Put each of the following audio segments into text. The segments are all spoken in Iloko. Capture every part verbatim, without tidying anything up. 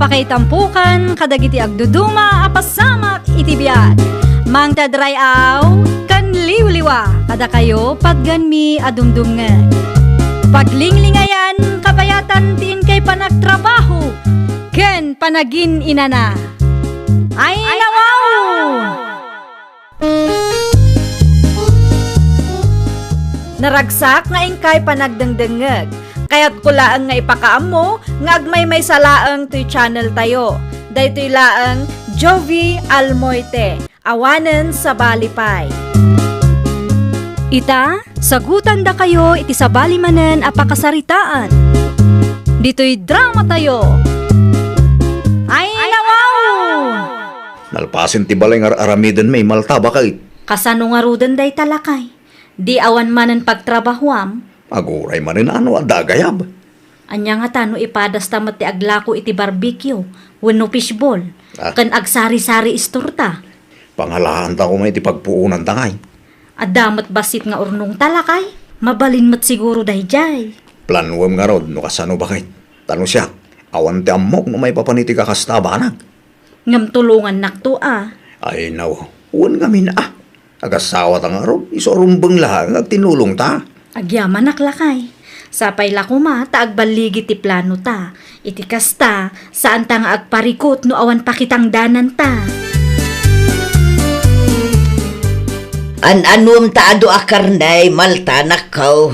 Pakaitampokan kadagiti agduduma a pasamak iti biag. Mangted ray-aw ken liwliwa kadakayo patganmi a dumdumngeg. Paglinglingayan kabayatan ti inkay panagtrabaho ken panagin-inana. Ay, nawaw! Naragsak nga inkay panagdengdengngeg. Kayatko laeng nga ipakaammo nga agmaymaysa laeng toy channel tayo. Daytoy laeng Jovie Almoite, awanen sabali pay. Ita, sagutandakayo iti sabali manen a pakasaritaan. Ditoy drama tayo. Ay, nawaw! Nalpasen ti balay nga ar-aramidenmi, Malta, baket. Kasano ngaruden dayta, lakay? Di awan manen pagtrabahuam? Aguray manen a no adda agayab. Ania ngata no ipadasta met ti aglako iti barbecue wenno fishball, Ah. ken agsari-sari istorta? Pangalaanta koma iti pagpuonanta ngay. Adda met bassit nga urnongta, lakay? Mabalin met siguro daydiay. Planuem ngarud no kasano, baket. Ta no siak, awan ti ammok no maipapan iti kakasta a banag. Ngem tulongannakto a. Ay, naw, wen ngamin a. Agasawata ngarud, isu a rumbeng laeng nga agtinulongta. Agyamanak, lakay. Sapay la koma ta agballigi ti planota. Iti kasta, saanta nga agparikut no awan pakitangdananta. An-anuem ta adu a karne, Malta, nakkaw?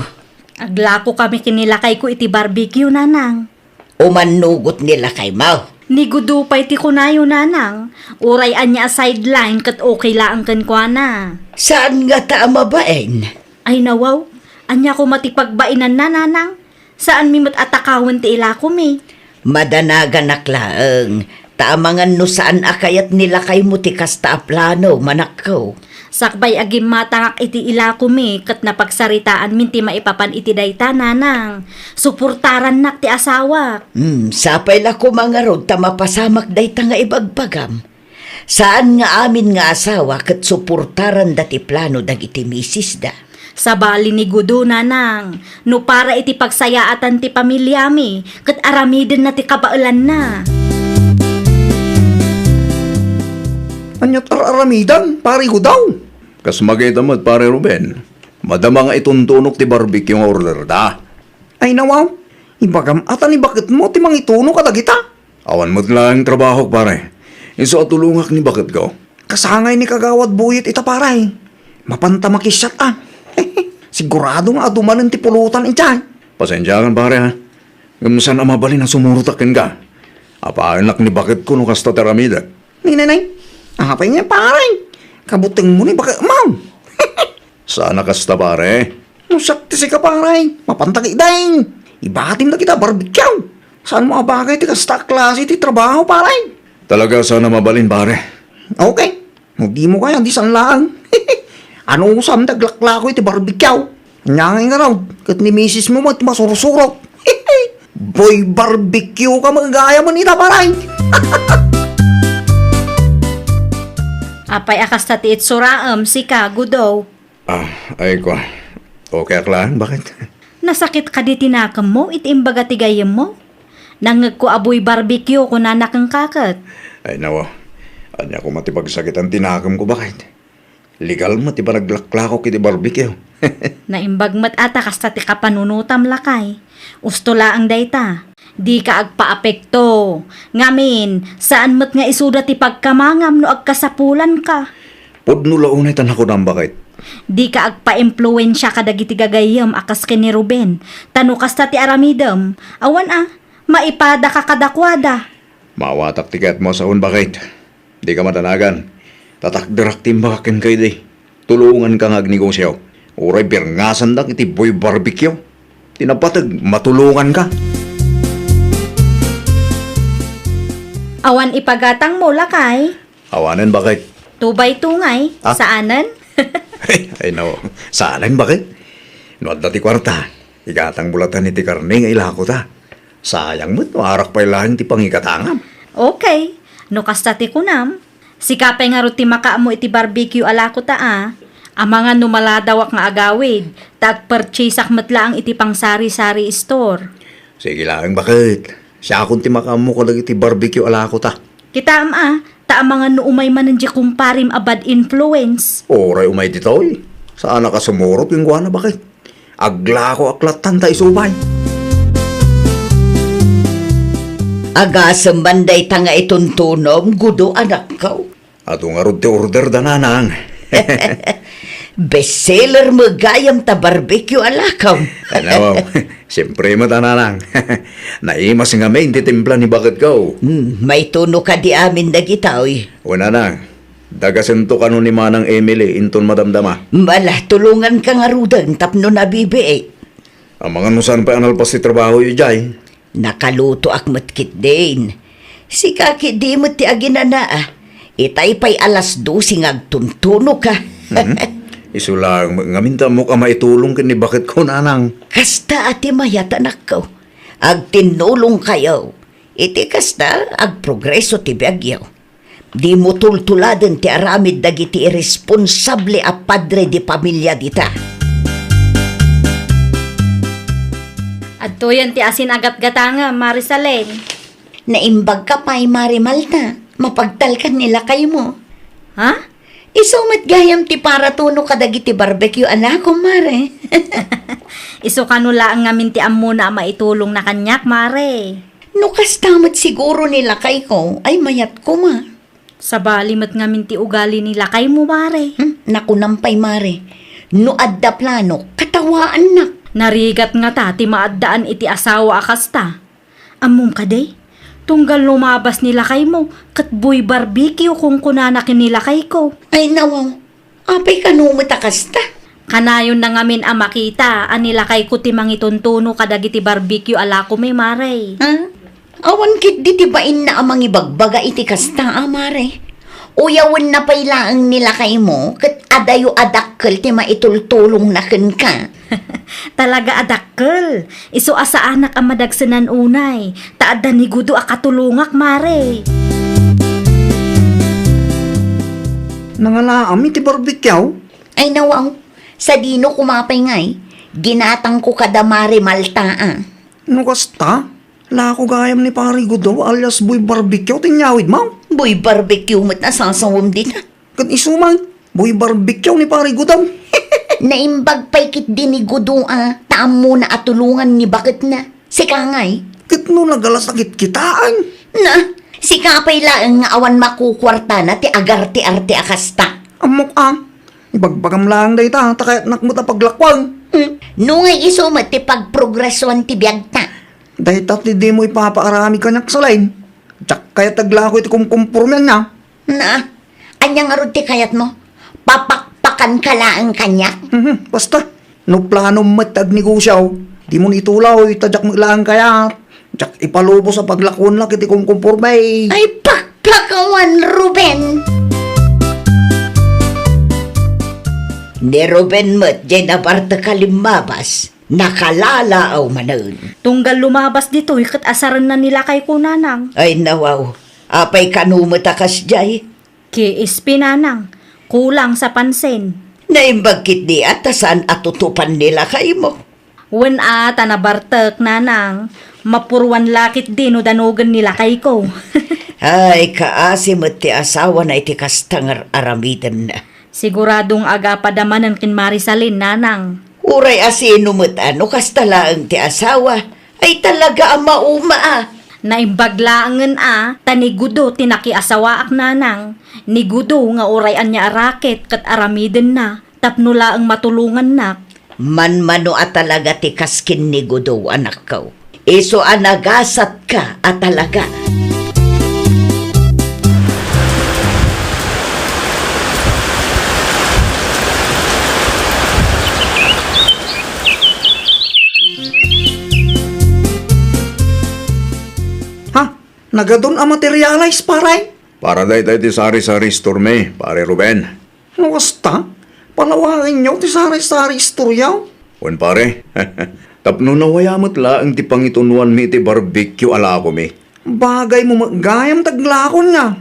Aglakokami ken ni lakayko iti barbecue, nanang. Umannugot ni lakaymo? Ni Gudo pay ti kunayo, nanang. Uray ania a sideline ket okay laeng kenkuana. Saan ngata a mabain? Ay, nawaw. Ania koma ti pagbainanna, nanang? Saanmi met a takawen ti ilakomi. Madanaganak laeng, ta amangan no saan a kayat ni lakaymo ti kasta a plano, manakko. Sakbay a gimmatangak iti ilakomi ket napagsaritaanmin ti maipapan iti dayta, nanang. Suportarannak ti asawak. Hmm, sapay la koma ngarud ta mapasamak dayta nga ibagbagam. Saan nga amin nga asawa ket suportaranda ti plano dagiti misisda. Sabali ni Gudo, nanang, no para iti pagsayaatan ti pamiliami, ket aramidenna ti kabaelanna. Ania ti ar-aramidan, Pare Gudo? Kas makita met, Pare Ruben, madama nga ituntunok ti barbecue nga orderda. Ay, nawaw, ibagam a ta ni baketmo ti mangituno kadagita. Awan met laeng trabahok, pare. Isu a tulongak ni baketko. Kasangay ni Kagawad Buyet ita, pare. Mapanta makisiat a. Sigurado nga adu manen ti pulutan idiay. Pasensiakan, pare, ha. Ngem saan a mabalin a sumurotak kenka. Apayenak ni baketko no kasta ti aramidek. Nay, nay, nay. Apay nga, pare? Kabutengmo ni baketmo. Saan a kasta, pare? No siak ti sika, pare, mapanta ketdin. Ibatim dagita barbecue. Saanmo a bagay ti kasta a klase ti trabaho, pare? Talaga saan a mabalin, pare. Okay. No dimo kaya, di saan laeng. Anusam ti aglaklako iti barbecue. Ania ngay ngarud, ket ni misismo met masursurok. Boy barbecue ka met gayam ita, pare. Apay a kasta ti itsuraem, sika, Gudo? Ah, ay, kua. Okay ak laeng, baket? Nasakit kadi ti nakemmo iti imbaga ti gayyemmo? Nangngegko a boy barbecue, kunana kenka ket. Ay, nawa. Ania koma ti pagsakitan ti nakemko, baket? Legal met ti panaglaklakok iti barbecue. Naimbag met a ta kasta ti kapanunotam, lakay. Usto laeng dayta. Dika agpaapekto. Ngamin, saan met nga isuda ti pagkamangam no agkasapulanka. Pudno la unay ta nakunam, baket. Dika agpaimpluensia kadagiti gagayyem a kas ken ni Ruben. Ta no kasta ti aramidem, awan a, maipadaka kadakuada. Maawatak ti kayatmo a saon, baket. Dika madanagan. Tatakderak ti imbagak kenka idi. Tulonganka nga agnegosio. Uray birngasandak iti boy barbecue. Ti napateg, matulonganka. Awan ipagatangmo, lakay? Awanen, baket? Two by two ngay. Ah? Saanen? Ay, no. Saanen, baket? No adda ti kuarta, igatangmo latta iti karne nga ilakota. Sayang met no arak pay laeng ti pangigatangam. Okay. No kasta ti kunam, sika pay ngarud ti makaammo iti barbecue a lakota a. Amangan no maladawak nga agawid, ta agpurchaseak met laeng iti pangsari-sari store. Sige laeng, baket. Siakon ti makaammo kadagiti barbecue a lakota. Kitaem a, ta amangan no umay manen diay kumparim a bad influence. Uray umay ditoy. Saanak a sumurot kenkuana, baket. Aglakoak lattan ta isu pay. Agasem man dayta nga ituntunom, Gudo, anakko. Adu ngarud ti order da, Nanang. Bestseller met gayam ta barbecue a lakam. Ano, siyempre met a, Nanang. Naimas ngamin ti timpla ni baketko. Hmm, maituno kadi amin dagitoy. O, Nanang, dagasento kano ni Manang Emily inton madamdama. Mala, tulonganka ngaruden tapno nabibiit. Amangan no saan pay a nalpas ti trabahoyo idiay. Nakalutoak met ketdin. Sika ketdi met ti aginana a. Itay pay alas dose nga agtuntunoka. Mhm. Isu laeng met ngamin ta ammok a maitulong ken ni baketko, Nanang. Kasta a ti mayat, anakko. Agtinnulongkayo. Iti kasta, agprogreso ti biagyo. Dimo tultuladen ti aramid dagiti irresponsable a padre de pamilia dita. Adtoyen ti asin a gatgatangem, Mari Salen. Naimbagka pay, Mari Malta. Mapagtalkan ni lakaymo. Ha? Isu met gayam ti paratuno kadagiti barbecue a lakom, Mare. Isu kano laeng ngamin ti ammona a maitulongna kaniak, Mare. No kasta met siguro ni lakayko, ay mayat koma. Sabali met ngamin ti ugali ni lakaymo, Mare. Hmm, nakunam pay, Mare. No adda plano, katawaannak. Narigat ngata ti maaddaan iti asawa a kasta. Ammom kadi? Tunggal lumabas ni lakaymo, ket buy barbecue kunkunana ken ni lakayko. Ay, nawaw. Apay kano met a kasta? Kanayonna ngamin a makita a ni lakayko ti mangituntuno kadagiti barbecue a lakomi, Mare. Ha? Awan ketdi ti bainna a mangibagbaga iti kasta a, Mare. Uyawenna pay laeng ni lakaymo ket adayo a dakkel ti maitultulongna kenka. Talaga a dakkel. Isu a saanak a madagsenan unay, ta adda ni Gudo a katulongak, Mare. Nangalaam iti barbecue? Ay, nawaw. Sadino koma pay ngay? Ginatangko kada Mare Malta a. No kasta, lako gayam ni Pare Gudo alias Boy Barbecue ti inyawidmo? Boy Barbecue met a sasawem dita. Ket isu man, Boy Barbecue ni Pare Gudo. Naimbag pay ketdi ni Gudo a, ta ammona a tulongan ni baketna. Sika ngay? Ket no nagalas a kitkitaen? Na, sika pay laeng nga awan makukuartana ti agarte-arte a kasta. Ammok a, ibagbagam laeng dayta, ta kayatnak met a paglakuan. Hmm, no ngay isu met ti pagprogresuan ti biagta. Dayta ti dimo ipapaaramid kaniak, Salen. Diak kayat aglako iti kumkumpormeanna. Na, ania ngarud ti kayatmo? Papakpakanka laeng kaniak? Mhm, basta, no planom met ti agnegosio, dimo itulaw, ta diak met laeng kayat. Diak ipalubos a paglakuennak iti kumkumporme. Ay, pakpakawan, Ruben! Ni Ruben met, diay nabartek a limmabas. Nakalalaw manen. Tunggal lumabas ditoy ket asarenna ni lakayko, Nanang. Ay, nawaw. Apay kano met a kasdiay? K S P, Nanang. Kulang sa pansin. Naimbag ketdi a ta saan a tutupan ni lakaymo. Wen a, ta nabartek, Nanang. Mapuruan la ketdi no danogen ni lakayko. Ay, kaasi met ti asawana iti kasta nga ar-aramidenna. Sigurado nga agapada manen ken Mari Salen, Nanang. Uray a sino met a no kasta laeng ti asawa, ay talaga a mauma a. Naimbag laengen a, ta ni Gudo ti nakiasawaak, Nanang. Ni Gudo nga uray ania a raket ket aramidenna tapno laeng matulongannak. Manmano a talaga ti kas ken ni Gudo, anakko. Isu a nagasatka a talaga. Ha? Nagadun a materialis, pare? Para dayta iti sari-sari store mi, Pare Ruben. No kasta, palawaenyo ti sari-sari istorya. Wen, pare, tapno nawaya met laeng ti pangitunoanmi iti barbecue a lakomi. Bagaymo met gayam ti aglakon nga.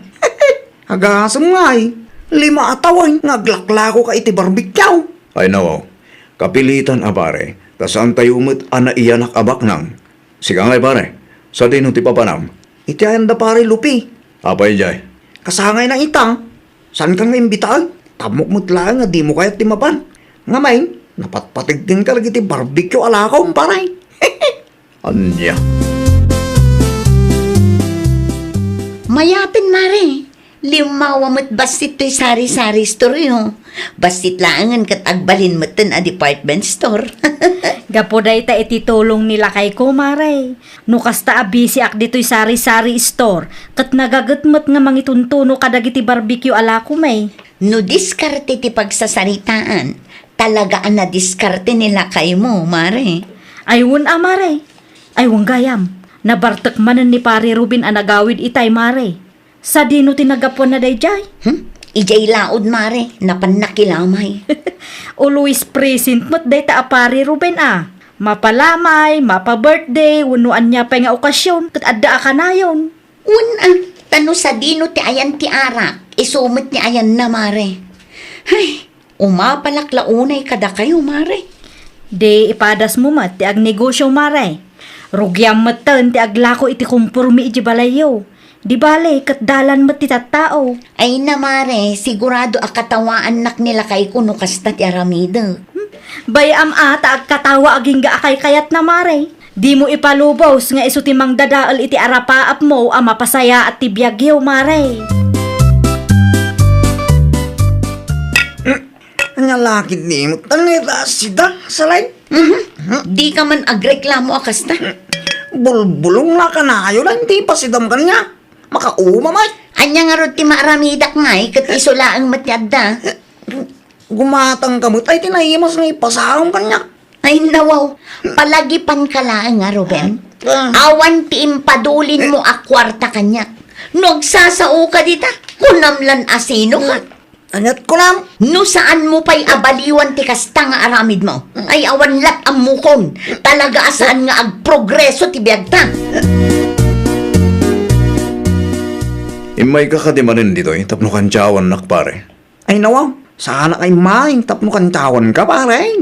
Agasem ngay, lima a tawen nga aglaklakoka iti barbecue. Ay, nawaw. Kapilitan a, pare, ta saantayo met a naiyanak a baknang. Sika ngay, pare, Sadino ti papanam? Iti ayan da Pare Lupi. Apay jay? Kasangayna ita. Saankan nga imbitaen? Tammok met laeng nga dimo kayat ti mapan. Ngamin, napatpategtenka lagi ti barbecue a lakom, pare. Ania? Mayapen, Mare. Limmawa met bassit toy sari-sari store, oh. Bassit laengen ket agbalin metten a department store. Gapu dayta iti tulong ni lakayko, Mare. No kasta a bisiak ditoy sari-sari store, ket nagaget met nga mangituntuno kadagiti barbecue a lakom, eh. No diskarte ti pagsasaritaan, talaga a nadiskarte ni lakaymo, Mare. Ay, wen a, Mare. Ay, wen gayam. Nabartek manen ni Pare Ruben a nagawid itay, Mare. Sadino ti nagapuanna daydiay? Hmm? Idiay laod, Mare, napan nakilamay. Always present met dayta a Pare Ruben a. Mapalamay, mapa-birthday, wenno ania pay nga okasion, ket adda a kanayon. Wen a, ta no sadino ti ayan ti arak, isu met ni ayanna, Mare. Hay, umapalak la unay kadakayo, Mare. Di ipadasmo met ti agnegosyo, Mare. Rugiam metten ti aglako iti kompormi iti balayyo. Di bale, ket dalan met ti tattao. Ay na, Mare, sigurado a katawaannak ni lakayko no kasta ti aramidek. Hmm? Bay-am a ta agkatawa agingga a kaykayatna, Mare. Dimo ipalubos nga isu ti mangdadael iti arapaapmo a mapasayaat ti biagyo, Mare. Ania la ketdin, tan ita sida, Salay? Mhm. Dika man agreklamo a kasta. Bulbulong la kanayon, la, ti pasidam kaniak. Makauma met. Ania ngarud ti maaramidak ngay, ket isu laeng met ti adda. Gumatangka met, ay, ti naimas nga ipasaom kaniak. Ay, nawaw. Palagipanka laeng a, Ruben. Ah. Awan ti impadulinmo a kuarta kaniak. No agsasaoka dita, kunam lan asinoka. Aniat kunam? No saanmo pay a baliwan ti kasta nga aramidmo, ay, awan lat ammokon. Talaga a saan nga agprogreso ti biagta. Immayka kadi manen ditoy tapno kantiawannak, pare? Ay, nawaw, saanak a immayen tapno kantiawanka, pare.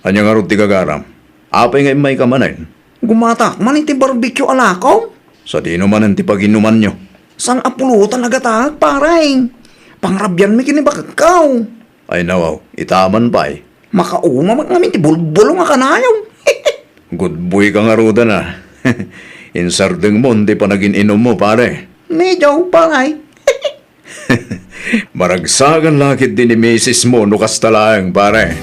Ania ngarud ti gagaram? Apay nga immayka manen? Gumatak man iti barbecue a lakom. Sadino manen ti paginumanyo? Saan a pulotan a gataek, pare. Pangrabianmi ken ni baketko. Ay, nawaw, ita man pay. Makauma met ngamin ti bulbulong a kanayon. Good boy ka ngaruden a. Insardengmon ti panagin-inummo, pare. Medyo, pare. Maragsakan la ketdi ni misismo no kasta laeng, pare.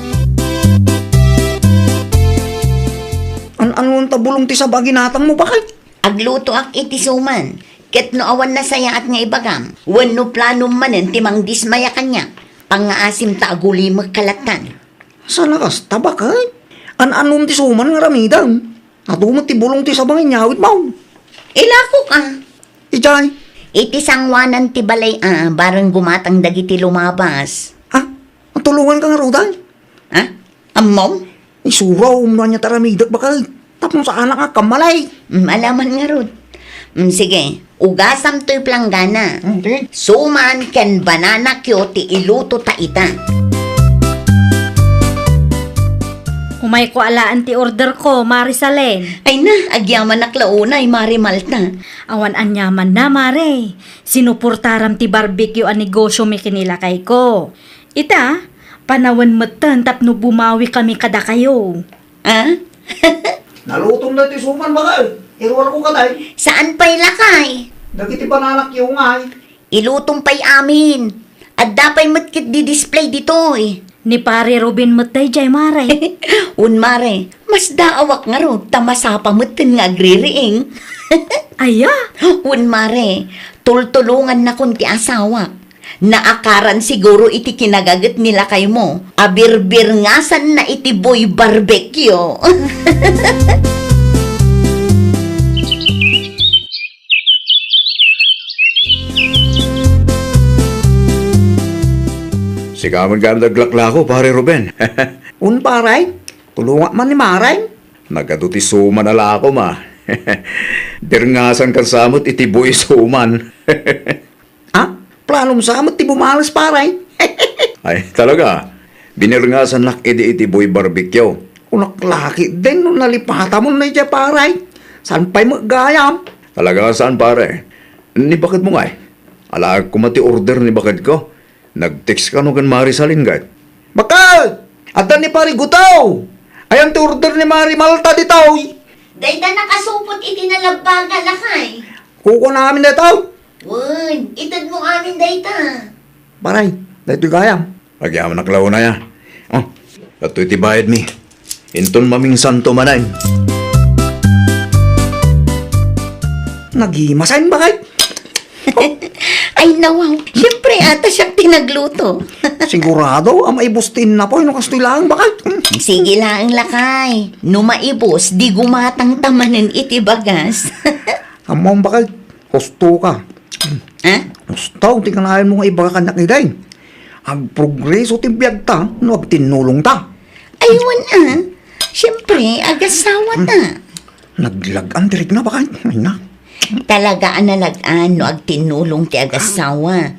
An-anuan ta bulong ti saba a ginatangmo, bakay? Aglutoak iti suman, ket no awan nasayaat nga ibagam, wenno planom manen ti mangdismaya kaniak, pangngaasim ta agulimekka lattan. Saan a kasta, bakay? An-anuam ti suman nga aramidem? Adu met ti bulong ti saba nga inyawidmo. Ilakok a. Idiay? Iti sangoanan ti balay a, bareng gumatang dagiti lumabas. Ha? Matulonganka ngaruden? Ha? Ammom? Isuro, no ania ti aramidek, bakay. Tapno saanak nga kammalay. Mm, alaman ngarud. Mm, sige. Ugasam toy planggana. Hmm, sige. Suman ken banana cue ti iluto ta ita. Umayko alaen ti order ko, Mare Salen. Ay na, agyamanak la unay, Mare Malta. Awan aniamanna, Mare. Sinuportaram ti barbecue a negosyo mi ken ni lakayko. Ita, panawen metten tapno bumawi kami kadakayo. Ah? Nalutom da ti suman, bakay. Iruarko kadi. Saan pay lakay? Dagiti banana cue ngay. Ilutom pay amin. Adda pay met ket di-display ditoy. Ni Pare Ruben met daydiay, Mare. Wen, Mare, masdaawak ngarud ta masapa metten nga agririing. Aya? Wen, Mare, tultulongannakon ti asawak. Naakaran siguro iti kinagaget ni lakaymo a birbirngasanna iti buy barbecue. Sika met gayam ti aglaklako, Pare Ruben. Un, pare, tulongak man ni Mare. Nagadu ti suman a lakom a. Birngasankan sa met iti buy suman. Ah, planom sa met ti bumales, pare. Ay, talaga. Binirngasannak idi iti buy barbecue. Kunak la ketdin no nalipatamon daydiay, pare. Saan pay met gayam? Talaga saan, pare. Ni bakedmo ngay? Alaek koma ti order ni bakedko. Nag-text kano ken Mari Salin, ket, "Bakal! Adda ni Pari Gutaw! Ayan ti order ni Mari Malta ditoy!" Dayta nakasupot iti nalabbaga, lakay. Kukuana amin dayta. Wen, itedmo amin dayta. Paray, daytoy gayam. Agyamanak la unay, a. O, daytoy ti bayadmi. Inton mamingsanto manen. Nagimasen, bakay? Ay, nawaw. Siyempre, ata siak ti nagluto. Sigurado a maibus ti innapoy no kastoy laeng, bakay? Sige laeng, lakay. No maibus, di gumatangta manen iti bagas. Ammom, bakay? Husto ka. Ha? Husto ti kanayon mo nga ibaga kaniak iday. Agprogreso ti biagta no agtinnulongta. Ay, wen a. Siyempre, agasawata. Naglag-an ti rikna, bakay? Ay na. Talaga a nalag-an no agtinnulong ti agasawa.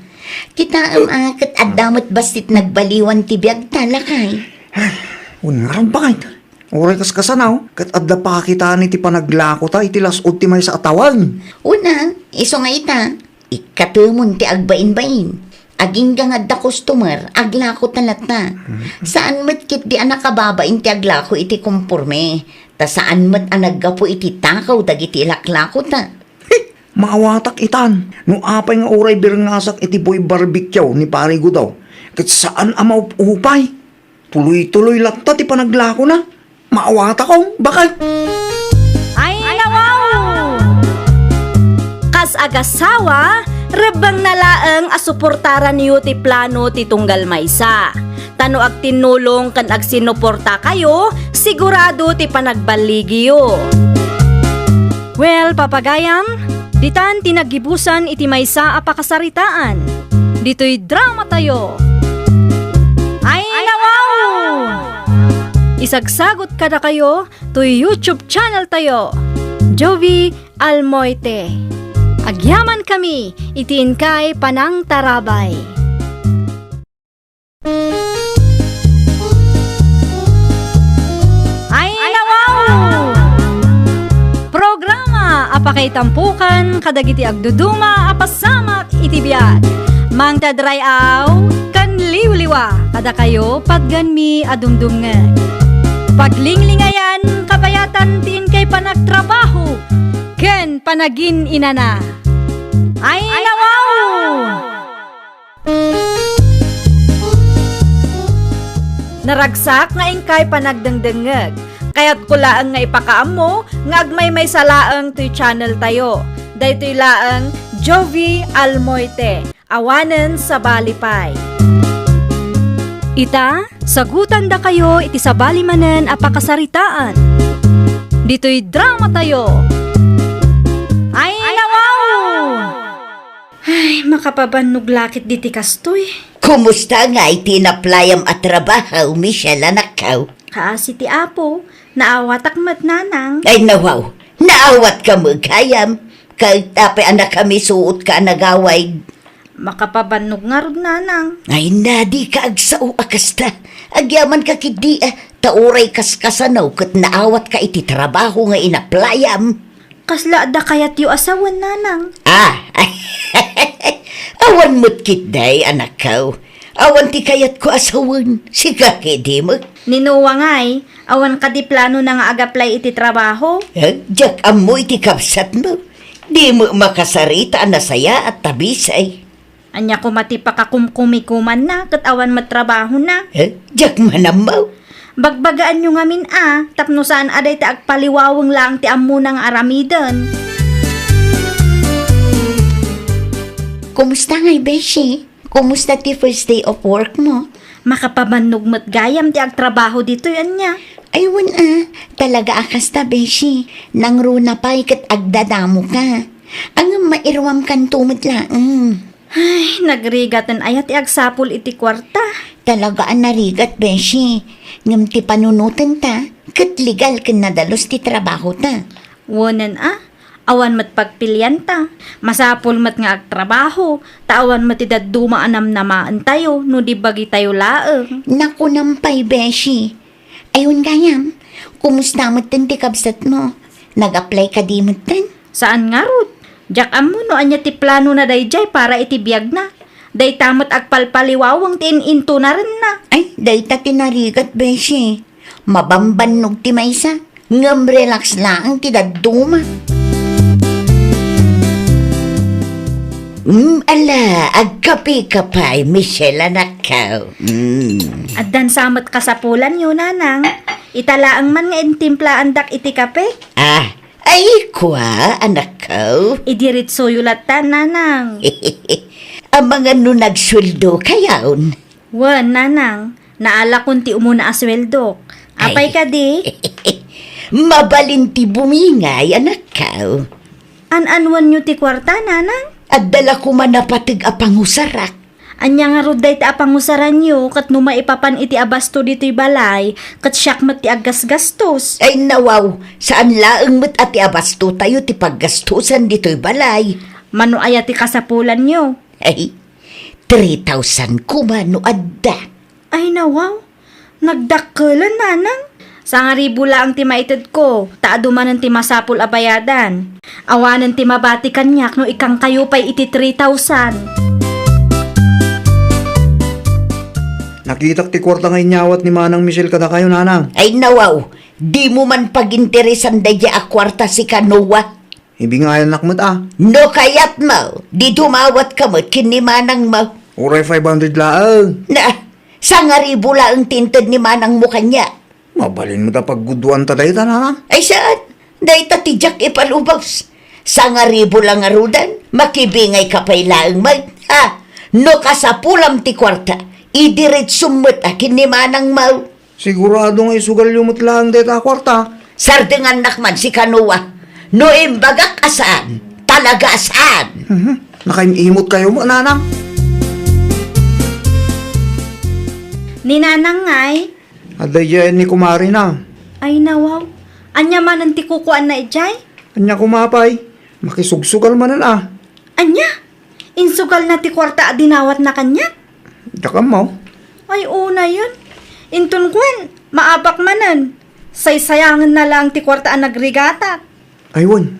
Kitaem a, ket adda met bassit nagbaliwan ti biagta, lakay. Wen ngarud, bakay? Uray kaskasano, ket adda pakitana ti panaglakota iti las-ud ti maysa a tawen. Wen a, isu nga ita, ikkatemon ti agbainbain. Agingga nga adda customer, aglakota latta. Mm. Saan met ketdi a nakababain ti aglako iti komporme, ta saan met a naggapu iti takaw dagiti ilaklakota. He! Maawatak itan, no apay nga uray birngasak iti buy barbecue ni Pari Gudaw, ket saan a maup-upay. Tuloy-tuloy latta ti panaglakona. Maawatakon, bakay? Ay, nawaw! Kas agasawa, rebbengna laeng a suportaranyo ti plano ti tunggal maysa. Ta no agtinnulong ken agsinuportakayo, sigurado ti panagballigiyo. Well, papagayam, ditan ti naggibusan iti maysa a pakasaritaan. Ditoy dramatayo. Ay, nawaw! Isagsagut kadakayo toy YouTube channel tayo, Jovie Almoite. Agyamankami iti inkay panangtarabay. Ay, nawaw! Programa a pakaitampokan kadagiti agduduma a pasamak iti biag. Mangted ray-aw ken liwliwa kadakayo patgenmi a dumdumngeg. Paglinglingayan, kabayatan ti inkay panagtrabaho ken panagin-inana. Ay, nawaw! Naragsak nga inkay panagdengdengngeg. Kayatko laeng nga ipakaammo nga agmaymaysa laeng toy channel tayo. Daytoy laeng Jovie Almoite, awanen sabali pay. Ita, sagutandakayo iti sabali manen a pakasaritaan. Ditoy dramatayo. Ay, nawaw! Ay, makapabannog la ketdi ti kastoy. Kumusta ngay ti inaplayam a trabaho, Michelle, anakko? Kaasi ti Apo, naawatak met, nanang. Ay, nawaw, naawatka met gayam. Ket apay a nakamisuotka a nagawid? Makapabannog ngarud, nanang. Ay, na, dika agsao a kasta. Agyamanka ketdi, a, ta uray kaskasano ket naawatka iti trabaho nga inaplayam. Kasla adda kayatyo a sawen, nanang? Ah, awan met ketdi, anakko. Awan ti kayatko a sawen. Sika ketdi met. Ni Noah ngay, awan kadi planona nga agaplay iti trabaho? Eh, diak ammo iti kabsatmo. Di met makasarita a nasayaat ta bisay. Ania koma ti pakakumkumikumanna ket awan met trabahona? Eh, diak man ammo. Bagbagaanyo ngamin a, tapno saan a dayta agpaliwaweng laeng ti ammona nga aramiden. Kumusta ngay, beshi? Kumusta ti first day of work mo? Makapabannog met gayam ti agtrabaho ditoy, ania? Ay, wen a, talaga a kasta, beshi. Nangruna pay ket agdadamoka. Ngem mairuamkanto met laeng. Ay, nagrigaten aya ti agsapul iti kuarta? Talaga a narigat, beshi. Ngem ti panunotenta, ket legal ken nadalus ti trabahota. Wenen a, awan met pagpilianta. Masapul met nga agtrabaho, ta awan met ti dadduma a namnamaentayo no di bagitayo laeng. Nakunam pay, beshi. Ay, wen gayam, kumusta metten ti kabsatmo? Nag-apply kadi metten? Saan ngarud. Diak ammo no ania ti planona daydiay para iti biagna. Dayta met agpalpaliwaweng ti in-intunarenna. Ay, dayta ti narigat, beshi. Mabambannog ti maysa, ngem relax laeng ti dadduma. Mm, ala, agkape ka pay, Michelle, anakko. Mm. Addan sa met kasapulanyo, nanang. Ita laeng man nga intimplaandak iti kape. Ah, ay, kua, anakko. Idiritsoyo latta, nanang. Amangan no nagsueldo kayon? Wen, nanang, naalakon ti umuna a sueldok. Apay Ay. Kadi? Mabalin ti bumingay, anakko. An-anuanyo ti kuarta, nanang? Adda la koma napateg a pangusarak. Ania ngarud dayta a pangusaranyo ket no maipapan iti abasto ditoy balay, ket siak met ti aggasgastos? Ay, nawaw, saan laeng met a ti abastotayo ti paggastosan ditoy balay. Mano aya ti kasapulanyo? Ay, three thousand koma no adda. Ay, nawaw. Nagdakkelen, nanang. Sangaribu laeng ti maitedko, ta adu manen ti masapul a bayadan. Awanen ti mabati kaniak no ikkankayo pay iti three thousand. Nakitak ti kuarta nga inyawat ni Manang Michelle kadakayo, nanang. Ay, nawaw. Dimo man paginteresan daydiay a kuarta, sika, Noah. Ibingayannak met a. No kayatmo, di dumawatka met ken ni manangmo. Uray five hundred laeng. Na, sangaribu laeng ti inted ni manangmo kaniak. Mabalin met a paggudduanta dayta, nanang? Ay saan, dayta ti diak ipalubos. Sangaribu la ngaruden, makibingayka pay laeng met. Ha? No kasapulam ti kuarta, idiretsom met a ken ni manangmo. Sigurado nga isugalyo met laeng dayta a kuarta? Sardengannak man, sika, Noah. No imbagak a saan, talaga a saan. Mhm. Nakaim-imotkayo met, nanang. Ni nanang ngay? Adda idiay ni kumarina. Ay, nawaw. Ania manen ti kukuaanna idiay? Ania koma pay? Makisugsugal manen a. Ania? Insugalna ti kuarta a dinawatna kaniak? Diak ammo. Ay, unayen. Inton kuen, maabak manen. Saysayangenna laeng ti kuarta a nagrigatak. Ay, wen.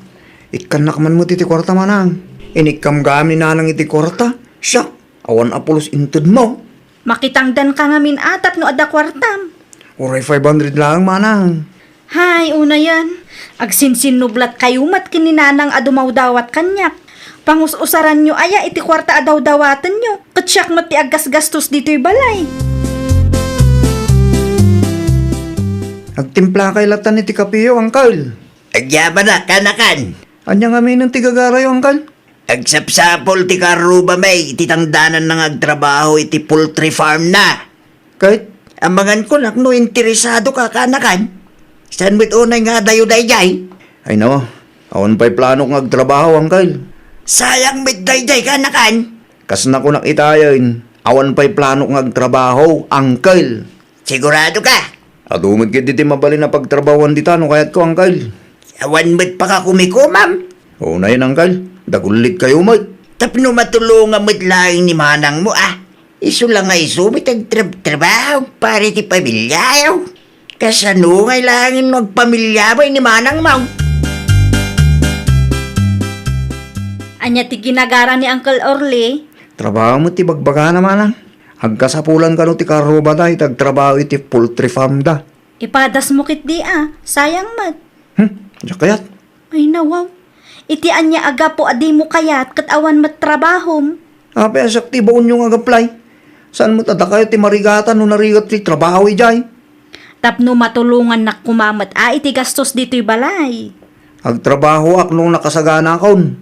Ikkannak man met iti kuarta, manang. Inikkam gayam ni nanang iti kuarta. Siak, awan a pulos intedmo. Makitangdanka ngamin a tapno adda kuartam. Uray five hundred laeng, manang. Hay, unayen, agsinsinnublatkayo met ken ni nanang a dumawdawat kaniak. Pangus-usaranyo aya iti kuarta a dawdawatenyo, ket siak met ti aggasgastos ditoy balay. Agtimplakay lattan iti kapeyo, angkel. Agyamanak, kanakan. Ania ngamin ti gagarayo, angkel? Agsapsapul ti karrubami iti tangdananna nga agtrabaho iti poultry farm na. Ket? Amangan kunak no interesado ka, kanakan. Saan met unay nga adayo daydiay? Ay, no. Awan pay planok nga agtrabaho, angkel. Sayang met daydiay, kanakan. Kas nakunak itayen, awan pay planok nga agtrabaho, angkel. Sigurado ka? Adu met ketdi ti mabalin a pagtrabahoan dita no kayatko, angkel. Awan met pakakumikomam? Unayen, angkel. Dagullit kayo met. Tapno matulongan met laeng ni manangmo, a. Isu la nga isu met agtrab-trabaho para iti pamiliayo. Kasano ngay laeng no agpamiliayo ni manangmo? Ania ti ginagara ni Uncle Orly? Trabaho met ti bagbagana, manang. Agkasapulan kano ti karrubada iti agtrabaho iti poultry farm da. Ipadasmo ketdi a, sayang met. Hmm, diak kayat. Ay, nawaw. Iti ania a gapu a dimo kayat ket awan met trabahom? Apay a siak ti baonyo nga agaplay? Saan met a dakayo ti marigatan no narigat ti trabaho idiay? Tapno matulongannak koma met a iti gastos ditoy balay. Agtrabahoak no nakasaganakon.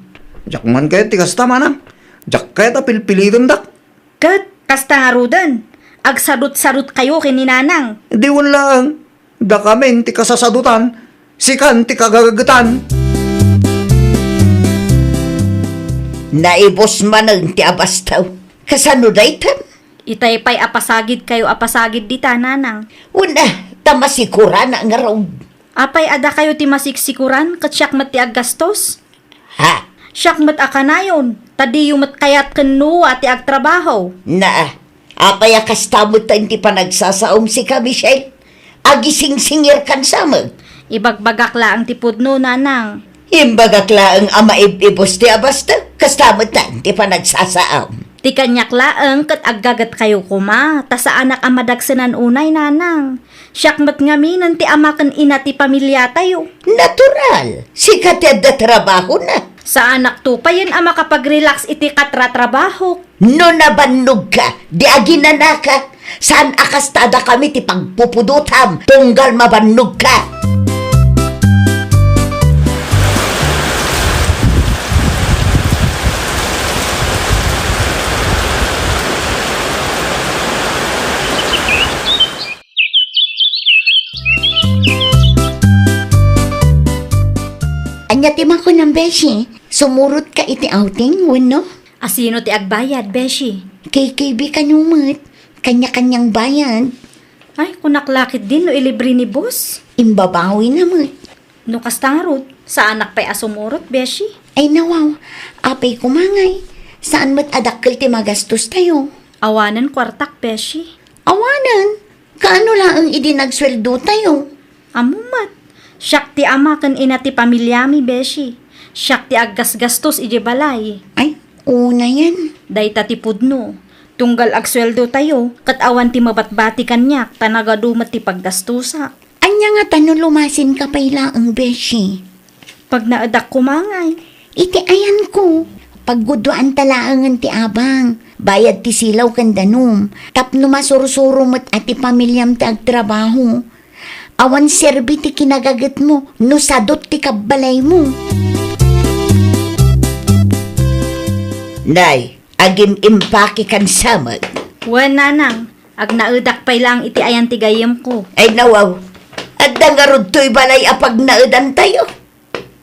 Diak man kayat ti kasta, manang. Diak kayat a pilpilitendak. Ket kasta ngaruden, agsadut-sadutkayo ken ni Nanang. Di wen laeng, dakamin ti kasasadutan, sikan ti kagagagetan. Naibus manen ti abastaw. Kasano daytan? Itay pay a pasagidkayo a pasagid dita, Nanang. Wen a, ta masikuranak ngarud. Apay a dakayo ti masiksikuran, ket siak met ti aggastos? Ha? Siak met a kanayon, ta diyo met kayat ken Noah ti agtrabaho. Naa, apay a kasta met ti panagsasaom, sika, Michelle? Agisingsingirkan sa met. Ibagbagak laeng ti pudno, Nanang. Imbagak laeng a maib-ibus ti abastek, kasta met ti panagsasaam. Ti kaniak laeng ket aggagetkayo koma, ta saanak a madagsenan unay, nanang. Siak met ngaminen ti ama ken ina ti pamiliatayo. Natural, sika ti adda trabahona. Saanak tupayen a makapag-relax iti katratrabahok. No nabannogka, di aginanaka. Saan a kasta a dakami ti pagpupudotam, tunggal mabannogka. Ania ti makunam, beshi? Sumurotka iti outing, wenno? Asino ti agbayad, beshi? K K B kano met. Kanya-kanyang bayad. Ay, kunak la ketdin no ilibre ni boss. Imbabawina met. No kasta ngarud, saanak pay a sumurot, beshi. Ay, nawaw. Apay koma ngay. Saan met a dakkel ti magastostayo? Awanen kuartak, beshi. Awanen? Kaano laeng idi nagsueldotayo? Ammo met. Siak ti ama ken ina ti pamiliami, beshi. Siak ti aggasgastos idiay balay. Ay, unayen. Dayta ti pudno. Tunggal agsueldotayo, ket awan ti mabatbati kaniak, ta nagadu met ti paggastosak. Ania ngata no lumasinka pay laeng, beshi? Pagnaedak koma ngay. Iti ayanko, pagguduanta laengen ti abang, bayad ti silaw ken danum, tapno masursuro met a ti pamiliam ti agtrabaho. Awan serbi ti kinagagetmo no sadot ti kabbalaymo. Nay, agim-impake kan samag. Wen, nanang, agnaedak pay laeng iti ayan ti gayyemko. Ay, nawaw, adda ngarud toy balay a pagnaedantayo?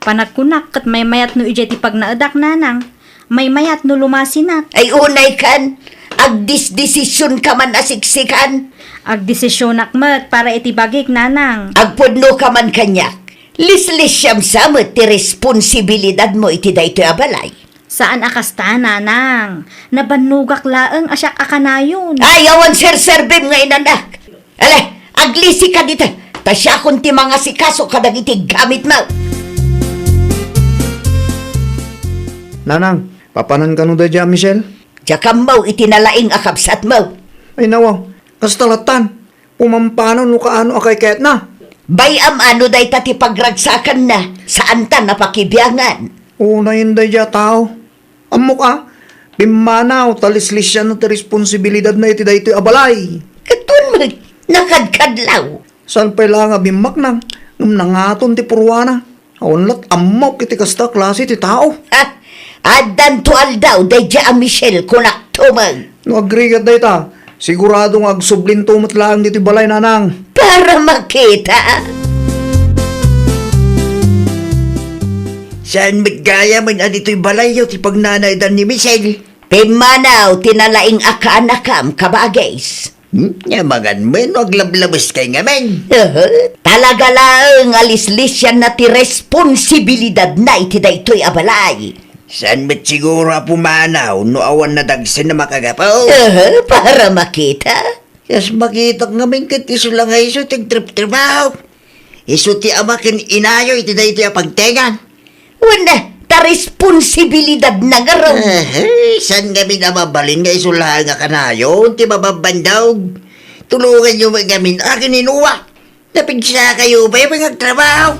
Panagkunak ket maymayat no idiay ti pagnaedak, nanang. Maymayat no lumasinak. Ay, unay kan, agdisdesisyonka man a siksikan. Agdesisionak met para iti bagik, nanang. Agpudnoka man kaniak. Lislisiam sa met ti responsibilidadmo iti daytoy a balay. Saan a kasta, nanang. Nabannogak laeng a siak a kanayon. Ay, awan serserbim nga inanak. Ale, aglisika dita, ta siakon ti mangasikaso kadagiti gamitmo. Nanang, papanan kano daydiay a Michelle? Diak ammo iti nalaing a kabsatmo. Ay, nawaw, kasta lattan. Pumampanaw no kaano a kaykayatna. Bay-am a no dayta ti pagragsakanna, saanta a pakibiangan. Unayen daydiay a tao. Ammok a, pimmanaw ta lislisianna ti responsibilidadna iti daytoy a balay. Ket wen met, nakadkadlaw. Saan pay laeng a bimmaknang, ngem nangaton ti purruana. Awan lat ammok iti kasta a klase ti tao. Ha? Addanto aldaw daydiay a Michelle, kunakto met. No agrigat dayta, sigurado nga agsublinto met laeng ditoy balay, nanang. Para makita. Saan met gayamen a ditoy balayyo ti pagnanaedan ni Michelle? Pimmanaw ti nalaing a kaanakam, kabagis. Hmm? Nia maganmo no aglablabeskay ngamin? Aha. Talaga laeng a lislisianna ti responsibilidadna iti daytoy a balay. Saan met siguro a pumanaw no awan nadagsen a makagapu? Aha, para makita. Kas makitak ngamin ket isu la nga isu ti agtreptrepahok. Isu ti ama ken inayo iti daytoy a pagtengan. Wen, ta responsibilidadna ngarud. Eh, saan ngamin a mabalin nga isu laeng a kanayon ti mabambandog? Tulonganyo met ngamin a ken ni Noah. Napigsakayo pay nga agtrabaho.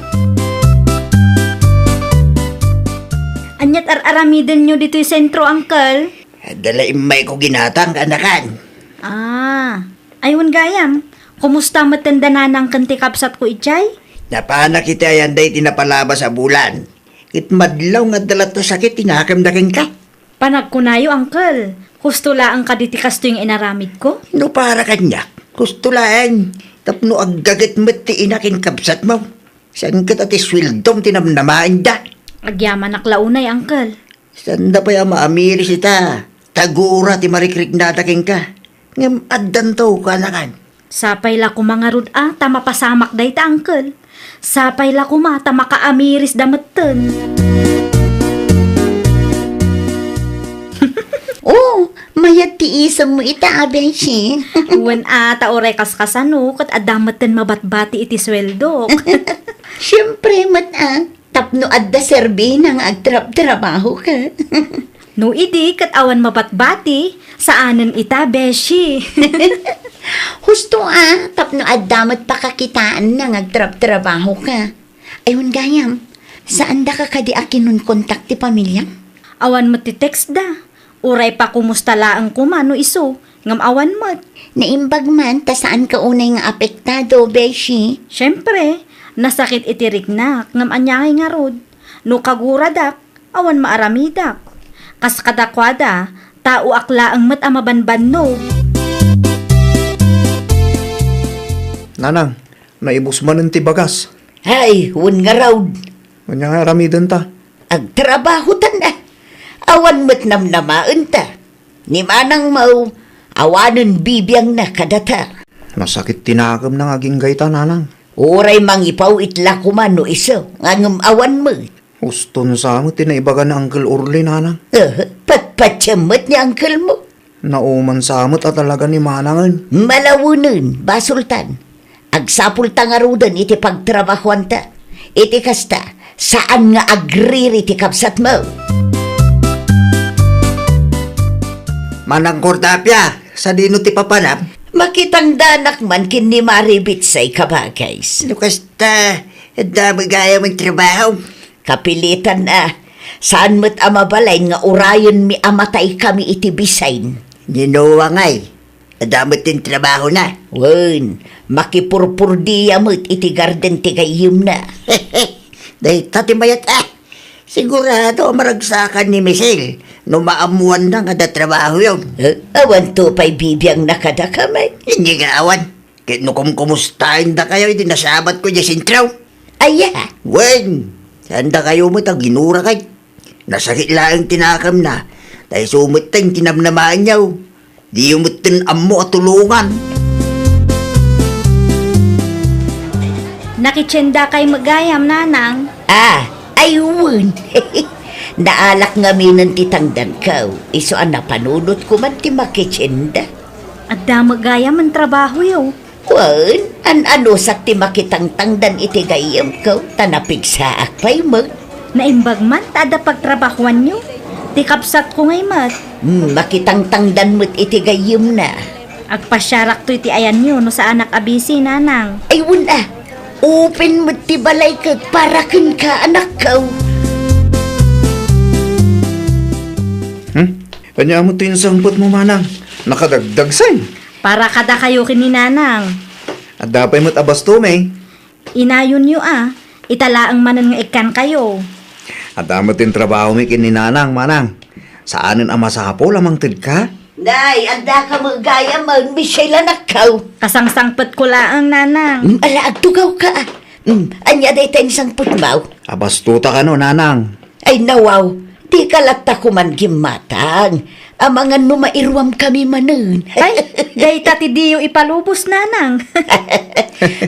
Aniat ar-aramidenyo ditoy sentro, uncle? Adda la immayko ginatang, kaanakan. Ah, ay wen gayam, kumusta met ti nanang ken ti kabsatko idiay? Napanak iti ayan daydi napalabas a bulan. Ket madlaw nga adda latta sakit ti nakemda kenka. Panagkunayo, uncle, husto laeng kadi ti kastoy nga inaramidko? No para kaniak, husto laeng, tapno aggaget met ti ina ken kabsatmo. Saan ket a ti sueldom ti namnamaenda? Agyamanak la unay, uncle. Sanda pay a maamiris ita, ta gura ti marikriknada kenka. Ngem addanto, kaanakan. Sapay la koma ngarud a ta mapasamak dayta, uncle. Sapay la koma ta makaamirisda metten. Oh, mayat ti isemmo ita, a beshi. Wen a, ta uray kaskasano, ket adda metten mabatbati iti sueldok. Siempre met a. Tapno adda serbina nga agtrabtrabahoka. No idi ket awan mabatbati, saanen ita, beshi. Husto a, tapno adda met pakakitaanna nga agtrabtrabahoka. Ay, wen gayam, saandaka kadi a kinunkontak ti pamiliam? Awan met ti textda. Uray pakumusta laeng koma no isu, ngem awan met. Naimbag man ta saanka unay nga apektado, beshi. Siempre, nasakit iti riknak, ngem ania ngay ngarud? No kaguradak, awan maaramidak. Kas kadakuada, taoak laeng met a mabanbannog. Nanang, naibus manen ti bagas. Ay, wen ngarud. Ania nga aramidenta? Agtrabahotan a. Awan met namnamaenta. Ni Manang Mau, awanen bibiangna kadata. Nasakit ti nakemna nga agingga ita, Nanang. Uray mangipaw itla koma no isu, ngem awan met. Uston sa met ti naibaga ni Uncle Orly, Nanang. Eh, patpatiem met ni uncle mo. Nauman sa met a talaga ni Manangen. Malawenen, basoltan. Agsapulta ngaruden iti pagtrabahoanta. Iti kasta, saan nga agriri ti kabsatmo. Manang Cortapia, sadino ti papanam? Makitangdanak man ken ni Mari Bitsay, kabagays. No kasta, adda met gayam a trabaho. Kapilitan a. Saan met a mabalin nga urayenmi a mataykami iti bisin. Ni Noah ngay, adda met ti trabahona. Wen, makipurpurdia met iti garden ti gayyemna. Dayta ti mayat a. Sigurado a maragsakan ni Michelle no maammoanna nga adda trabahoyo. Eh, awanto pay bibiangna kadakami. Ania nga awan. Ket no kumkumustaendakayo iti nasabatko idiay sentro? Aya? Wen, saandakayo met a ginura kay. Nasakit laeng ti nakemna, ta isu metten ti namnamaenyo. Diyo metten ammo a tulongan. Nakitiendakay met gayam, Nanang? Ah, ay wen. Naalak ngaminen ti tangdanko. Isu a napanunotko man ti makitienda. Adda met gayam a trabahoyo. Wen, an-anusak ti makitangtangdan iti gayyemko, ta napigsaak pay met. Naimbag man ta adda pagtrabahoanyo. Ti kabsatko ngay met. Hmm, makitangtangdan met iti gayyemna. Agpasiarakto iti ayanyo no saanak a bisi, Nanang. Ay, wen a. Open met ti balay ket para kenka, anakko. Hmm? Ania met ti insangpetmo, Manang? Nakadagdagsen. Para kadakayo ken ni Nanang. Adda pay met a basto, May. Inayonyo a, ita laeng manen nga ikkankayo. Adda met ti trabaho mi ken ni Nanang, Manang. Saanen a masapul a mangtedka? Nay, addaka met gayam a Michelle, anakko. Kasangsangpetko laeng, Nanang. Mm, ala, agtugawka a. Mm, ania dayta insangpetmo? A bastota kano, Nanang. Ay, nawaw, dika latta koman gimmatang. Amangan no mairuamkami manen. Ay, dayta ti diyo ipalubos, Nanang.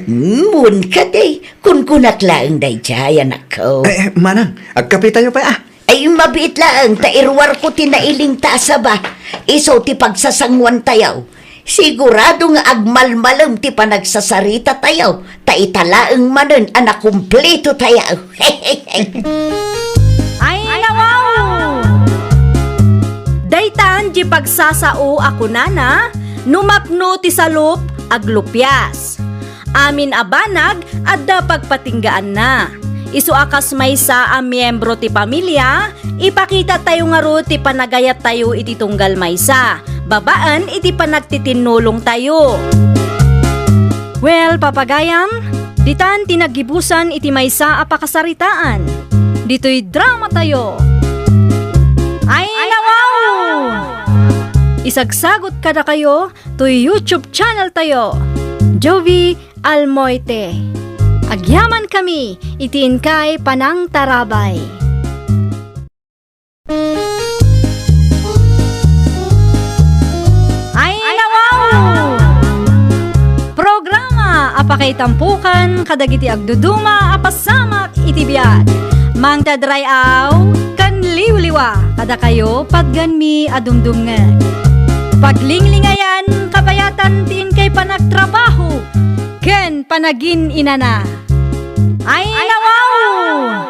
Hmm, wen kadi, kunkunak laeng daydiay, anakko. Eh, eh, Manang, agkapitayo pay a. Ay, mabiit laeng ta iruarko ti nailingta a saba. Isu ti pagsasanguantayo. Sigurado nga agmalmalem ti panagsasaritatayo, ta ita laeng manen a nakumpletotayo. Ay, nawaw! Daytan ti pagsasao a kunana, no mapno ti salup, aglupias. Amin a banag, adda pagpatinggaanna. Isu a kas maysa a miembro ti pamilia, ipakitatayo ngarud ti panagayattayo iti tunggal maysa, babaen iti panagtitinnulongtayo. Well, papagayam, ditan ti naggibusan iti maysa a pakasaritaan. Ditoy dramatayo. Ay, nawaw! Isagsagot kadakayo toy YouTube channel tayo, Jovi Almoite. Agyamankami iti inkay panangtarabay. Ay, nawaw! Programa a pakaitampokan kadagiti agduduma a pasamak iti biag. Mangted ray-aw ken liwliwa kadakayo, patganmi a dumdumngeg. Paglinglingayan, kabayatan ti inkay panagtrabaho ken panagin-inana. Ay, nawaw!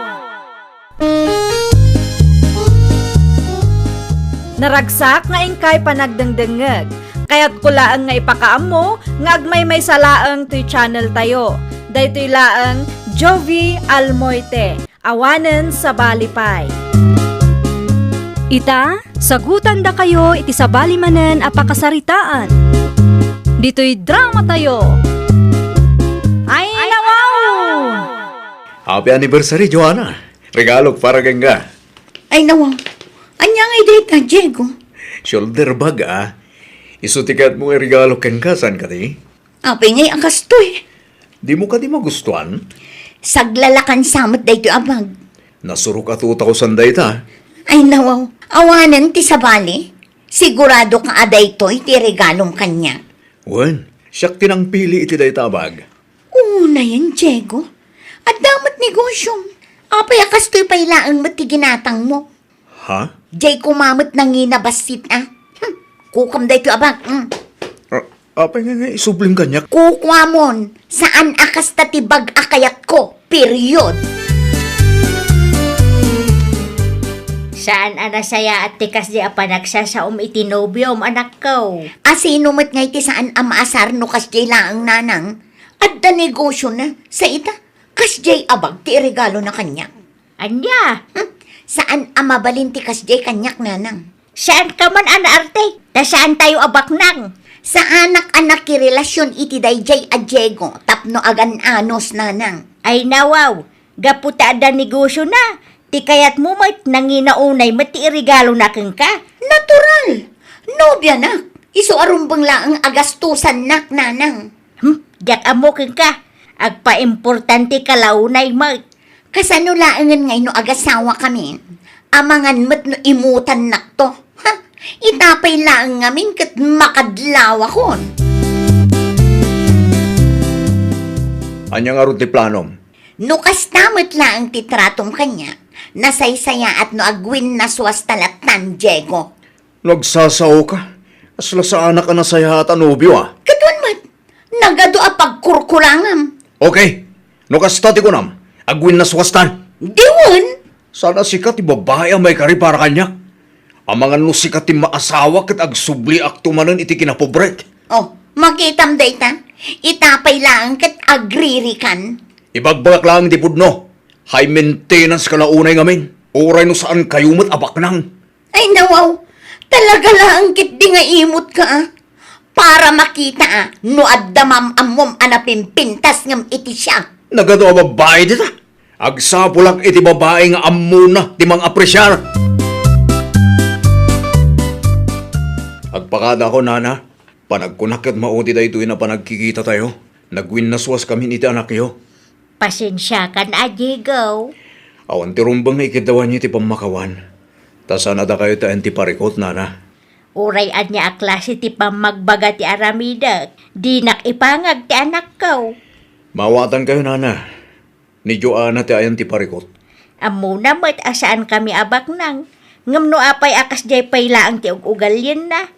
Naragsak nga inkay panagdengdengngeg. Kayatko laeng nga ipakaammo nga agmaymaysa laeng toy channel tayo. Daytoy laeng Jovie Almoite. Awanen sabali pay. Ita, sagutandakayo iti sabali manen a pakasaritaan. Ditoy drama tayo. Ay, nawaw! Happy anniversary, Joanna! Regalok para kenka. Ay, nawaw. Ania ngay dayta, Diego? Shoulder bag, ah. Isu ti kayatmo nga regalo kenka, saan kadi? Apay ngay a kastoy? Dimo kadi magustuan? Saglalakan sa met daytoy a bag. Nasurok a two thousand dayta. Ay, nawaw. Awanen ti sabali. Sigurado ka a daytoy ti regalom kaniak? Wen, siak ti nangpili iti dayta a bag. Unayen, Diego. Adda met negosyom. Apay a kastoy pay laeng met ti ginatangmo? Ha? Diay koma met nangina bassit, a. Hmm. Kukam daytoy a bag. Hmm. Ah, apay nga nga isublim kaniak? Kukuamon. Saan a kasta ti bag a kayatko. Period. Saan a nasayaat ti kasdi a panagsasaom iti nobiom, anakko. A sino met ngay ti saan a maasar no kasdiay laeng, nanang? Adda negosyona. Sa ita, kasdiay a bag ti iregalona kaniak. Ania? Hmm, saan a mabalin ti kasdiay kaniak, nanang. Saanka man a naarte, ta saantayo a baknang. Saanak a nakirelasion iti daydiay a Diego tapno agan-anos, nanang. Ay, nawaw, gapu ta adda negosyona, ti kayatmo met nangina unay met ti iregalona kenka. Natural! Nobianak, isu a rumbeng laeng a gastusannak, nanang. Hmm, diak ammo kenka. Agpaimportanteka la unay met. Kasano laengen ngay no agasawakami? Amangan met no imutannakto. Ha? Ita pay laeng ngamin ket makadlawakon. Ania ngarud ti planom? No kasta met laeng ti tratom kaniak, nasaysayaat no agwinnaswasta lattan, Diego. No agsasaoka, kasla saanak a nasayaat a nobio, a. Ket wen met, nagadu a pagkurkurangam. Okay, no kasta ti kunam, agwinnaswastan. Di wen. Saan a sika ti babai a maikari para kaniak. Amangan no sika ti maasawa ket agsubliakto manen iti kinapobrek. Oh, makitam dayta? Ita pay laeng ket agririkan. Ibagbagak laeng ti pudno. High maintenance ka la unay ngamin. Uray no saankayo met a baknang. Ay, nawaw! Talaga laeng ketdi nga imutka, a. Para makita, a, no adda maam-ammom a napimpintas ngem iti siak. Nagadu a babai dita. Agsapulak iti babai nga ammona ti mang-apresiar. Agpakadako, nana. Panagkunak ket mao ti daytoy a panagkikitatayo. Nagwinnaswaskamin iti anakyo. Pasensiakan a, Diego. Awan ti rumbeng nga ikiddawanyo iti pammakawan. Ta saan a dakayo ti ayan ti parikut, nana. Uray ania a klase ti pammagbaga ti aramidek, dinak ipangag ti anakko. Maawatankayo, nana. Ni Joanna ti ayan ti parikut. Ammona met a saankami a baknang, ngem no apay a kasdiay pay laeng ti ug-ugalienna.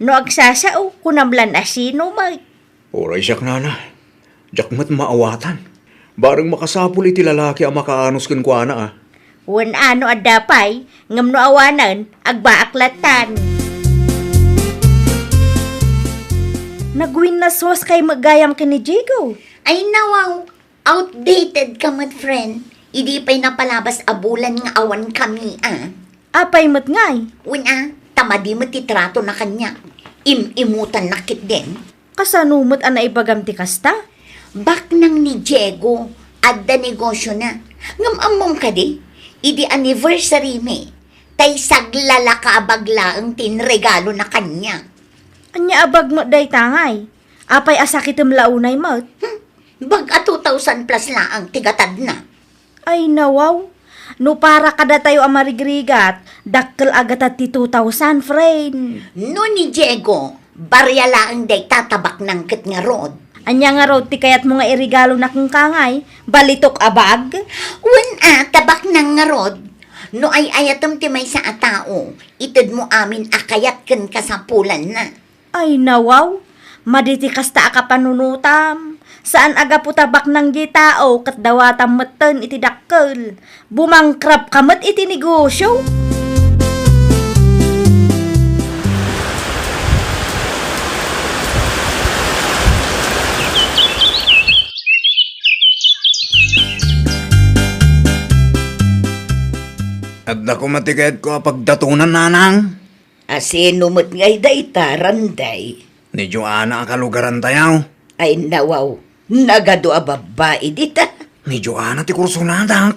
No agsasao, kunam lan a sino met. Uray siak, nana. Diak met maawatan. Bareng makasapul iti lalaki a makaanos kenkuana, a. Wen a no adda pay, ngem no awanen, agbaak lattan. Nagwinnaswaskay met gayam ken ni Diego. Ay, nawaw. Outdated ka met, friend. Idi pay napalabas a bulan nga awankami, a. Apay met ngay? Wen a, ta madi met ti tratona kaniak. Im-imutannak ketdin. Kasano met a naibagam ti kasta? Baknang ni Diego, adda negosyona. Ngem ammom kadi, idi anniversary mi, tay saglalaka a bag laeng ti inregalona kaniak. Ania a bag met dayta ngay? Apay a sakitem la unay met? Hmm, bag a two thousand plus laeng ti gatadna. Ay, nawaw. No para kadatayo a marigrigat, dakkel a gatad ti two thousand, friend. No ni Diego, baria laeng dayta ta baknang ket ngarud. Ania ngarud ti kayatmo nga iregalona kenka ngay? Balitok a bag? Wen a, ta baknang ngarud. No ay-ayatem ti maysa a tao, itedmo amin a kayat ken kasapulanna. Ay, nawaw! Madi ti kasta a kapanunotam. Saan a gapu ta baknang diay tao ket dawatam metten iti dakkel. Bumangkrap ka met iti negosyo. Adda koma ti kayatko a pagdatonan, nanang. A sino met ngay dayta, Randay? Ni Joanna a kalugarantayo. Ay, nawaw. Nagadu a babbai dita. Ni Joanna ti kursonadak.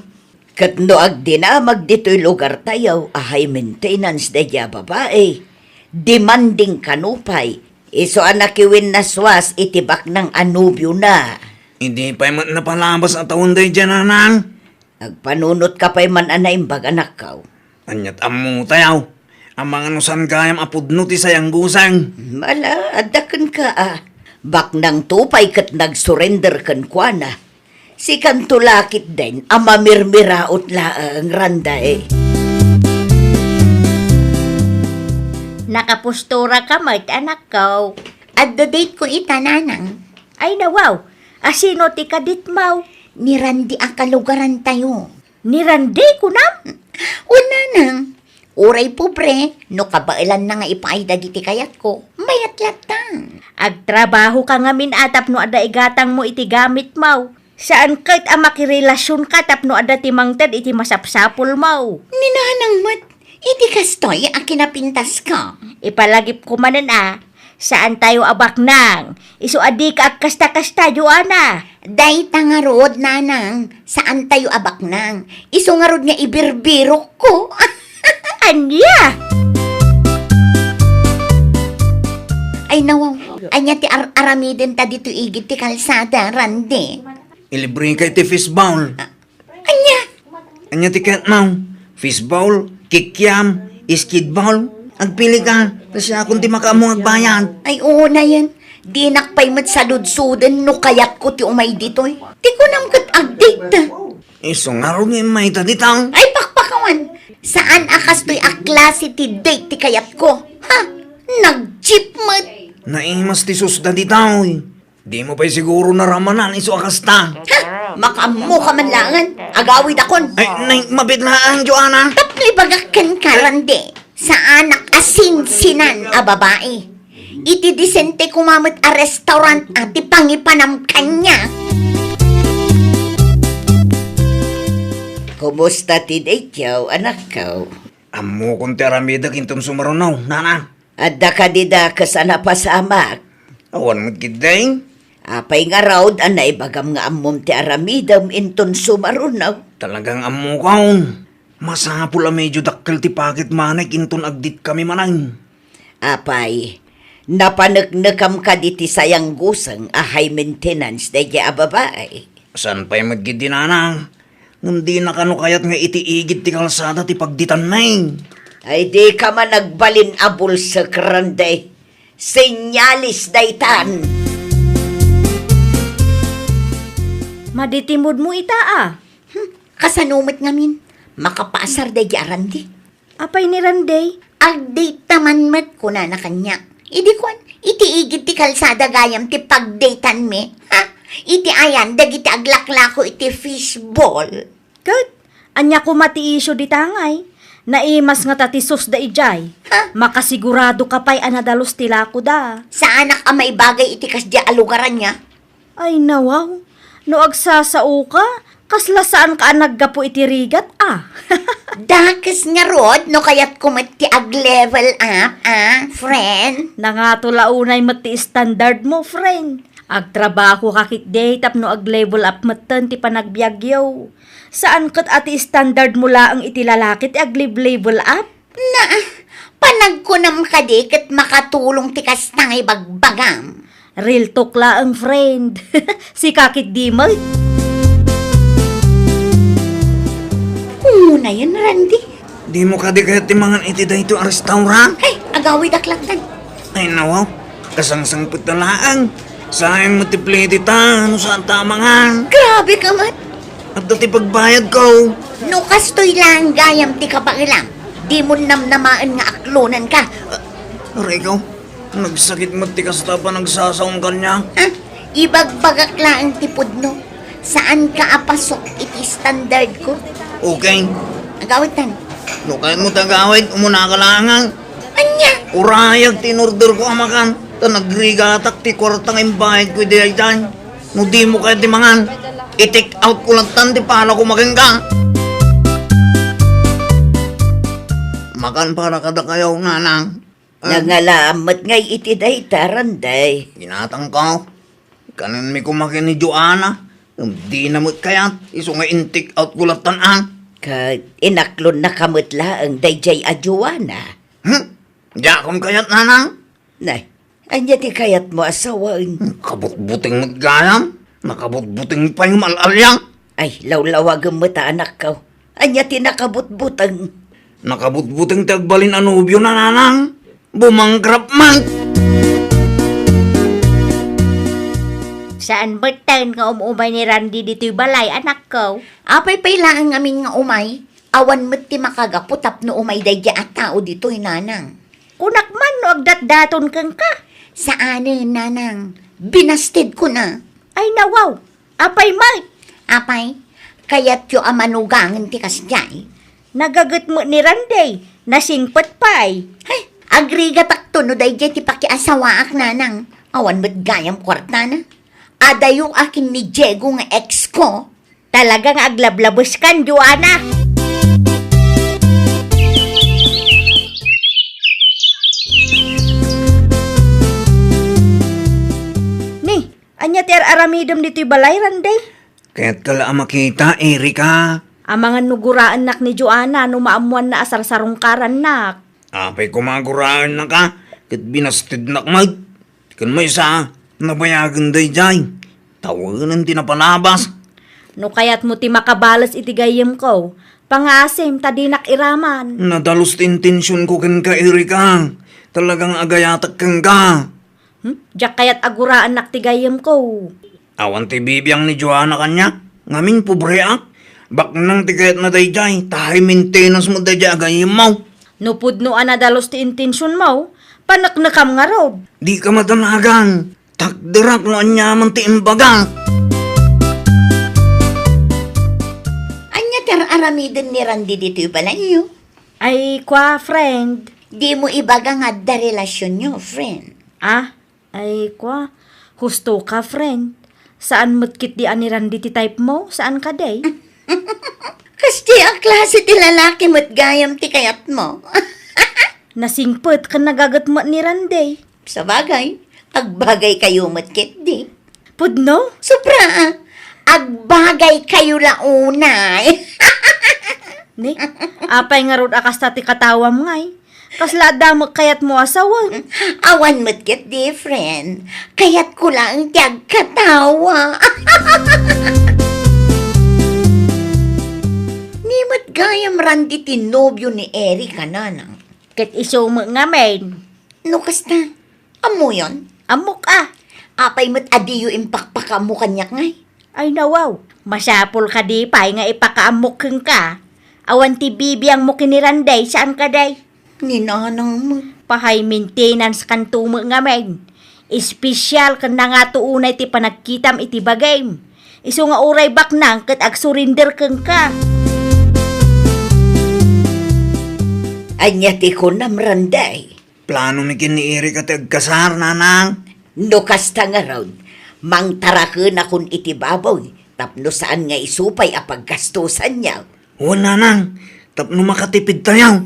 Ket no agdinamag ditoy lugartayo a high maintenance daydiay a babai, demanding ka nupay, isu a nakiwinnaswas iti baknang a nobiona. Idi pay met napalabas a tawen daydiay, nanang. Agpanunotka pay man a naimbag, anakko. Ania't ammotayo? Amangan no saan gayam a pudno ti sayanggusang. Mala, adda kenka a. Baknangto pay ket nagsurrender kenkuana. Sikanto la ketdin a mamirmiraot laeng, Randay. Nakapostura ka met, anakko. Adda date ko ita, nanang. Ay, nawaw. A sino ti kaditmo? Ni Randy a kalugarantayo. Ni Randy, kunam? Wen, nanang. Uray pobre, no kabaelanna nga ipaay dagiti kayatko, mayat latta. Agtrabaho ka ngamin a tapno adda igatangmo iti gamitmo. Saan ket a makirelasionka tapno adda ti mangted iti masapsapulmo. Ni nanang met, iti kastoy a kinapintasko. Ipalagipko manen a, saantayo a baknang. Isu a dika agkasta-kasta, Joanna. Dayta ngarud, nanang, saantayo a baknang. Isu ngarud nga ibirbirokko. Ania? Ay, nawaw. Ania ti ar-, aramidenta ditoy igid ti kalsada, Randy? Ilibreka iti fishball. Ah, ania? Ania ti kayatmo? Fishball, kikiam, skidball? Agpilika, ta siakon ti makaammo nga agbayad. Ay, unayen. Dinak pay met saludsoden no kayatko ti umay ditoy. Ti kunam ket agdate. Isu ngarud nga immayta dita. Ay, pakpakawan! Saan a kastoy a klase ti date ti kayatko? Ha? Nag-jeep met! Naimas ti susda dita, oy. Dimo pay siguro naramanan isu a kasta. Ha? Makaammo ka man laengen. Agawidakon. Ay, nay, mabit laeng, Joanna. Tapno ibagak kenka, Randy. Saanak a sinsinan a babai. Iti disente koma met a restaurant a ti pangipanam kaniak. Kumusta ti daytoy, anakko? Ammokon ti aramidek inton sumaruno, nana. Adda kadi dakes a napasamak? Awan met ketdi. Apay ngarud a naibagam nga ammom ti aramidem inton sumaruno? Talagang ammokon. Masapul a medio dakkel ti pocket money inton agdate kami manen. Apay, napaneknekam kadi ti sayangguseng a high maintenance daydiay a babai? Saan pay met ketdi, nana? Ngem dina kano kayat nga iti igid ti kalsada ti pagdatanmi. Ay, dika man agbalin a bulsek, Randy. Senyales daytan. Madi ti moodmo ita a. Hmm, kasano met ngamin? Makapaasar daydiay a Randy. Apay ni Randy? Agdate ta man met, kunana kaniak. Idi kuan, iti igid ti kalsada gayam ti pagdatanmi. Ha? Iti ayan, dagiti aglaklako iti fishball. Ket, ania koma ti isyu dita ngay? Naimas ngata ti susda idiay. Ha? Makasigurado ka pay a nadalus ti lakoda. Saanak a maibagay iti kasdiay a lugar ania? Ay, nawaw. No agsasaoka, kasla saanka a naggapu iti rigat, a? Dakes ngarud, no kayatko met ti ag-level up, a, friend? Nangato la unay met ti standardmo, friend. Agtrabahoka ketdi tapno ag-level up metten ti panagbiagyo. Saan ket a ti standardmo laeng iti lalaki ti ag-level up? Na, panagkunam kadi ket makatulong ti kasta nga ibagbagam? Real talk laeng, friend. Sika ketdi met. Unayen, Randy. Dimo kadi kayat ti mangan iti daytoy a restaurant? Ay, agawidak lattan. Ay, nawaw. Kasangsangpet ta laeng. Sayang met ti plete ta, no saan ta mangan. Grabe ka met. Adda ti pagbayadko. No kastoy laeng gayam ti kabaelam, dimo namnamaen nga aklonenka. Aray ko, nagsakit met ti kasta a panagsasaom kaniak. Ah, ibagbagak laeng ti pudno. Saanka a pasok iti standardko. Okay. Agawidtan. No kayatmo ti agawid, umunaka laeng. Ania? Urayag ti inorderko a makan, ta nagrigatak ti kuarta nga imbayadko idi daytan. No dimo kayat ti mangan, i-take outko lattan ti palako makenka. Akan para kadakayo, nanang? Ah. Nangalaam met ngay iti dayta, Randay. Ginatangko. Kanenmi koma ken ni Joanna. Ngem dina met kayat, isu nga in-take out ko lattan, ah. Ket inaklonnaka met laeng daydiay a Joanna. Hmm? Diakon kayat, nanang? Nay, ania ti kayatmo a sawen? Nakabutbuteng met gayam. Nakabutbuteng pay nga mal-aliang. Ay, lawlawagem met a, anakko. Ania ti nakabutbuteng? Nakabutbuteng ti agbalin a nobiona, nanang. Bumangkrap man. Saan metten nga um-umay ni Randy ditoy balay, anakko? Apay pay laeng ngamin nga umay? Awan met ti makagapu tapno umay daydiay a tao ditoy, nanang. Kunak man no agdatdaton kenka. Saanen, nanang. Binastedkon a. Ay, nawaw. Apay met? Apay, kayatyo a manugangen ti kasdiay? Nagaget met ni Randy. Nasingpet pay. Ay, agrigatakto no daydiay ti pakiasawaak, nanang. Awan met gayam kuartana. Adayo a ken ni Diego nga ex ko. Talaga nga aglablabeskan, Joanna. Ni, ania ti ar-aramidem ditoy balay, Randy? Kayatka la a makita, Erika. Amangan no guraennak ni Joanna no maammoanna a sarsarungkarannak. Apay koma a guraennaka, ket binastednak met. Ken maysa, nabayagen daydiay. Tawenen ti napalabas. No kayatmo ti makabales iti gayyemko, pangaasim ta dinak iraman. Nadalus ti intensionko kenka, Erika. Talaga nga agayatek kenka. Hmm? Diak kayat a guraennak ti gayyemko. Awan ti bibiang ni Joanna kaniak. Ngamin, pobreak. Baknang ti kayatna daydiay, ta high maintenance met daydiay a gayyemmo. No pudno a nadalus ti intensionmo, paneknekam ngarud. Dika madanagan. Takderak no aniaman ti imbagak. Ania ti ar-aramiden ni Randy ditoy balayyo? Ay, kua, friend. Dimo ibaga nga adda relasionyo, friend. Ah, ay, kua. Husto ka, friend. Saan met ketdi a ni Randy ti type mo? Saan kadi? Kasdi a klase ti lalaki met gayam ti kayatmo. Nasingpet ken nagaget met ni Randy. Sabagay, agbagay kayo met ketdi. Pudno? Sobra, ah. Agbagay kayo la unay. Ni, apay ngarud a kasta ti katawam ngay? Kasla adda met kayatmo a sawen? Awan met ketdi, friend. Kayatko laeng ti agkatawa. Ni met gayam Randy ti nobio ni Erica, nanang. Ket isu met ngamin. No kasta, ammoyon? Ammok a. Apay met a diyo impakpakaammo kaniak ngay? Ay, nawaw. Masapul kadi pay nga ipakaammok kenka. Awan ti bibiangmo ken ni Randy, saan kadi? Ni nanang met. Pa-high maintenance kanto met ngamin. Espesyal ken nangato unay ti panagkitam iti bagim. Isu nga uray baknang ket agsurinder kenka. Ania ti kunam, Randy? Planomi ken ni Erica ti agkasar, nanang. No kasta ngarud, mangtarakenakon iti baboy tapno saan nga isu pay a paggastosanyo. Wen, nanang, tapno makatipidtayo.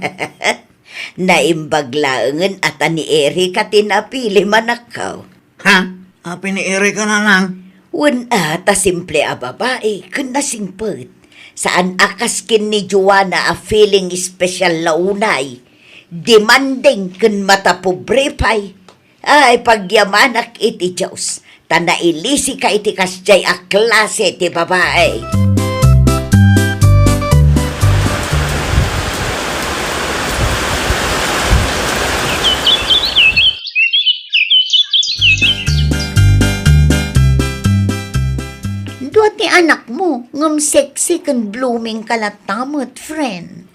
Naimbag laengen a ta ni Erica ti napili, manakko. Ha? Apay ni Erica, nanang? Wen a, ta simple a babai ken nasingpet. Saan a kas ken ni Joanna a feeling special la unay. Demanding ken matapobre pay. Ay, pagyamanak iti Dios, ta nailisika iti kasdiay a klase ti babai. Dua ti anakmo, ngem sexy ken blooming ka latta met, friend.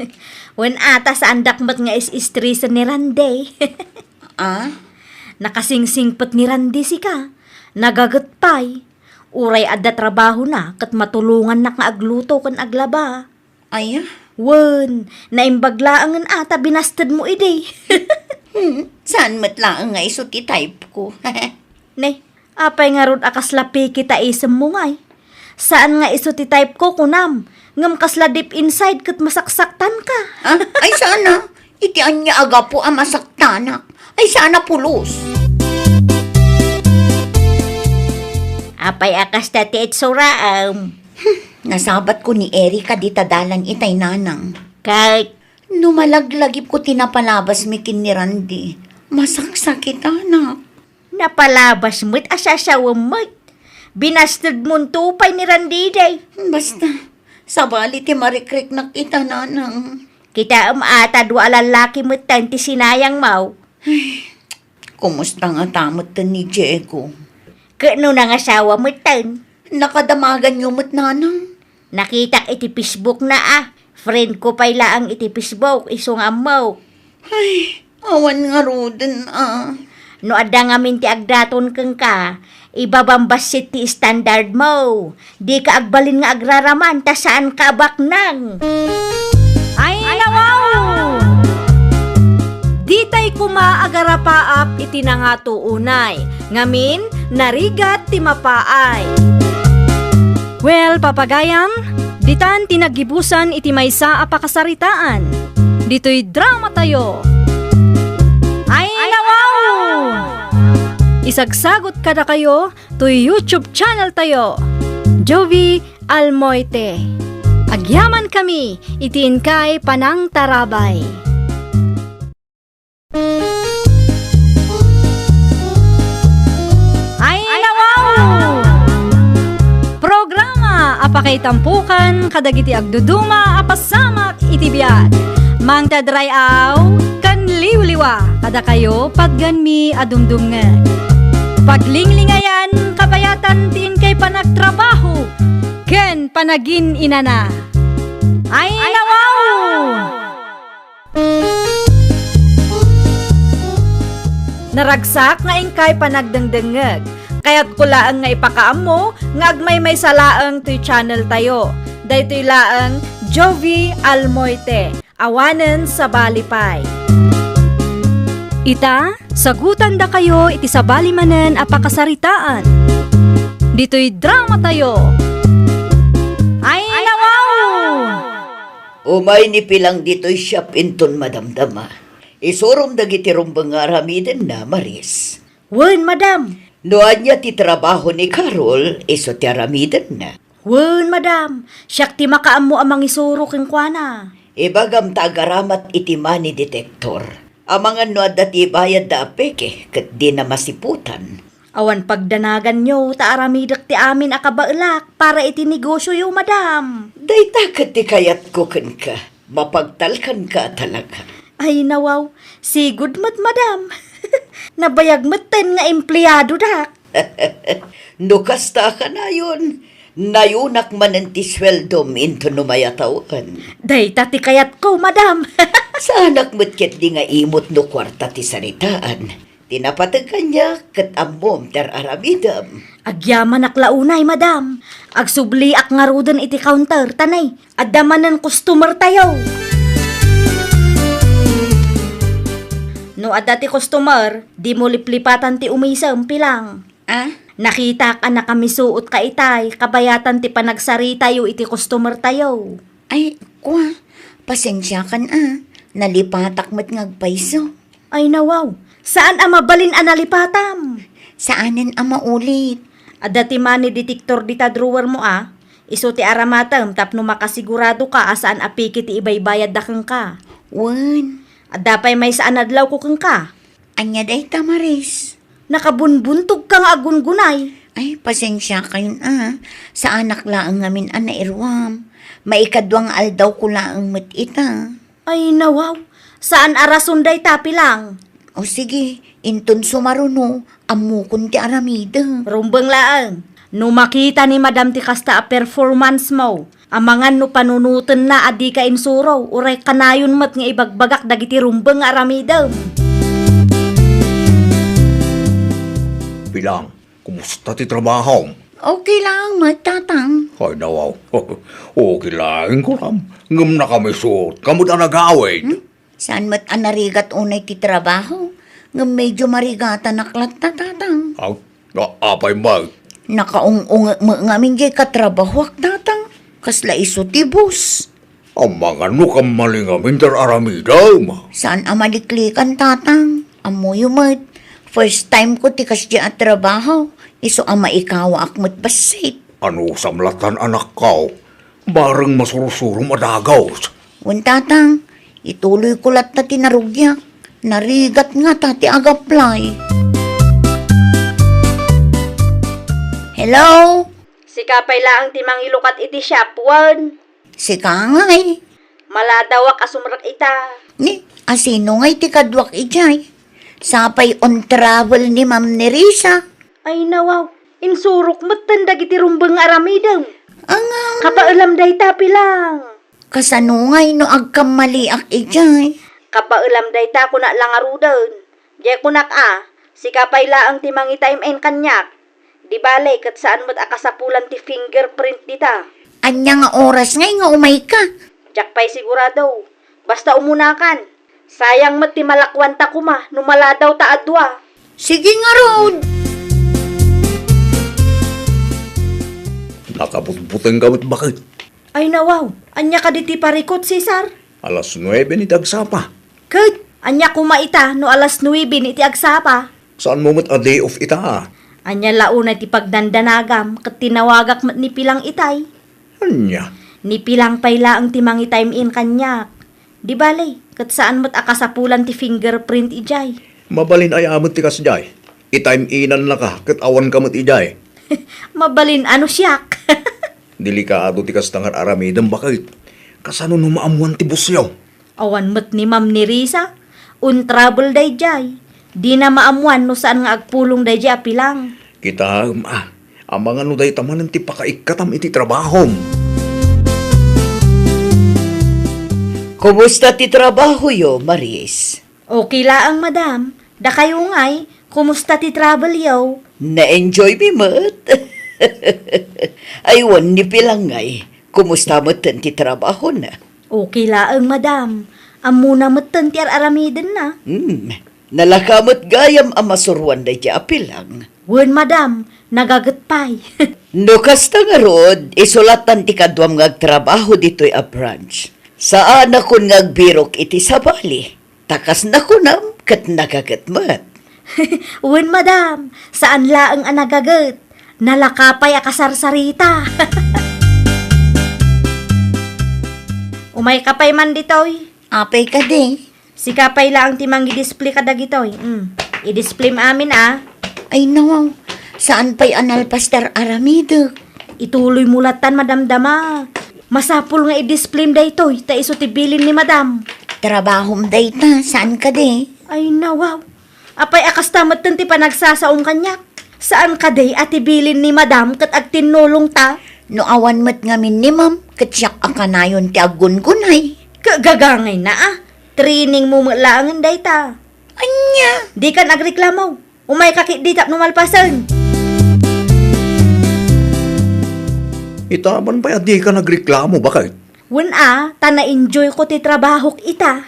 Wen a, ta saandak met nga is-istresen ni Randy. Ah? Nakasingsingpet ni Randy sika. Nagaget pay. Uray adda trabahona ket matulongannak nga agluto ken aglaba. Aya? Wen, naimbag laengen a ta binastedmo idi. Hmm, saan met laeng nga isu ti type ko. Ne, apay ngarud a kasla peke ta isemmo ngay? Saan nga isu ti type ko, kunam, ngem kasla deep inside ket masaksaktanka. Ah, ay, saan a? Iti ania a gapu a masaktanak? Ay, saan a pulos. Apay a kasta ti itsuraan? Hmm, nasabatko ni Erika dita dalan itay, nanang. Ket? No malaglagipko ti napalabasmi ken ni Randy, masaksakitanak. Napalabas met a sasawem met. Binastedmonto pay ni Randy, day. Basta, sabali ti marikriknak ita, nanang. Kitaem a ta dua a lallaki metten ti sinayangmo. Ay, kumusta ngata metten ni Diego? Ket no nangasawa metten? Nakadamaganyo met, nanang? Nakitak iti Facebook na a. Friend ko pay laeng iti Facebook, isu nga ammok. Ay, awan ngaruden a. No adda ngamin ti agdaton kenka, ibabam bassit ti standard mo. Dika agbalin nga agraraman ta saanka a baknang. Ay, nawaw! Ditay koma agarapaap iti nangato unay. Ngamin, narigat ti mapaay. Well, papagayam, ditan ti naggibusan iti maysa a pakasaritaan. Ditoy drama tayo. Ay, nawaw! Isagsagot kadakayo toy YouTube channel tayo, Jovie Almoite. Agyaman kami iti inkay panangtarabay. Ay, nawaw! Programa a pakaitampukan kadagiti agduduma a pasamak iti biag. Mangted ray-aw ken liwliwa kadakayo patgenmi a dumdumngeg. Paglinglingayan kabayatan ti inkay panagtrabaho ken panagin-inana. Ay, nawaw! Naragsak nga inkay panagdengdengngeg. Kayatko laeng nga ipakaammo nga agmaymaysa laeng toy channel tayo. Daytoy laeng Jovie Almoite, awanen sabali pay. Ita, sagutandakayo iti sabali manen a pakasaritaan. Ditoy drama tayo. Ay, nawaw! Umay ni Pilang ditoy siap inton madamdama. Isurom dagiti rumbeng nga aramidenna, Maris. Wen, madam. No ania ti trabaho ni Carol, isu ti aramidenna. Wen, madam. Siak ti makaammo a mangisuro kenkuana. Ibagam ta agaramat iti money detector. Amangan no adda ti ibayadda a peke ket dina masiputan. Awan pagdanaganyo ta aramidek ti amin a kabaelak para iti negosioyo, madam. Dayta ket ti kayatko kenka. Mapagtalkanka a talaga. Ay, nawaw. Sigud met, madam. Nabayag metten nga empleadodak. No kasta a kanayon, nayunak manen ti sueldom inton no mayatawen. Dayta ti kayatko, madam. Saanak met ketdi nga imot no kuarta ti saritaan. Ti napateg kaniak ket ammom ti ar-aramidem. Agyamanak la unay, madam. Agsubliak ngaruden iti counter, ta nay, adda manen customer tayo. No adda ti customer, dimo liplipatan ti umisem, Pilang. Ah? Nakitak a nakamisuot ka itay, kabayatan ti panagsaritayo iti customer tayo. Ay, kua, pasensiakan a, nalipatak met nga agpayso. Ay, nawaw, saan a mabalin a nalipatam? Saanen a maulit. Adda ti money detector dita drawer mo a, isu ti aramatem tapno makasigurado ka a saan a peke ti ibaybayadda kenka. Wen. Adda pay maysa a nadlawko kenka. Ania dayta, Maris? Nakabunbuntog ka nga agungunay. Ay, pasensiakayon a. Saanak laeng ngamin a nairuam. Maikadua nga aldawko laeng met ita. Ay, nawaw. Saan a rason dayta, Pilang? O sige, inton sumaruno, ammokon ti aramidem. Rumbeng laeng. No makita ni Madam ti kasta a performance mo, amangan no panunotenna a dika insuro, uray kanayon met nga ibagbagak dagiti rumbeng nga aramidem. Pilang, kumusta ti trabahom? Okay lang, Tatang. Ay, nawaw. Okay lang, kuram. Ngem nakamisut, kamo da nagawid. Hmm? Saan met a narigat unay ti trabaho, ngem medyo marigatanak latta, Tatang. Aw, a-, apay met? Nakaung-ungek met ngamin diay katrabahoak, Tatang. Kasla isu ti boss. Amangan no kammali ngamin ti ar-aramidem. Saan a maliklikan, Tatang. Ammoyo met, first time ko ti kasdi a trabaho, isu a maikawaak met bassit. Anusam lattan, anakko? Bareng masursurom a dagus. Wen, Tatang, ituloyko latta ti narugiak. Narigat ngata ti ag-apply. Hello? Sika pay laeng ti mangilukat iti shop, wen? Sika ngay. Maladawak a sumrek ita. Ni, asino ngay ti kaduak idiay? Sapay on travel ni Ma'am Nerissa. Ay, nawaw. Insurok metten dagiti rumbeng nga aramidem. Anga. Kapaelam dayta, Pilang. Kasano ngay no agkammaliak idiay? Kapaelam dayta, kunak la ngaruden. Diay kunak a, sika pay laeng ti mangitime-in kaniak. Di bale, ket saan met a kasapulan ti fingerprint dita. Ania nga oras ngay nga umayka? Diak pay sigurado. Basta umunakan. Sayang met ti malakuanta koma no maladawta a dua. Sige ngarud! Nakabutbutengka met, baket. Ay, nawaw, ania kadi ti parikut, Cesar? Alas nuebe ni ti agsapa. Ket, ania koma ita no alas nuebe ni ti agsapa? Saanmo met a day off ita, a? Ania la unay ti pagdandanagam ket tinawagak met ni Pilang itay? Ania? Ni Pilang pay laeng ti mangitime-in kaniak. Di bale, ket saan met a kasapulan ti fingerprint idiay. Mabalin aya met ti kasdiay? Itime-inan laka ket awanka met idiay. Mabalin a no siak. Delikado ti kasta nga ar-aramidem, baket. Kasano no maammuan ti busyo? Awan met ni Ma'am Nerissa. On travel daydiay. Dina maammuan no saan nga agpulong daydiay a Pilang. Kitaem a, amangan no dayta manen ti pakaikkatam iti trabahom. Kumusta ti trabahoyo, Maris? Okay laeng, madam. Dakayo ngay, kumusta ti travelyo? Na-enjoy mi met. Ay, wen ni Pilang ngay, kumusta metten ti trabahona? Okay laeng, madam. Ammona metten ti ar-aramidenna. Hmm, nalaka met gayam a masuroan daydiay a Pilang. Wen, madam, nagaget pay. No kasta ngarud, isu lattan ti kaduam nga agtrabaho ditoy a branch. Saanakon nga agbirok iti sabali. Ta kas nakunam ket nagaget met. Wen, madam, saan laeng a nagaget. Nalaka pay a kasarsarita. Umayka pay man ditoy. Apay kadi? Sika pay laeng ti mangi-display kadagitoy. Mm. I-displayem amin, a. Ay, nawaw. Saan pay a nalpas ti ar-aramidek? Ituloymo lattan madamdama. Masapul nga i-displayem daytoy, ta isu ti bilin ni madam. Trabahom dayta, saan kadi? Ay, nawaw. Apay a kasta metten ti panagsasaom kaniak? Saan kadi a ti bilin ni madam ket agtinnulongta? No awan met ngamin ni ma'am, ket siak a kanayon ti aggungunay. Ket gagangayna a. Trainingmo met laengen dayta. Ania? Dikan agreklamo. Umayka ketdi tapno malpasen. Ita man pay a dikan agreklamo, baket. Wen a, ta na-enjoyko ti trabahok ita.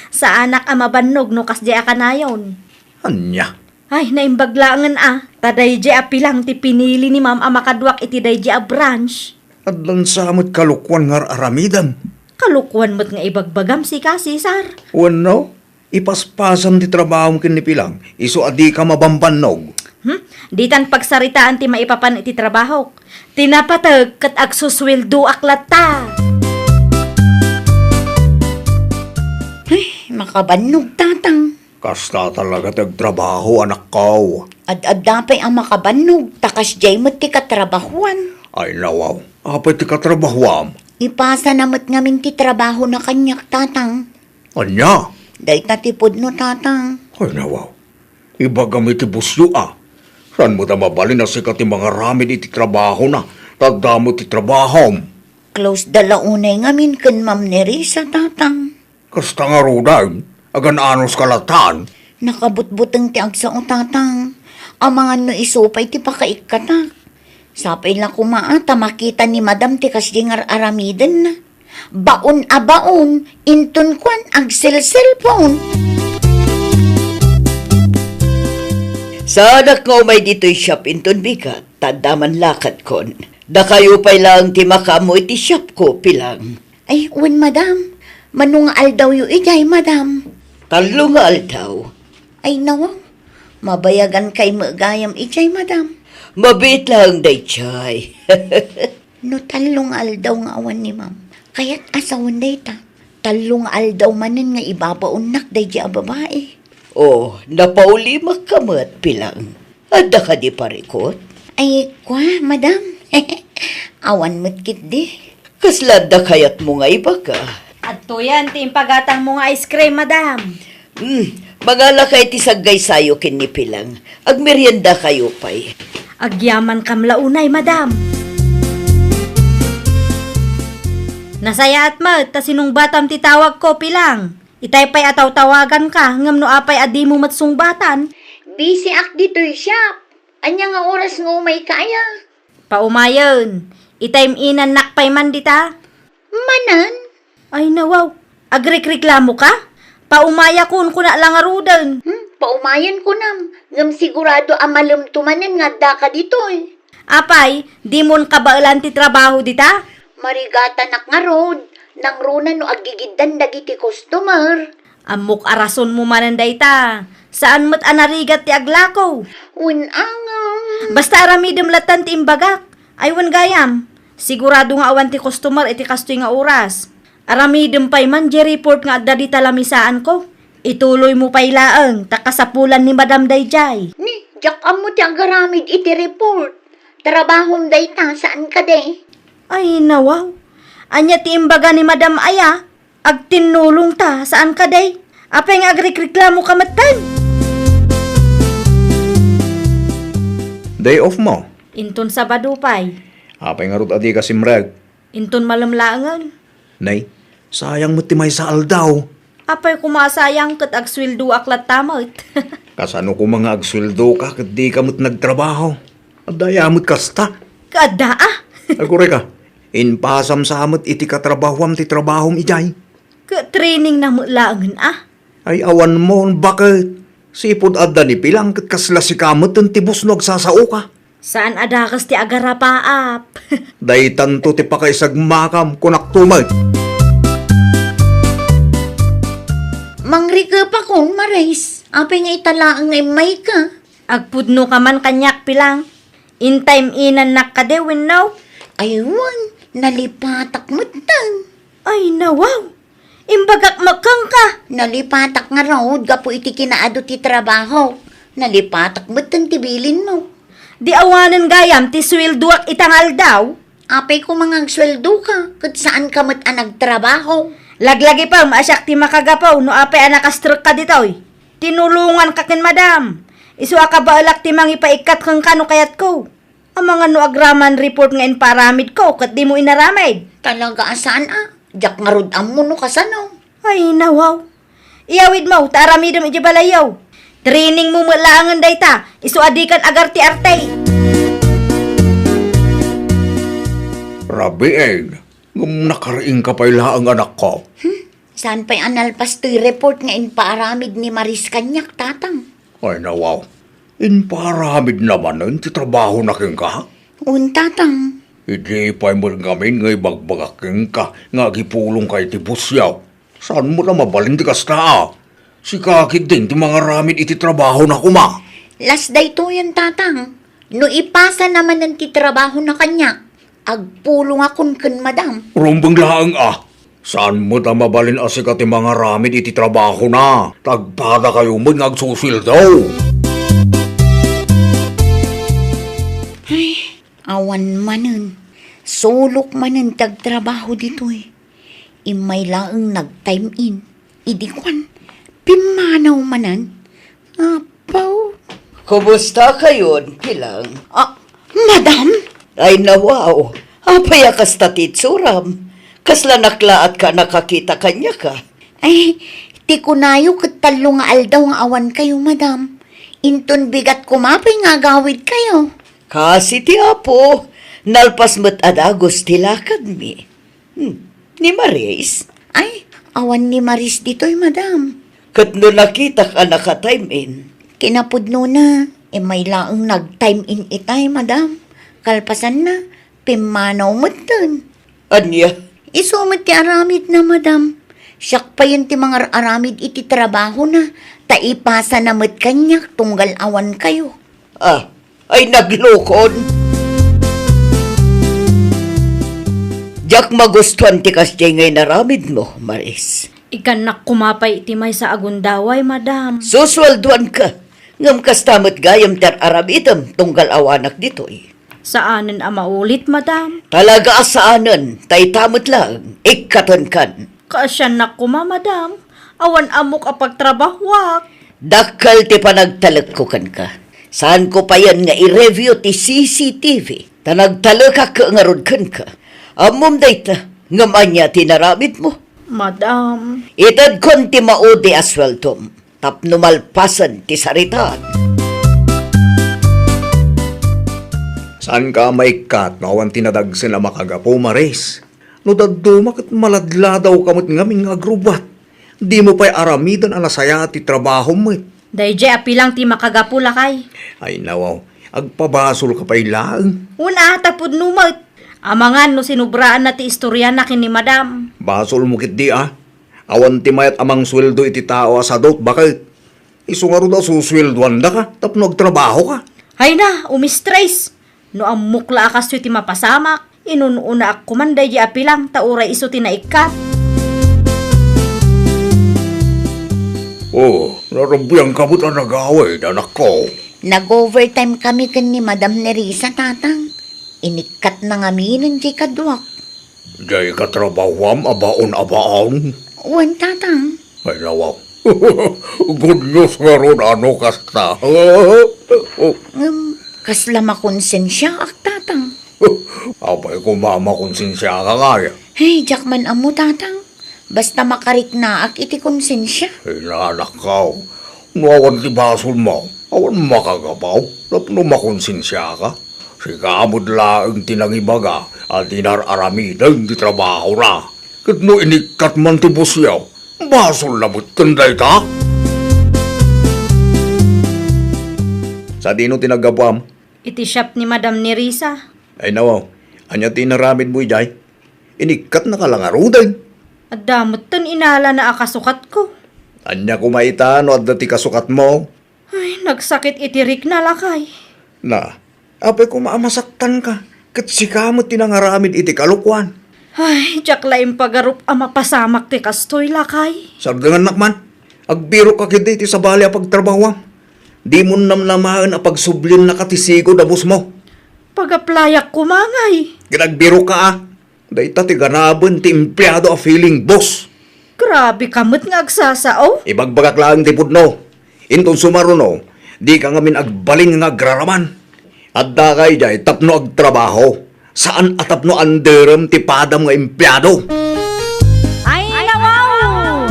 Saanak a mabannog no kasdiay a kanayon. Ania? Ay, naimbag laengen a, ta daydiay a Pilang ti pinili ni ma'am a makaduak iti daydiay a branch. Addan sa met kalokuan nga ar-aramidem. Kalokuan met nga ibagbagam sika, Cesar. Wenno, ipaspasam ti trabahom ken ni Pilang, isu a dika mabambannog. Hmm? Ditan pagsaritaan ti maipapan iti trabahok. Ti napateg ket agsusueldoak latta. Ay, makabannog, Tatang. Kasta talaga ti agtrabaho, anakko. Ad-adda pay a makabannog, ta kasdiay met ti katrabahuan. Ay, nawaw. Apay ti katrabahuam? Ipasana met ngamin ti trabahona kaniak, Tatang. Ania? Dayta ti pudno, Tatang. Ay, nawaw. Ibagam iti busyo a. Saan met a mabalin a sika ti mangaramid iti trabahona, ta adda met ti trabahom? Close da la unay ngamin ken Ma'am Nerissa, Tatang. Kasta ngaruden, agan-anos ka latan? Nakabutbuteng ti agsao, Tatang. Amangan no isu pay ti pakaikkatak. Sapay la koma a ta makita ni Madam ti kasdi nga ar-aramidenna. Baon a baon, inton kuan, agselselpon. Saanak nga umay ditoy shop inton bigat, ta adda man lakadkon. Dakayo pay laeng ti makaammo iti shopko, Pilang. Ay, wen, madam. Mano nga aldawyo idiay, madam? Tallo nga aldaw. Ay, nawaw. Mabayagankay met gayam idiay, madam. Mabiit laeng daydiay. No tallo nga aldaw nga awan ni ma'am, kayat a sawen dayta. Tallo nga aldaw manen nga ibabaonnak daydiay a babai. Oh, napaulimakka met, Pilang. Adda kadi parikut? Ay, kua, madam. Awan met ketdi. Kasla adda kayatmo nga ibaga? Adtoyen ti impagatangmo nga ice cream, madam. Hmm, mangalakayo ti saggaysayo ken ni Pilang. Agmeriendakayo pay. Agyamankam la unay, madam. Nasayaat met ta sinungbatam ti tawagko, Pilang. Itay pay a tawtawaganka, ngem no apay a dimo met sungbatan? Busy ak ditoy shop. Ania nga oras nga umayka aya? Paumayen. Itay inannak pay man dita. Manen? Ay, nawaw. Agrikreklamoka? Paumayakon, kuna la ngaruden. Hmm, paumayen kunam. Ngem sigurado a malemto manen nga addaka ditoy. Apay, dimon kabaelan ti trabaho dita? Marigatanak ngarud, nangruna no aggigiddan dagiti customer. Ammok a rasonmo manen dayta. Saan met a narigat ti aglako. Wen, angam. Basta aramidem lattan ti imbagak. Ay, wen gayam. Sigurado nga awan ti customer iti kastoy nga oras. Aramidem pay man diay report nga adda dita lamisaanko. Ituloymo pay laeng, ta kasapulan ni madam daydiay. Ni, diak ammo ti agaramid iti report. Trabahom dayta, saan kadi? Ay, nawaw. Ania ti imbaga ni madam aya? Agtinnulongta, saan kadi? Apay nga agrikreklamoka metten? Day off mo? Inton Sabado pay. Apay ngarud a dika simrek? Inton malem laengen. Nay, sayang met ti maysa a aldaw. Apay koma a sayang ket agsueldoak latta met. Kasano koma nga agsueldoka ket dika met nagtrabaho? Adda aya met kasta? Kaadda a. Aguray ka, impasam sa met iti katrabahoam ti trabahom idiay. Ket training na met laengen a. Ay, awan mo, baket. Sipud adda ni Pilang ket kasla sika met ti boss no agsasaoka. Saan a dakes ti agarapaap. Daytanto ti pakaisagmakam, kunak tumet. Mangrikepakon, Maris. Apay nga ita laeng nga immayka? Agpudnoka man kaniak, Pilang. Intay inannak kadi wenno? Ay, wen, nalipatak metten. Ay, nawaw. Imbagak met kenka. Nalipatak ngarud gapu iti kinaadu ti trabaho. Nalipatak metten ti bilinmo. Di awanen gayam ti sueldoak ita nga aldaw? Apay koma nga agsueldoka, ket saanka met a nagtrabaho. Laglagipem a siak ti makagapu no apay a nakastrekka ditoy. Tinulonganka ken madam. Isu a kabaelak ti mangipaikkat kenka no kayatko. Amangan no agraman report nga impaaramidko ket dimo inaramid. Talaga a saan a. Diak ngarud ammo no kasano. Ay, nawaw. Iyawidmo, ta aramidem idiay balayyo. Trainingmo met laengen dayta, isu a dikan agarti-arti. Rabiin, ngem nakariingka pay laeng, anakko. Hmm? Saan pay a nalpas toy report nga impaaramid ni Maris kaniak, Tatang? Ay, nawaw. Impaaramidna manen ti trabahona kenka? Wen, Tatang. Idi pay met ngamin nga ibagbagak kenka nga agipulongka iti bossyo. Saan met a mabalin ti kasta a? Sika ketdin ti mangaramid iti trabahona koma. Las daytoyen, Tatang. No ipasana manen ti trabahona kaniak, agpulongakon ken madam. Rumbeng laeng a. Saan met a mabalin a sika ti mangaramid iti trabahona. Ta agpadakayo met nga agsusueldo. Ay, awan manen. Sulok manen ti agtrabaho ditoy. Immay laeng nag-time in. Idi kuan, pimmanaw manen. Apo. Kumusta kayon, Pilang? Ah, madam? Ay, nawaw. Apay a kasta ti itsuram? Kasla naklaat ka a nakakita kaniaka? Ay, ti kunayo ket tallo nga aldaw nga awan kayo, madam. Inton bigat koma pay nga agawid kayo. Kasi ti Apo, nalpas met a dagus ti lakadmi. Hmm, ni Maris? Ay, awan ni Maris ditoy, madam. Ket no nakitak a naka-time in? Kinapudnona, immay laeng nag-time in itay, madam. Kalpasanna, pimmanaw metten. Ania, Isu met ti aramidna, madam. Siak payen ti mangar-aramid iti trabahona, ta ipasana met kaniak tunggal awan kayo. Ah, ay naglukon. Diak magustuan ti kasdiay nga inaramidmo, Maris. Ikkannak koma pay iti maysa a gundaway, madam. Susueldoanka, ngem kasta met gayam ti ar-aramidem tunggal awanak ditoy. Saanen a maulit, madam. Talaga a saanen, ta ita met laeng, ikkatenkan. Kaasiannak koma, madam. Awan ammok a pagtrabahuak. Dakkel ti panagtalekko kenka. Saanko payen nga i-review ti C C T V, ta nagtalekak ngarud kenka. Ammom dayta, ngem ania ti inaramidmo? Madam. Itedkon ti maudi a sueldom tapno malpasen ti saritaan. Saanka a maikkat no awan ti nadagsen a makagapu, Maris? No dadduma ket maladladawka met ngamin nga agrubbuat. Dimo pay aramiden a nasayaat ti trabahom met. Daydiay a pilang ti makagapu, lakay. Ay, nawaw. Agpabasolka pay laeng. Wen a, ta pudno met. Amangan no sinubraanna ti istoriana ken ni madam. Basolmo ketdi a. Awan ti mayat a mangsueldo iti tao a sadut, baket. Isu ngarud a susueldoandaka tapno agtrabahoka. Ay na, umistres. No ammok la a kastoy ti mapasamak, inun-unaak koman daydi a pilang ta uray isu ti naikkat. Oh, narabiangka met a nagawid, anakko. Nag-overtime kami ken ni Madam Nerissa, Tatang. Inikkatna ngaminen diay kaduak. Diay katrabahuam a baon a baon? Wen, Tatang. Ay, nawaw. Good news ngarud, ano kasta? Ngem, kasla makonsensiaak, Tatang. Apay koma a makonsensiaak, aya? Hey, diak man ammo, Tatang. Basta makariknaak iti konsensia. Ay, anakko. No awan ti basolmo, awan makagapu tapno makonsensiaka. Sika met laeng ti nangibaga a di ar-aramiden ti trabahona. Ket no inikkat man ti busyo, basolna met ken dayta. Sadino ti naggapuam? Iti shop ni Madam Nerissa. Ay, nawaw. Ania ti inaramidmo idiay? Inikkatnaka la ngaruden. Adda metten inalana a kasukatko. Ania koma ita no adda ti kasukatmo? Ay, nagsakit iti rikna, lakay. Na, apay koma a masaktanka, ket sika met ti nangaramid iti kalokuan. Ay, diak la impagarup a mapasamak ti kastoy, lakay. Sardengannak man, agbirokka ketdi iti sabali a pagtrabahuam. Dimo namnamaen a pagsubliennaka ti sigud a bossmo. Pag-applyak koma ngay. Ket agbirokka a. Dayta ti ganaben ti empleado a feeling boss. Grabe ka met nga agsasao. Ibagbagak laeng ti pudno. Inton sumaruno, dika ngamin agbalin nga agraraman. Addaka idiay tapno agtrabaho, saan a tapno anderem ti padam nga empleado. Ay, nawaw!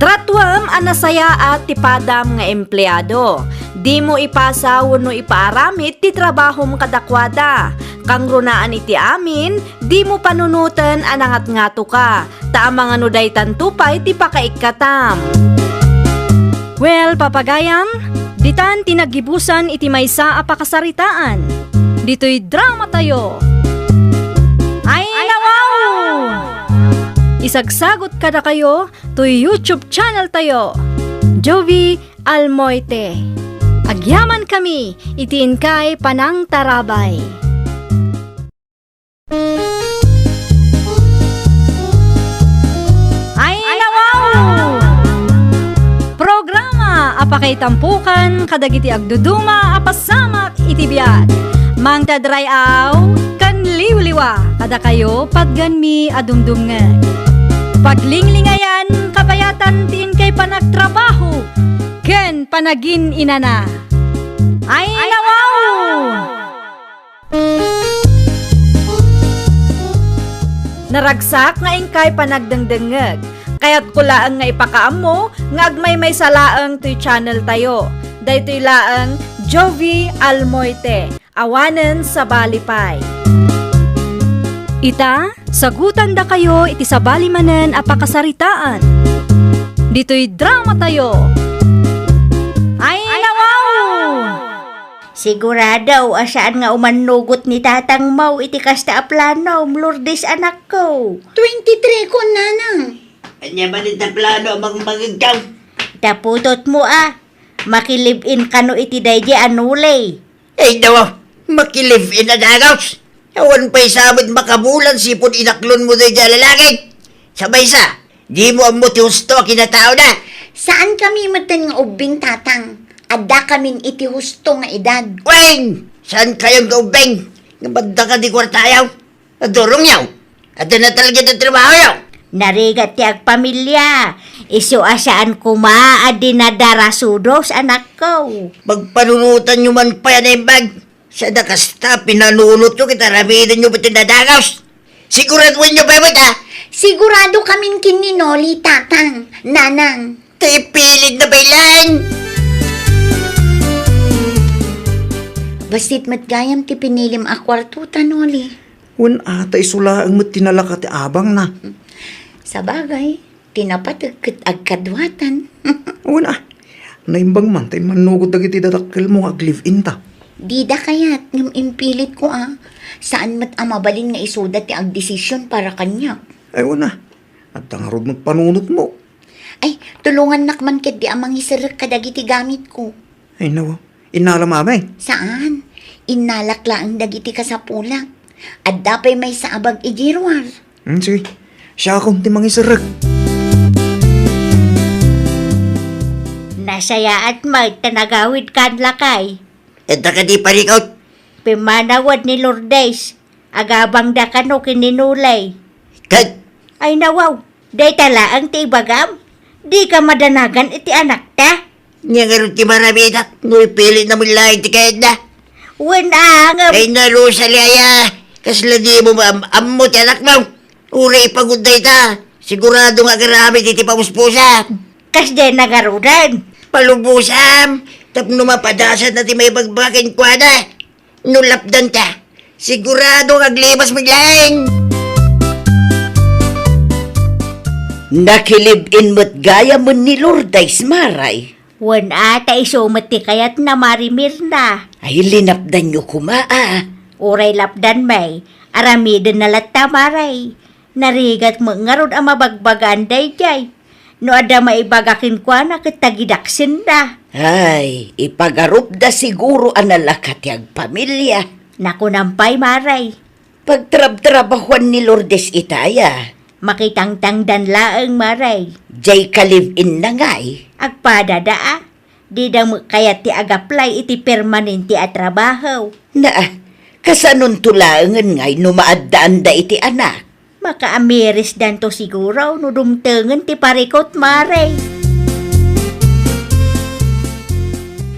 Tratuem a nasayaat ti padam nga empleado. Dimo ipasa wenno ipaaramid ti trabahom kadakuada. Kangrunaan iti amin, dimo panunoten a nangatngatoka, ta amangan no daytanto pay ti pakaikkatam. Well, papagayam, ditan ti naggibusan iti maysa a pakasaritaan. Ditoy dramatayo. Ay, nawaw! Isagsagut kadakayo toy YouTube channeltayo, Jovie Almoite. Agyamankami iti inkay panangtarabay. Ay, nawaw! Programa a pakaitampokan kadagiti agduduma a pasamak iti biag. Mangted ray-aw ken liwliwa kadakayo, patganmi a dumdumngeg. Paglinglingayan, kabayatan ti inkay panagtrabaho ken panagin-inana. Ay, nawaw! Naragsak nga inkay panagdengdengngeg. Kayatko laeng nga ipakaammo nga agmaymaysa laeng toy channeltayo. Daytoy laeng Jovie Almoite. Awanen sabali pay. Ita, sagutandakayo iti sabali manen a pakasaritaan. Ditoy dramatayo. Ay, nawaw! Sigurado a saan nga umannugot ni tatangmo iti kasta a planom, Lourdes, anakko. Twenty-three ko, nanang. Ania man ita plano a mangmangegkaw? Ita putotmo a, makilive-in kano iti daydi a Noli. Ay, dawa, makilive-in a dagus. Awan pay sa met makabulan sipud inaklonmo daydi a lalaki. Sa maysa, dimo ammo ti husto a kinataona. Saankami metten nga ubbing, tatang. Addakamin iti husto nga edad. Wen, saankayon nga ubbing? Nga madda kadi kuartayo? Adurongyo. Adda na talaga ti trabahoyo. Narigat ti agpamilia. Isu a saan koma a dinadarasudos, anakko. Pagpanunotanyo man pay a naimbag. Sada kasta, pinanunotyo ket aramidenyo met ti nadagus. Siguradoenyo pay met, a? Siguradokamin ken ni Noli, tatang, nanang. Ta ipilitna pay laeng. Bassit met gayam ti pinilim a kuartota, Noli. Wen a, ta isu laeng met ti nalaka ti abangna. Sabagay, ti napateg ket agkaduatan. Wen a, naimbag man ta immannugot dagiti dadakkelmo nga aglive-inta. Dida kayat, ngem impilitko a. Saan met a mabalin nga isuda ti agdesision para kaniak. Ay, wen a, adda ngarud met panunotmo. Ay, tulongannak man ketdi a mangiserrek kadagiti gamitko. Ay, nawa. Innalam, amay? Saan. Innalak laeng dagiti kasapulak. Adda pay maysa a bag idiay ruar. Hmm, sige. Siakon ti mangiserrek. Nasayaat met ta nagawidkan, lakay. Adda kadi parikut? Pimmanawed ni Lourdes. Agabangda kano ken ni Noli. Ket? Ay, nawaw, dayta laeng ti ibagam? Dika madanagan iti anakta? Ania ngarud ti maramidak no ipilitna met laeng ti kayatna? Wen a, ngem. Ay, nalusa, Liaya. Kasla dimo maam-ammo ti anakmo? Uray ipagud dayta. Sigurado nga agaramid iti pamuspusa. Kasdiay na ngaruden. Palubosam, tapno mapadasanna ti maibagbagak kenkuana. No lapdanta, sigurado nga aglimas met laeng. Nakilive-in met gayam ni Lourdes, Maray. Wen a, ta isu met ti kayatna, Mari Mirna. Ay, linapdanyo koma a. Uray lapdan, May. Aramidenna latta, Maray. Narigat met ngarud a mabagbagaan daydiay. No adda maibaga kenkuana ket tagidaksenda. Ay, ipagarupda siguro a nalaka ti agpamilia. Nakunam pay, Maray. Pagtrabtrabahoan ni Lourdes itaya. Makitangtangdan laeng, Maray. Jay ka-live-in na ngay. Agpadada a. Dida met kayat ti agaplay iti permanente a trabaho. Naa, kasanonto laengen ngay no maaddaanda iti anak? Makaamirisdanto siguro no dumtengen ti parikut, Maray.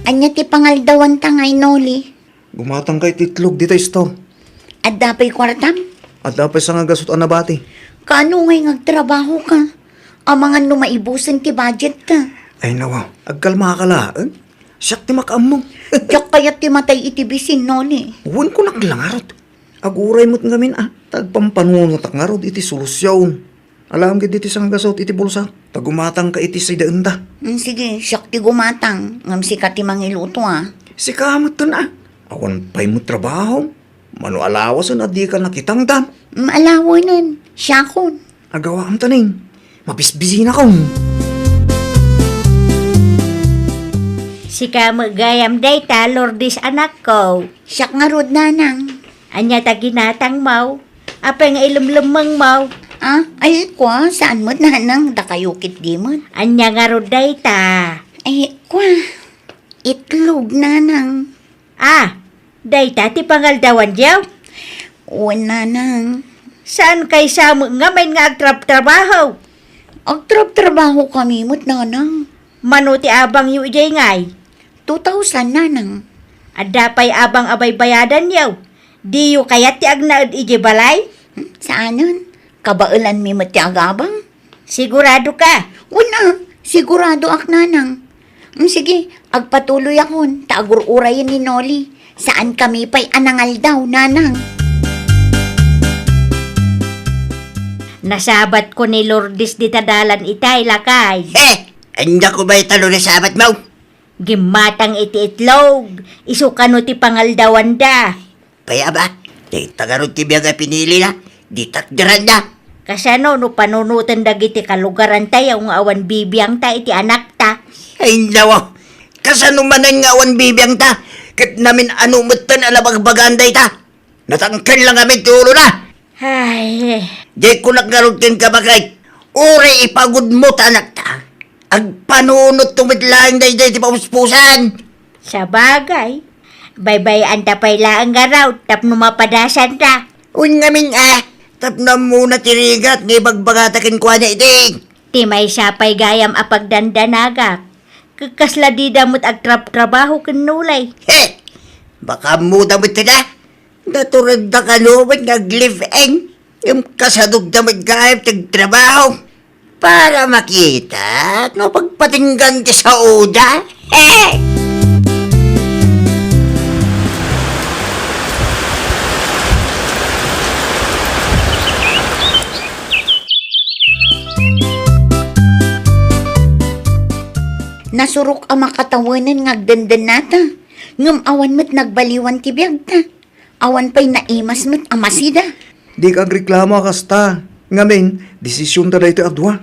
Ania ti pangaldawanta ngay, Noli? Gumatangka iti itlog dita store. Adda pay kuartam? Adda pay sangagasut a nabati. Kaano ngay nga agtrabahoka? Amangan no maibusen ti budgetka. Ay, nawa, agkalmaka laeng. Siak ti makaammo. Diak kayat ti matay iti bisin, Noli. Wen, kunak la ngarud. Aguray met ngamin a, ta agpampanunotak ngarud iti solusion. Alaem ketdi ti sangagasut iti bulsak, ta gumatangka iti sidaenda. Mm, sige, siak ti gumatang, ngem sika ti mangiluto a. Sika metten a. Awan pay met trabaho. Mano alawasen a dika nakitangdan? Mm, alawenen. Siakon. Agawaam ta nin. Mabisbisinakon. Sika met gayam dayta, Lourdes, anakko. Siak ngarud, nanang. Ania ta ginatangmo? Apay nga ilemlemmengmo? Ah, ay, kua, saan met, nanang, dakayo ketdi met. Ania ngarud dayta? Ay, kua, itlog, nanang. Ah, dayta ti pangaldawanyo? Wen, nanang. Saan kay sa met ngamin nga agtrabtrabaho? Agtrabtrabahokami met, nanang. Mano ti abangyo idiay ngay? Two thousand, nanang. Adda pay abang a baybayadanyo? Diyo kayat ti agnaed idiay balay? Hmm, saanen. Kabaelanmi met ti agabang. Siguradoka? Wen a, siguradoak, nanang. Hmm, sige, agpatuloyakon, ta agur-urayen ni Noli. Saankami pay a nangaldaw, nanang. Nasabatko ni Lourdes dita dalan itay, lakay. Eh, ania koma ita no nasabatmo? Gimmatang iti itlog, isu kano ti pangaldawanda. Pay a ba? Dayta ngarud ti biag a pinilina, di takderanda. Kasano no panunoten dagiti kalugarantayo nga awan bibiangta iti anakta? Ay, nawa. Kasano manen nga awan bibiangta? Ket namin-ano metten a nabagbagan dayta? Natangken lang amin ti ulona. Ay. Dayta ngarud kenka, baket. Uray ipagudmo ta anakta. Agpanunotto met laeng daydiay ti pamuspusan. Sabagay, baybay-anta pay laeng ngarud tapno mapadasanda. Wen ngamin a, tapno ammona ti rigat nga ibagbagata kenkuana idi. Ti maysa pay gayam a pagdandanagak, ket kasla dida met agtrabtrabaho ken nulay. He! Baka ammoda met ida. Naturedda kano met nga ag-live-in. Ngem kasadogda met gayam ti agtrabaho. Para makita no pagpatinggan ti saoda. Eh! Nasurok a makatawenen nga agdendennata, ngem awan met nagbaliwan ti biagta. Awan pay naimas met a masida. Dika agreklamo a kasta. Ngamin, desisionta daytoy a dua.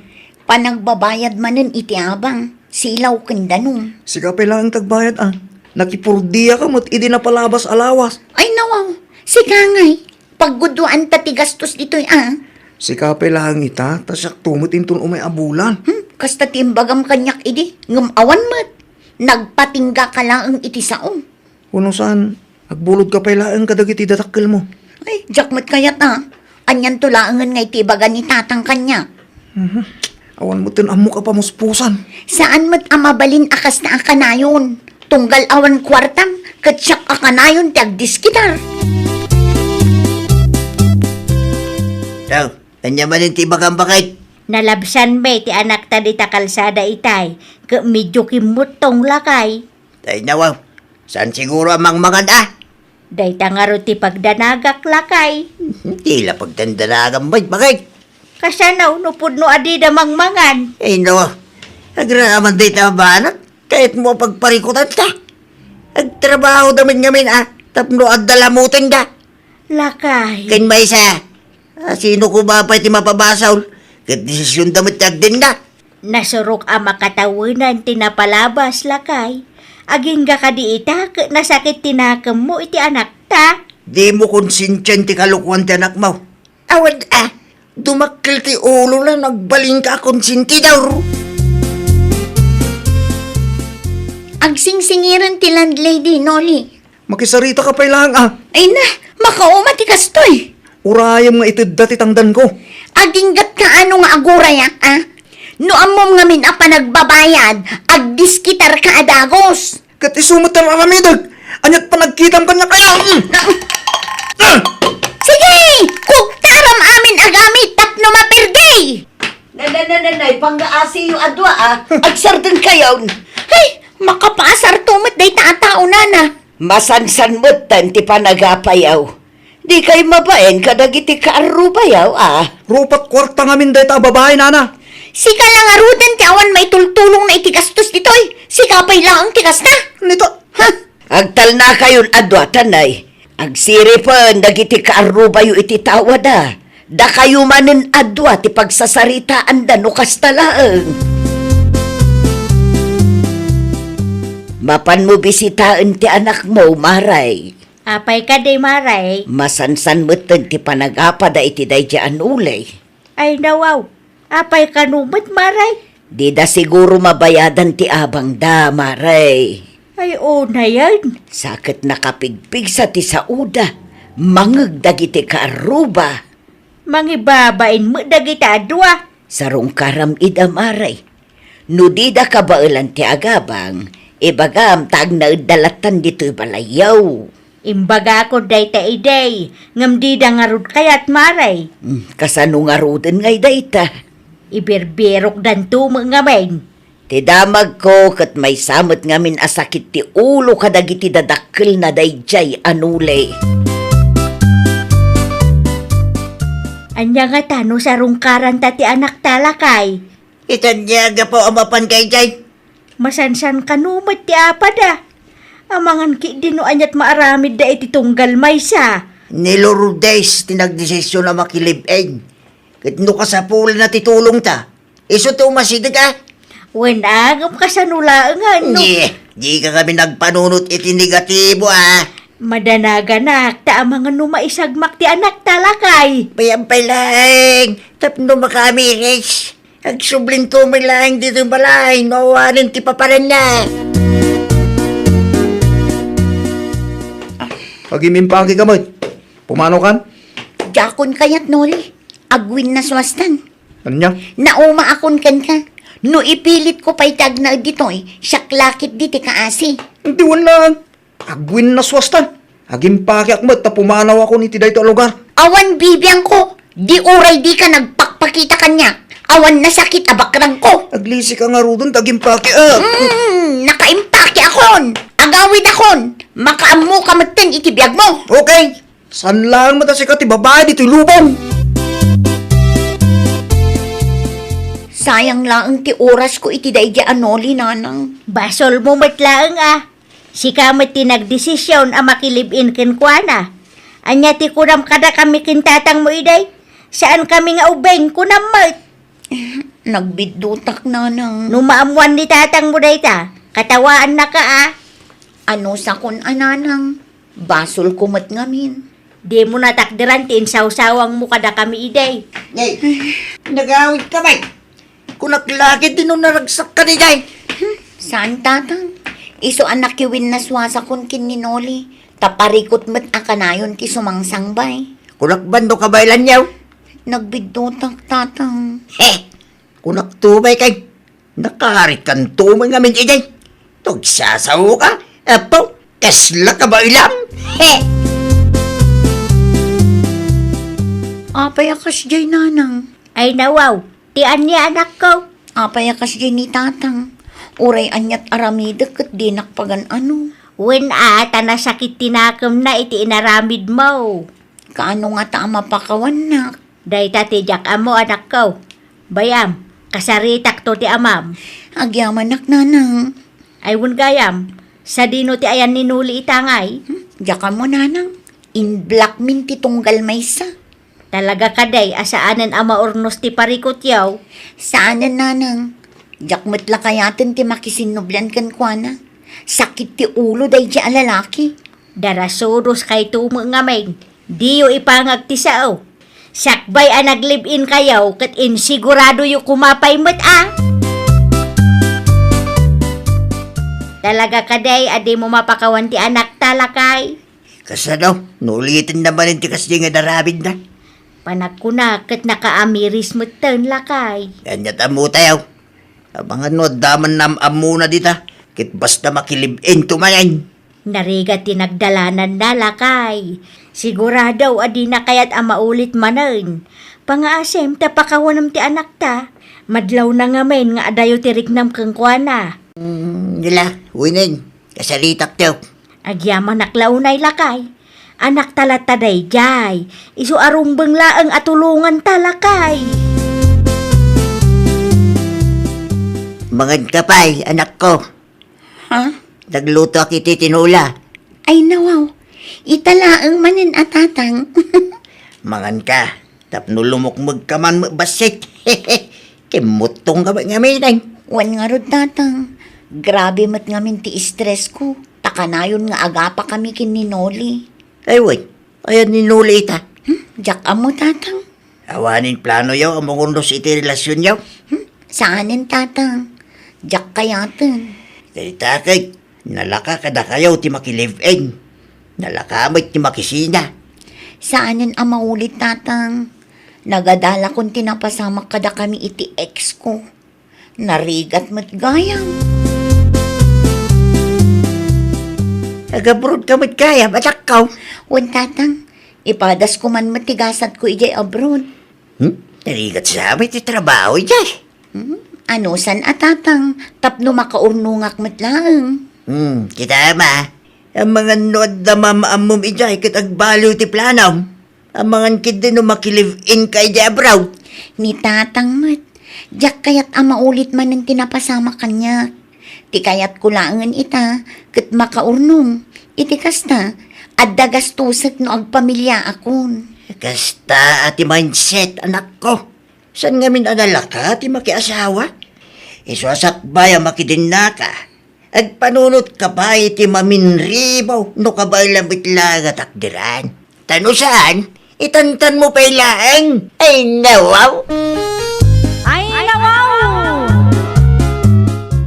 Panagbabayad manen iti abang, silaw ken danum. Sika pay laeng ti agbayad a. Nakipurdiaka met idi napalabas a lawas. Ay, nawaw. Sika ngay. Pagguduanta ti gastos ditoy a. Sika pay laeng ita, ta siakto met inton umay a bulan. Hmm, kasta ti imbagam kaniak idi, ngem awan met. Nagpatingga ka laeng iti sao. Wenno saan, agbulodka pay laeng kadagiti dadakkelmo. Ay, diak met kayat a. Anianto laengen nga iti ibaga ni tatang kaniak? Mhm. Awan metten ammok a pamuspusan. Saan met a mabalin a kasta a kanayon. Tunggal awan kuartam, ket siak a kanayon ti agdiskitar. Daw, ania manen ti ibagam, baket? Nalabsanmi ti anakta dita kalsada itay, ket medio kimmuttong, lakay. Ay, nawaw. Saan siguro a mangmangan a? Dayta ngarud ti pagdanagak, lakay. Ti la pagdandanagam met, baket. Kasano no pudno a dida mangmangan? Ay, no. Agraman dayta a banag. Kayatmo a pagparikutanta. Agtrabahoda met ngamin a, tapno adda lamutenda. Lakay. Ken maysa, a, sino koma pay ti mapabasol? Ket desisionda met ti agdenna. Nasurok a makatawenan ti napalabas, lakay. Agingga kadi ita ket nasakit ti nakemmo iti anakta. Dimo konsintian ti kalokuan ti anakmo. Awan a, dumakkel ti ulona no agbalinka a konsentidor. Agsingsingiren ti landlady, Noli. Makisarita ka pay laeng a. Ay na, makauma ti kastoy. Urayem nga itedda ti tangdanko. Aginggatka ano nga agurayak a? No ammom ngamin a panagbabayad, agdiskitarka a dagus. Ket isu met ti ar-aramidek. Ania't panagkitam kaniak a? Mm. Ah! Sige! Kugtaram amin a gamit tapno mapirdi! Nananananay, pangngaasinyo a dua a. Agsardengkayon. Ay, makapaasarto met dayta a tao, nana. Masansan metten ti panagapayo. Dikay mabain kadagiti kaarrubayo a. Rupat kuarta ngamin dayta a babai, nana. Sika la ngaruden ti awan maitultulongna iti gastos ditoy. Sika pay laeng ti kasta. Nita. Ha? Agtalnakayon a dua, tanay. Agsiripen dagiti kaarrubayo iti tawada. Dakayo manen a dua ti pagsasaritaanda no kasta laeng. Mapanmo bisitaen ti anakmo, Maray. Apay kadi, Maray? Masansan metten ti panagapada iti daydiay a nuley. Ay, nawaw. Apay kano met, Maray? Dida siguro mabayadan ti abangda, Maray. Ay, unayen. Sa ket nakapigpigsa ti saoda, mangeg dagiti kaarruba. Mangibabain met dagita a dua. Sarungkaram ida, Maray. No dida kabaelan ti agabang, ibagam ta agnaedda lattan ditoy balayyo. Imbagakon dayta idi, ngem dida ngarud kayat, Maray. Hmm, kasano ngaruden ngay dayta? Ibirbirokdanto met ngamin. Ti damagko ket maysa met ngamin a sakit ti ulo kadagiti dadakkelna daydiay a nuli. Ania ngata no sarungkaranta ti anakta, lakay? Ita ania gapu a mapan daydiay? Masansan kano met ti apada. Amangan ketdi no aniat maaramidda iti tunggal maysa. Ni Lourdes ti nagdesisyon a makilive-in. Ket no kasapulanna ti tulongta, isu ti umasideg a. Wen a, ngem kasano laeng a no? Nye, dika kami nagpanunot iti negatibo a. Madanaganak, ta amangan no maisagmak ti anakta, lakay. Bayam pay laeng, tapno makaamiris. Agsublinto met laeng ditoy balay, no awanen ti paparanna. Agimimpake ka met. Pumanaw kan? Diakon kayat, Noli. Agwinnaswastan. Ania? Naumaakon kenka. No ipilitko pay ti agnaed ditoy, siak la ketdi ti kaasi. Diwan laeng. Agwinnaswastan. Agimpakeak met ta pumanawakon iti daytoy a lugar. Awan bibiangko. Di uray dika nagpakpakita kaniak. Awan nasakit a bakrangko. Aglisika ngaruden ta agimpakeak. Mm, nakaimpak ti akon. Agawidakon. Makaammoka metten iti biagmo. Okay. Saan laeng met a sika ti babai ditoy lubong? Sayang laeng ti orasko iti daydi a Noli, nanang. Basolmo met laeng a. Sika met ti nagdesisyon a makilive-in kenkuana. Ania ti kunam kadakami ken tatangmo idi? Saankami nga ubing, kunam met. Nagbiddutak, nanang. No maammuan ni tatangmo dayta, katawaannaka a. Anusakon a, nanang? Basolko met ngamin. Dimo natakderan ti insawsawangmo kadakami idi. Nay, nagawidka met. Kunak la ketdi no naragsakka diay. Hmm, saan, tatang? Isu a nakiwinnaswasakon ken ni Noli, ta parikut met a kanayon ti sumangsangbay. Kunak ban no kabaelanyo? Nagbiddutak, tatang. He! Kunakto pay kay, nakarikanto met ngamin idiay. Tugsasaoka, apo, kasla kabaelam. He! Apay a kasdiay, nanang? Ay, nawaw, ti ania, anakko? Apay a kasdiay ni tatang? Uray aniat aramidek ket dinak pagan-ano. Wen a, ta nasakit ti nakemna iti inaramidmo. Kaano ngata a mapakawannak? Dayta ti diak ammo, anakko. Bay-am, kasaritakto ti amam. Agyamanak, nanang. Ay, wen gayam, sadino ti ayan ni Noli ita ngay? Hmm, diak ammo, nanang. In-block min ti tunggal maysa. Talaga kadi a saanen a maurnos ti parikutyo? Saanen, nanang. Diak met la kayaten ti makisinnublan kenkuana. Sakit ti ulo daydi a lalaki. Darasudos kayto met ngamin. Diyo ipangag ti sao. Sakbay a nag-live-in kayo, ket insiguradoyo koma pay met a. Talaga kadi a dimo mapakawan ti anakta, lakay? Kasano? No uliten na manen ti kasdi nga inaramidna? Panagkuna, ket nakaamiris metten, lakay. Ania ti ammotayo? Amangan no adda man naam-ammona dita, ket basta makilive-in to manen. Narigat ti nagdalananna, lakay. Sigurado a dina kayat a maulit manen. Pangaasem ta pakawanem ti anakta. Madlawna ngamin nga adayo ti riknam kenkuana. Hmm, nila, winen, kasaritakto. Agyamanak la unay, lakay. Anakta latta daydiay. Isu a rumbeng laeng a tulonganta, lakay. Manganka pay, anakko. Ha? Naglutoak iti tinola. Ay, nawaw. Ita laeng manen a, tatang. Manganka. Tapno lumukmegka man met bassit. Kimmuttongka met ngamin. Wen ngarud, tatang. Grabe met ngamin ti stress ko. Ta kanayon nga agapakami ken ni Noli. Ay, wen. Ayan ni Noli ita. Hmm? Diak ammo, tatang. Awanen planoyo a mangurnos iti relasionyo? Hmm? Saanen, tatang. Diak kayaten. Dayta ket, nalaka kadakayo ti makilive-in. Nalaka met ti makisina. Saanen a maulit, tatang. Nagadalakon ti napasamak kadakami iti ex ko. Narigat met gayam. Agabrodka met gayam, anakko. Wen, tatang. Ipadasko man met ti gasatko idiay abroad. Hmm? Narigat sa met ti trabaho idiay. Hmm? Anusan a, tatang, tapno makaurnongak met laeng. Hmm, kita ma. Amangan no adda maam-ammom idiay ket agbaliw ti planom. Amangan ketdi no makilive-in ka idiay abroad. Ni tatang met, diak kayat a maulit manen ti napasamak kaniak. Ti kayatko laengen ita, ket makaurnong. Iti kasta, adda gastosek no agpamiliaakon. Kasta a ti mindset, anakko. Saan ngamin a nalaka ti makiasawa? Isu a sakbay a makidennaka. Agpanunotka pay iti maminribaw no kabaelam met laeng a takderan. Ta no saan, itantanmo pay laeng. Ay, nawaw! Ay, nawaw!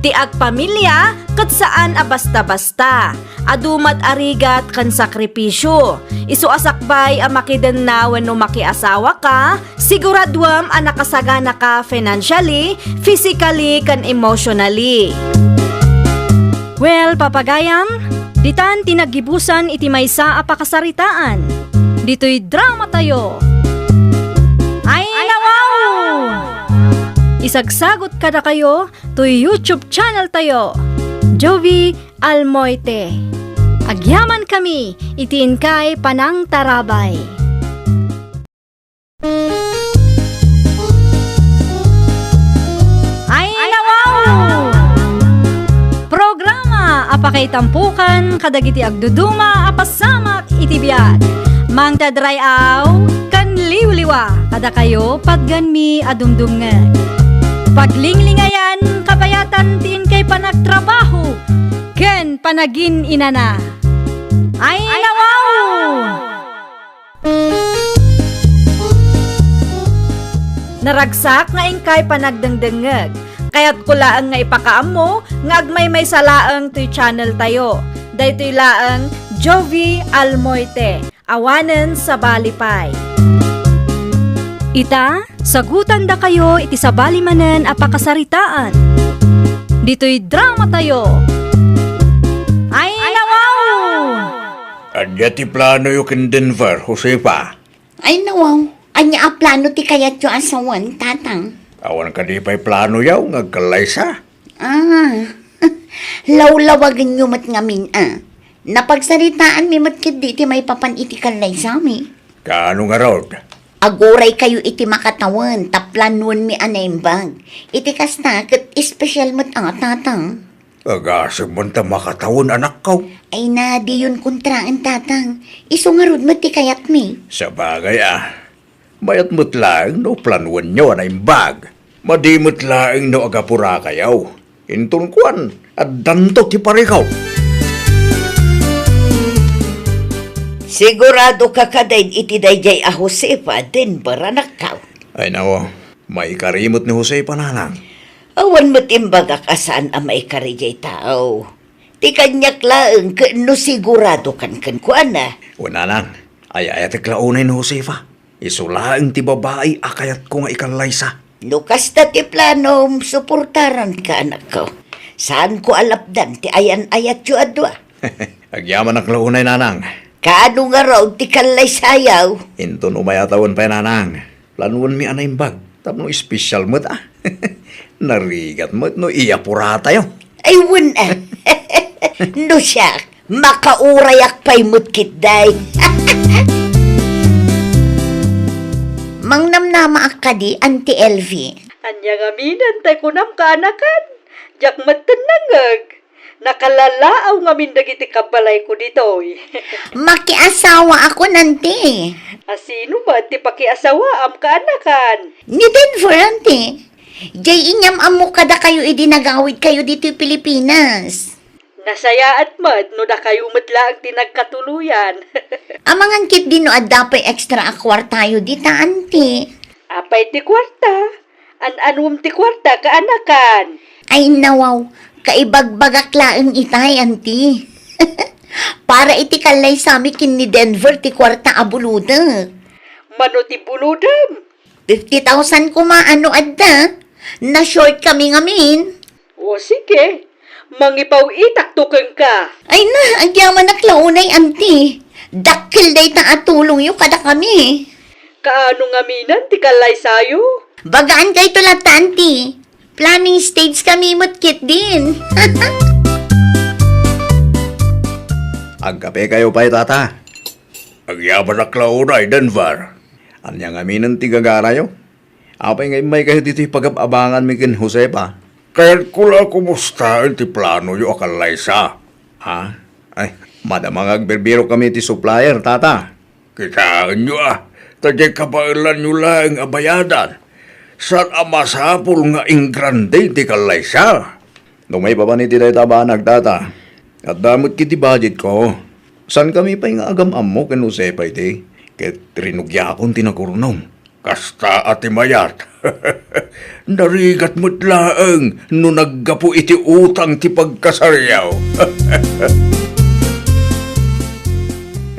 Ti agpamilia ket saan a basta-basta. Adu met a rigat ken sakripisio. Isu a sakbay a makidenna wenno makiasawaka, siguraduem a nakasaganaka financially, physically, ken emotionally. Well, papagayam, ditan ti naggibusan iti maysa a pakasaritaan. Ditoy dramatayo. Ay, nawaw! Isagsagot kadakayo toy YouTube channel tayo, Jovi Almoite. Agyaman kami iti inkay panangtarabay. Ay, nawaw! Programa a pakaitampukan kadagiti agduduma a pasamak iti biag. Mangted ray-aw ken liwliwa kadakayo patgenmi a dumdumngeg. Paglinglingayan kabayatan ti inkay panagtrabaho ken panagin-inana. Ay, nawaw! Naragsak nga inkay panagdengdengngeg. Kayatko laeng nga ipakaammo nga agmaymaysa laeng toy channel tayo. Daytoy laeng Jovi Almoite. Awanen sabali pay. Ita, sagutandakayo iti sabali manen a pakasaritaan. Ditoy dramatayo. Ay, nawaw! Ania ti planoyo ken Denver, Josefa? Ay, nawaw. Ania a plano ti kayatyo a sawen, Tatang? Awan kadi pay planoyo nga agkallaysa? Ah, lawlawagenyo met ngamin, a. Napagsaritaanmi met ketdi ti maipapan iti kallaysami. Kaano ngarud? Aguraykayo iti makatawen, ta planuenmi a naimbag. Iti kasta, ket espesyal met a, Tatang. Agasem man ta makatawen, anakko. Ay na, diyon kontraen, Tatang. Isu ngarud met ti kayatmi. Sabagay, a. Mayat met laeng no planuenyo a naimbag. Madi met laeng no agapurakayo. Inton kuan, addanto ti parikaw. Sigurado ka kadin iti daydiay a Josefa, Denver, anakko? Ay, nawa, maikari met ni Josefa, nanang. Awan met imbagak a saan a maikari diay tao. Ti kaniak laeng ket no sigurado kan kenkuana. O, nanang, ay-ayatek la unay ni Josefa. Isu laeng ti babai a kayatko nga ikallaysa. No kasta ti planom, suportaranka, anakko. Saanko a lapdan ti ayan-ayatyo a dua. Agyamanak la unay, nanang. Kaano ngarud ti kallaysayo? Inton umayatawen pay, nanang. Planuenmi a naimbag tapno espesyal met, a. Narigat met no iyapuratayo. Ay, wen, a. No siak, makaurayak pay met ketdi. Mangnamnamaak kadi, Auntie Elvie? Ania ngamin ti kunam, kaanakan? Diak met nangngeg. Nakalallaaw ngamin dagiti kabbalayko ditoy. Makiasawaakon, Auntie. A sino met ti pakiasawaam, kaanakan? Ni Denver, Auntie. Diay inyam-ammok kadakayo idi nagawidkayo ditoy Pilipinas. Nasayaat met no dakayo met laeng ti nagkatuloyan. Amangan ketdi no adda pay extra a kuartayo dita, Auntie. Apay ti kuarta? An-anuem ti kuarta, kaanakan? Ay, nawaw, kaibagbagak laeng itay, Auntie. Para iti kallaysami ken ni Denver ti kuarta a bulodek. Mano ti bulodem? Fifty thousand koma, a no adda. Na-short kami ngamin. O, sige. Mangipaw-itakto kenka. Ay na, agyamanak la unay, Auntie. Dakkel dayta a tulongyo kadakami. Kaano ngamin ti kallaysayo? Bagankayto latta, Auntie. Planning stage kami met ketdin. Agkapekayo pay, Tata. Agyamanak la unay, Denver. Ania ngamin ti gagarayo? Apay nga immaykayo ditoy pagab-abanganmi ken Josefa? Kayatko la a kumustaen ti planoyo a kallaysa. Ha? Ay, madama nga agbirbirok kami ti supplier, tata. Kitaenyo a, ta diay kabaelanyo laeng a bayadan. Saan a masapul nga ingrande ti kallaysa. No maipapan iti dayta a banag, tata, adda met ket ti budgetko. Saankami pay nga agam-ammo ken Josefa iti, ket rinugiakon ti nagurnong. Kasta a ti mayat. Narigat met laeng no naggapu iti utang ti pagkasaryo.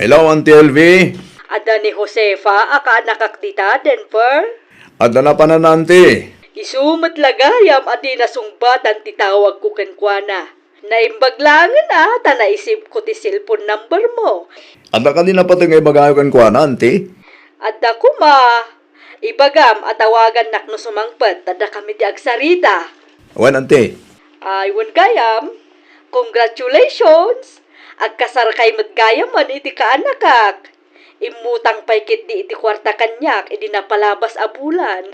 Hello, Auntie Elvie. Adda ni Josefa a kaanakak dita, Denver? Adda napanan, Auntie. Isu met la gayam a di nasungbatan ti tawagko kenkuana. Naimbag laengen a ta naisibko ti cellphone number mo. Adda kadi napateg nga ibagayo kenkuana, Auntie? Adda koma. Ibagam a tawagannak no sumangpet ta dakami ti agsarita. Wen, Auntie. Ay, wen gayam. Congratulations! Agkasarkay met gayamen iti kaanakak. Immutang pay ketdi iti kuarta kaniak idi napalabas a bulan.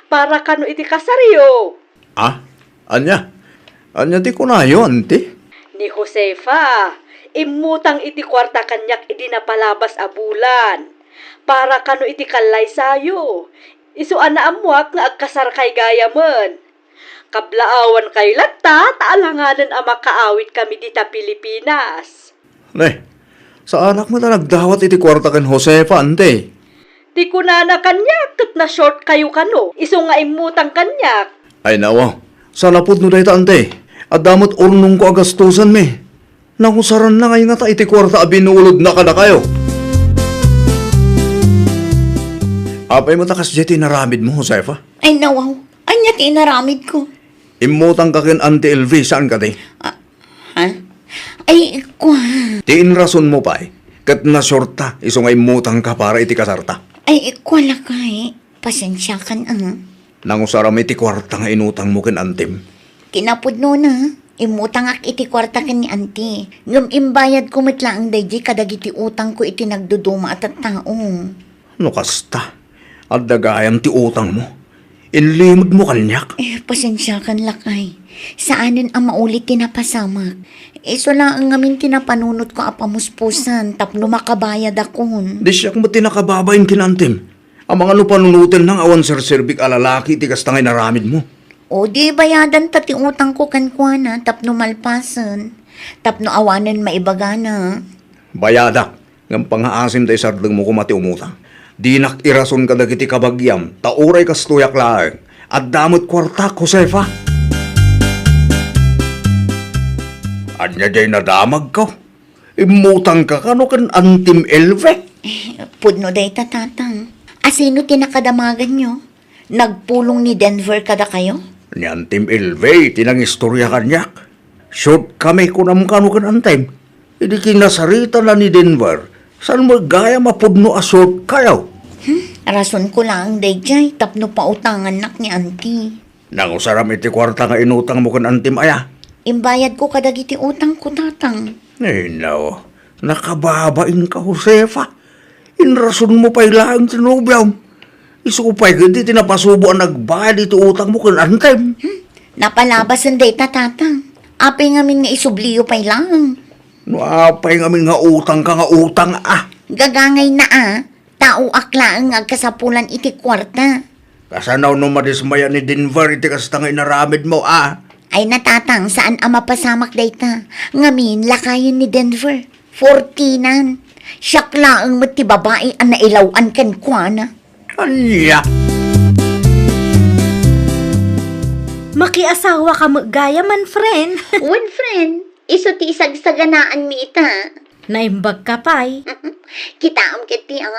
Para kano iti kasaryo. Ah, ania? Ania ti kunayo, Auntie? Ni Josefa, immutang iti kuarta kaniak idi napalabas a bulan. Para kano iti kallaysayo. Isu a naammoak nga agkasarkay gayamen. Kablaawankayo latta ta alanganen a makaawitkami dita Pilipinas. Ne, saanak met a nagdawat iti kuarta ken Josefa, Auntie. Ti kunana kaniak ket na-short kayo kano, isu nga immutang kaniak. Ay, nawa, saan a pudno dayta, Auntie. Adda met urnongko a gastusenmi. Nangusaranna ngay ngata iti kuarta a binulodna kadakayo. Apay met a kasdiay ti inaramidmo, Josefa? Ay, nawaw. Ania ti inaramidko? Immutangka ken Auntie Elvie, saan kadi? Ah, ha? Ay, kua. Ti inrasonmo pay, ket na-shortta, isu nga immutangka para iti kasarta. Ay, kua lakay. Pasensiakan, a. Nangusaram iti kuarta nga inutangmo ken Auntiem? Kinapudnona, immutangak iti kuarta ken ni Auntie. Ngem imbayadko met laeng daydiay kadagiti utangko iti nagduduma a tattao. No kasta, adda gayam ti utangmo. Inlimedmo kaniak. Eh, pasensiakan, lakay. Saanen a maulit ti napasamak. Isu laeng ngamin ti napanunotko a pamuspusan tapno makabayadakon. Di siak met ti nakababain ken Auntiem. Amangan no panunotenna nga awan serserbik a lalaki iti kasta nga inaramidmo. O di bayadanta ti utangko kenkuana tapno malpasen, tapno awanen maibagana. Bayadak, ngem pangngaasim ta isardengmo koma ti umutang. Dinak irason kadagiti kabagiam, ta uray kastoyak laeng, adda met kuartak, Josefa. Ania diay nadamagko? Immutangka kano ken Auntiem Elvie? Eh, pudno dayta, Tatang. Asino ti nakadamaganyo? Nagpulong ni Denver kadakayo? Ni Auntiem Elvie ti nangistoria kaniak. Short kami, kunam kano ken Auntiem. Idi kinasaritana ni Denver, saan met gayam a pudno a short kayo? Hmm, rasonko laeng daydiay tapno pautangannak ni Auntie. Nangusaram iti kuarta nga inutangmo ken Auntiem aya? Imbayadko kadagiti utangko, Tatang. Ay, no. Nakababainka, Josefa. Inrasonmo pay laeng ti nobiam. Isu pay ketdi ti napasubo a nagbayad iti utangmo ken Auntiem. Hmm? Napalabasen dayta, Tatang. Apay ngamin nga isubliyo pay laeng? No apay ngamin nga utangka nga utang, a. Gagangayna, a. Taoak laeng nga agkasapulan iti kuarta. Kasano no madismaya ni Denver iti kasta nga inaramidmo, a? Ay, na, Tatang, saan a mapasamak dayta. Ngamin, lakayen ni Denver. Fortinan. Siak laeng met ti babai a nailaw-an kenkuana. Ania? Makiasawaka met gayamen, friend. Wen, friend. Isu ti isagsaganaanmi ita. Naimbagka pay. Kitaem ketdi, a,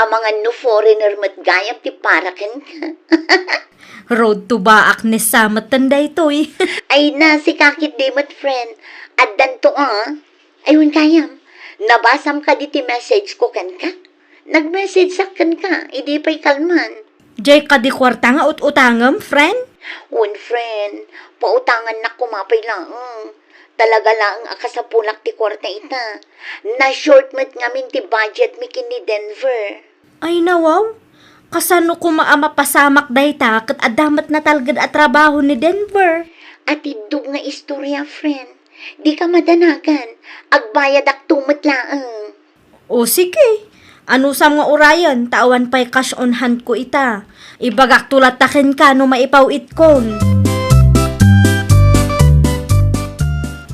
amangan no foreigner met gayam ti para kenka. Road to Baaknes sa metten daytoy. Ay na, sika ketdi met, friend. Addanto, a. Ay, wen gayam, nabasam kadi ti message ko kenka? Nag-message-ak kenka, idi pay kalman. Diay kadi kuarta nga ut-utangem, friend? Wen, friend, pautangannak koma pay laeng. Talaga laeng a kasapulak ti kuarta ita. Na-short met ngamin ti budgetmi ken ni Denver. Ay, nawaw. Kasano koma a mapasamak dayta ket adda met natalged a trabaho ni Denver? Atiddog nga istorya, friend. Dika madanagan. Agbayadakto met laeng. O sige, anusam nga urayen ta awan pay cash on hand ko ita. Ibagakto latta kenka no maipaw-itkon.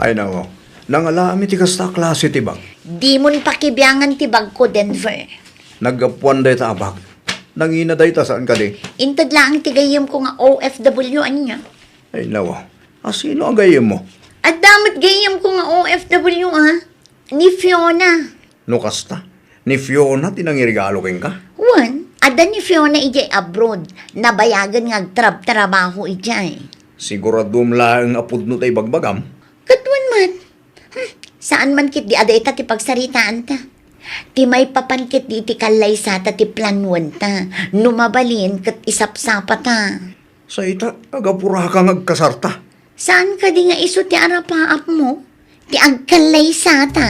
Ay nako, nangalaami ti kasta a klase ti bag. Dimon pakibiangan ti bagko, Denver. Naggapuan dayta a bag. Nangina dayta, saan kadi? Inted laeng ti gayyemko nga O F W ania. Ay nako, asino a gayyemmo? Adda met gayyemko nga O F W a. Ni Fiona. No kasta, ni Fiona ti nangiregalo kenka? Wen, adda ni Fiona idiay abroad. Nabayagen nga agtrabtrabaho idiay. Siguradom laeng a pudno ta ibagbagam? Ket wen met. Hmm, saan man ketdi a dayta ti pagsaritaanta. Ti maipapan ketdi iti kallaysata ti planuenta. No mabalin ket isapsapata. Sa ita, agapuraka nga agkasarta. Saan kadi nga isu ti arapaapmo? Ti agkallaysata?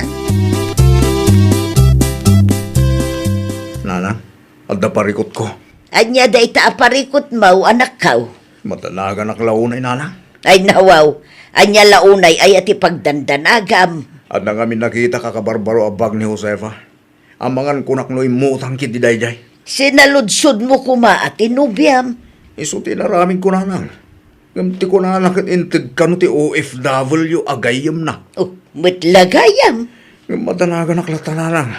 Nanang, adda parikutko. Ania dayta a parikutmo, anakko? Madanaganak la unay, nanang. Ay, nawaw. Ania la unay aya ti pagdandanagam? Adda ngamin nakitak a kabarbaro a bag ni Josefa. Amangan kunak no immutang ketdi daydiay. Sinaludsodmo koma a ti nobiam. Isu ti inaramidko, nanang. Ngem ti kunana ket inted kano ti O F W a gayyemna. Oh, met la gayam. Ngem madanaganak latta, nanang.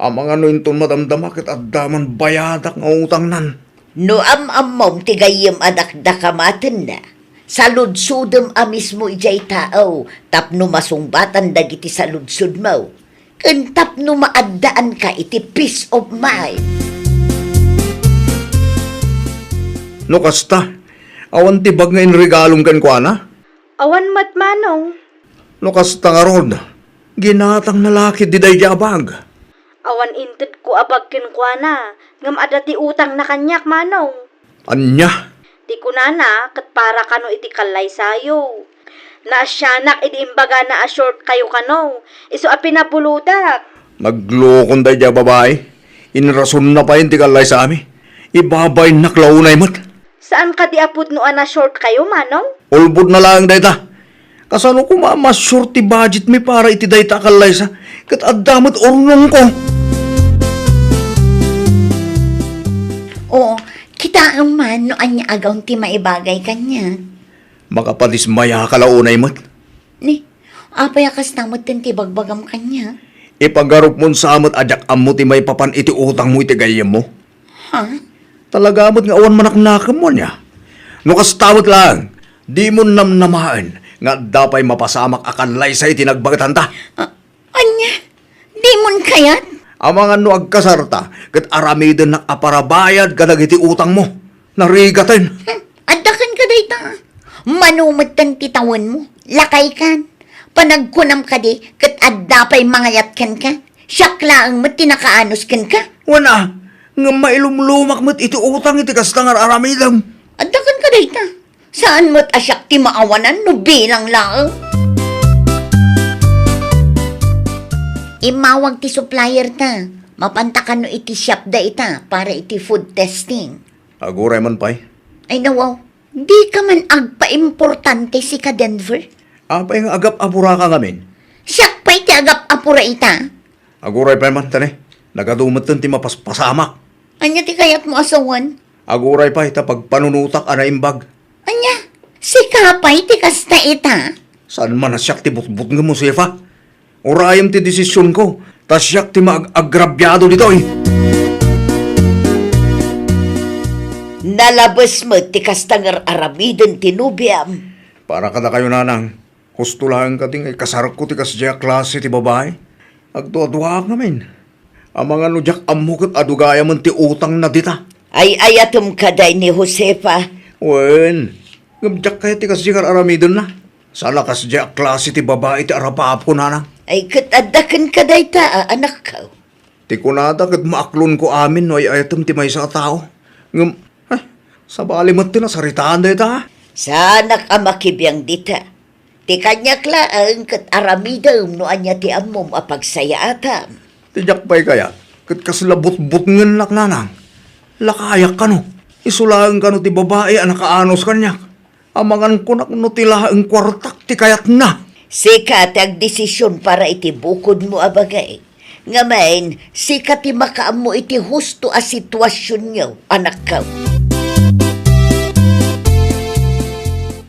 Amangan no inton madamdama ket adda man bayadak nga utangnan. No am-ammom ti gayyem a dakdakamatenna, saludsodem a mismo idiay tao tapno masungbatan dagiti saludsodmo. Ken tapno maaddaanka iti peace of mind. No kasta, awan ti bag nga inregalom kenkuana? Awan met, manong. No kasta ngarud, ginatangna la ketdi daydiay a bag. Awan intedko a bag kenkuana, ngem adda ti utangna kaniak, manong. Ania? Ti kunana ket para kano iti kallaysayo. Naasianak idi imbagana a short kayo kano, isu a pinabulodak. Naglokon daydiay a babai. Inrasonna pay ti kallaysami. Ibabainnak la unay met. Saan kadi a pudno a na-short kayo, manong? Ulbodna laeng dayta. Kasano koma a ma-short ti budgetmi para iti dayta a kallaysa? Ket adda met urnongko. Oo, kitaem man no ania a gaon ti maibagay kaniak. Makapadismayaka la unay met. Ni, apay a kasta metten ti bagbagam kaniak? Ipagarupmon sa met a diak ammo ti maipapan iti utangmo iti gayyemmo. Ha? Talaga met nga awan manaknakemmo ania? No kasta met laeng, dimon namnamaen nga adda pay mapasamak a kallaysa iti nagbaetanta. Ah, ania? Dimon kayat? Amangan no agkasarta, ket aramidennak a parabayad kadagiti utangmo. Narigaten. Hmm, adda kenka dayta. Mano metten ti tawenmo? Lakaykan. Panagkunam kadi, ket adda pay mangayat kenka? Siak laeng met ti nakaanus kenka. Wen a, ngem mailumlumak met iti utang iti kasta nga ar-aramidem. Adda kenka dayta. Saan met a siak ti maawanan no bilang laeng? Immawag ti supplier ta. Mapanta kano iti shop dayta para iti food testing. Aguray man pay. Ay, nawaw. Dika man agpaimportante sika, Denver. Apay nga agap-apuraka ngamin? Siak pay ti agap-apura ita. Aguray pay man, tani. Nagadu metten ti mapaspasamak. Ania ti kayatmo a sawen? Aguray pay ta pagpanunotak a naimbag. Ania? Sika pay ti kasta ita? Saan man a siak ti butbutngem, Josefa? Urayem ti desisionko, ta siak ti maag-agrabiado ditoy. Nalabes met ti kasta nga ar-aramiden ti nobiam. Para kadakayo, nanang, husto laeng kadi nga ikasarko ti kasdiay a klase ti babai. Agduaduaak ngamin. Amangan no diak ammo ket adu gayamen ti utangna dita. Ay-ayatem kadi ni Josefa? Wen, ngem diak kayat ti kasdiay nga ar-aramidenna. Saan a kasdiay a klase ti babai ti arapaapko, nanang. Ay, ket adda kenka dayta a anakko. Ti kunada ket maaklonko amin no ay-ayatem ti maysa a tao. Ngem, eh, sabali met ti nasaritaan dayta. Saanak a makibiang dita. Ti kaniak laeng ket aramidem no ania ti ammom a pagsayaatam. Ti diak pay kayat, ket kasla butbutngennak, nanang. Lakayak kano? Isu laeng kano ti babai a nakaanus kaniak? Amangan kunak no ti laeng kuartak ti kayatna. Sika ti agdesision para iti bukodmo a babai. Ngamin, sika ti makaammo iti husto a situasionyo, anakko.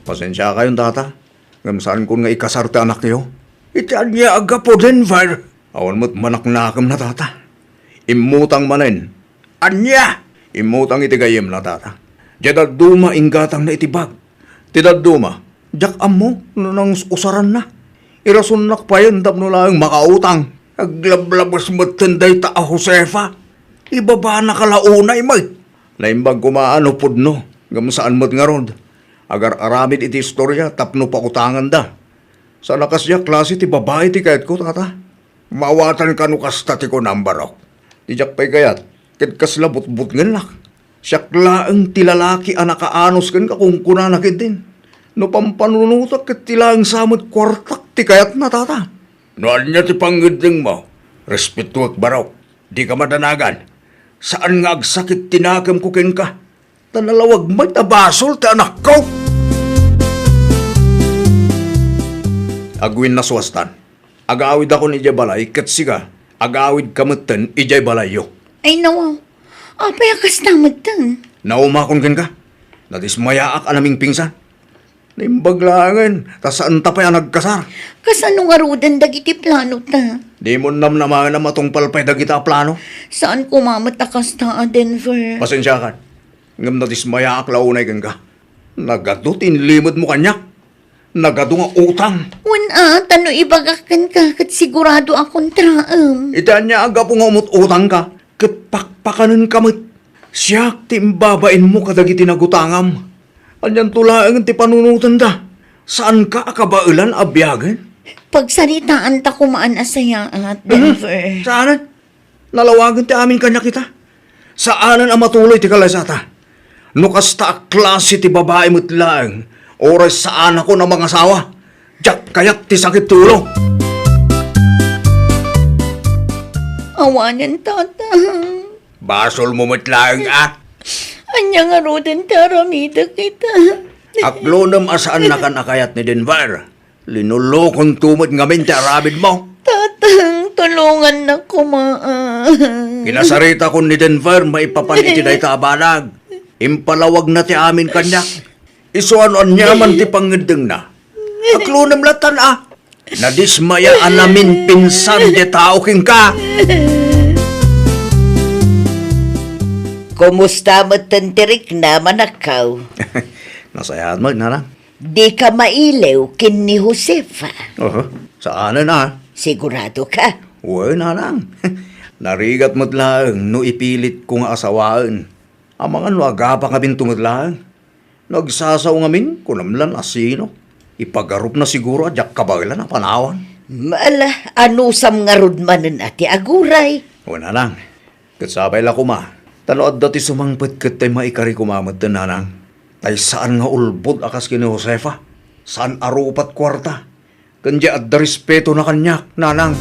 Pasensiakayon, tata, ngem saankon nga ikasar ti anakyo. Iti ania a gapu, Denver? Awan met manaknakemna, tata. Immutang manen. Ania? Immutang iti gayyemna, tata. Diay dadduma inggatangna iti bag. Ti dadduma, diak ammo no nangus-usaranna. Irasonnak payen tapno laeng makautang. Aglablabes metten dayta a Josefa. Ibabana ka la unay met. Naimbag koma a no pudno, ngem saan met ngarud. Agar-aramid iti istoria tapno pautanganda. Saan a kasdiay a klase ti babai ti kayatko, tata. Maawatan kano kasta ti kunam, Barok. Ti diak pay kayat, ket kasla butbutngennak. Siak laeng ti lalaki a nakaanus kenka, kunkunana ketdin. No pampanunotak ket ti laeng sa met kuartak ti kayatna, tata. No ania ti pangngeddengmo, respetuek, Barok. Dika madanagan. Saan nga agsakit ti nakemko kenka. Ta nalawag met a basol ti anakko. Agwinnasuastan. Agawidakon idiay balay ket sika, agawidka metten idiay balayyo. Ay, nawaw. Apay a kasta metten? Naumakon kenka. Nadismayaak a namingpingsan. Naimbag laengen, ta saanta pay a nagkasar. Kasano ngaruden dagiti planota? Dimo namnamaen a matungpal pay dagita a plano. Saan koma met a kasta a, Denver. Pasensiakan. Ngem nadismayaak la unay kenka. Nagadu ti inlimedmo kaniak. Nagadu nga utang. Wen a, ta no ibagak kenka, ket sigurado a kontraem. Iti ania a gapu nga umut-utangka, ket pakpakanenka met. Siak ti imbabainmo kadagiti nagutangam. Anianto laeng ti panunotenda? Saanka a kabaelan a biagen? Pagsaritaanta komaan a sayaat, Denver. Saanen? Nalawagen ti amin kaniak ita. Saanen a matuloy ti kalaysata. No kasta a klase ti babai met laeng, uray saanakon a mangasawa. Diak kayat ti sakit ti ulo. Awanen, tata. Basolmo met laeng a. Ania ngaruden ti aramidek ita? Aklonem a saannakan a kayat ni Denver. Linulokonto met ngamin ti aramidmo. Tatang, tulongannak koma. Kinasaritakon ni Denver maipapan iti dayta a banag. Impalawagna ti amin kaniak. Isu a no aniaman ti pangngeddengna. Aklonem latan a. Nadismaya a naminpingsan ti tao kenka. Kumusta met ti riknam, anakko? Nasayaat met, nanang. Dika mailiw ken ni Josefa? Oho, saanen a. Sigurado ka? Wen, nanang. Narigat met laeng no ipilitko nga asawaen. Amangan no agapa ngamin met laeng. No agsasao ngamin, kunam lan a sino. Ipagarupna siguro a diak kabaelan a panawan. Ala, anusam ngarud manen a ti aguray? Wen, nanang. Ket sapay la koma, ta no adda ti sumangpet ket tay maikari koma metten, nanang. Tay saan nga ulbod a kas ken ni Josefa. Saan a rupat kuarta. Ken diay adda respetona kaniak, nanang.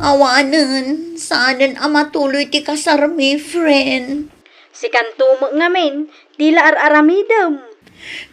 Awanen, saanen a matuloy ti kasarmi, friend. Sikanto met ngamin, ti la ar-aramidem.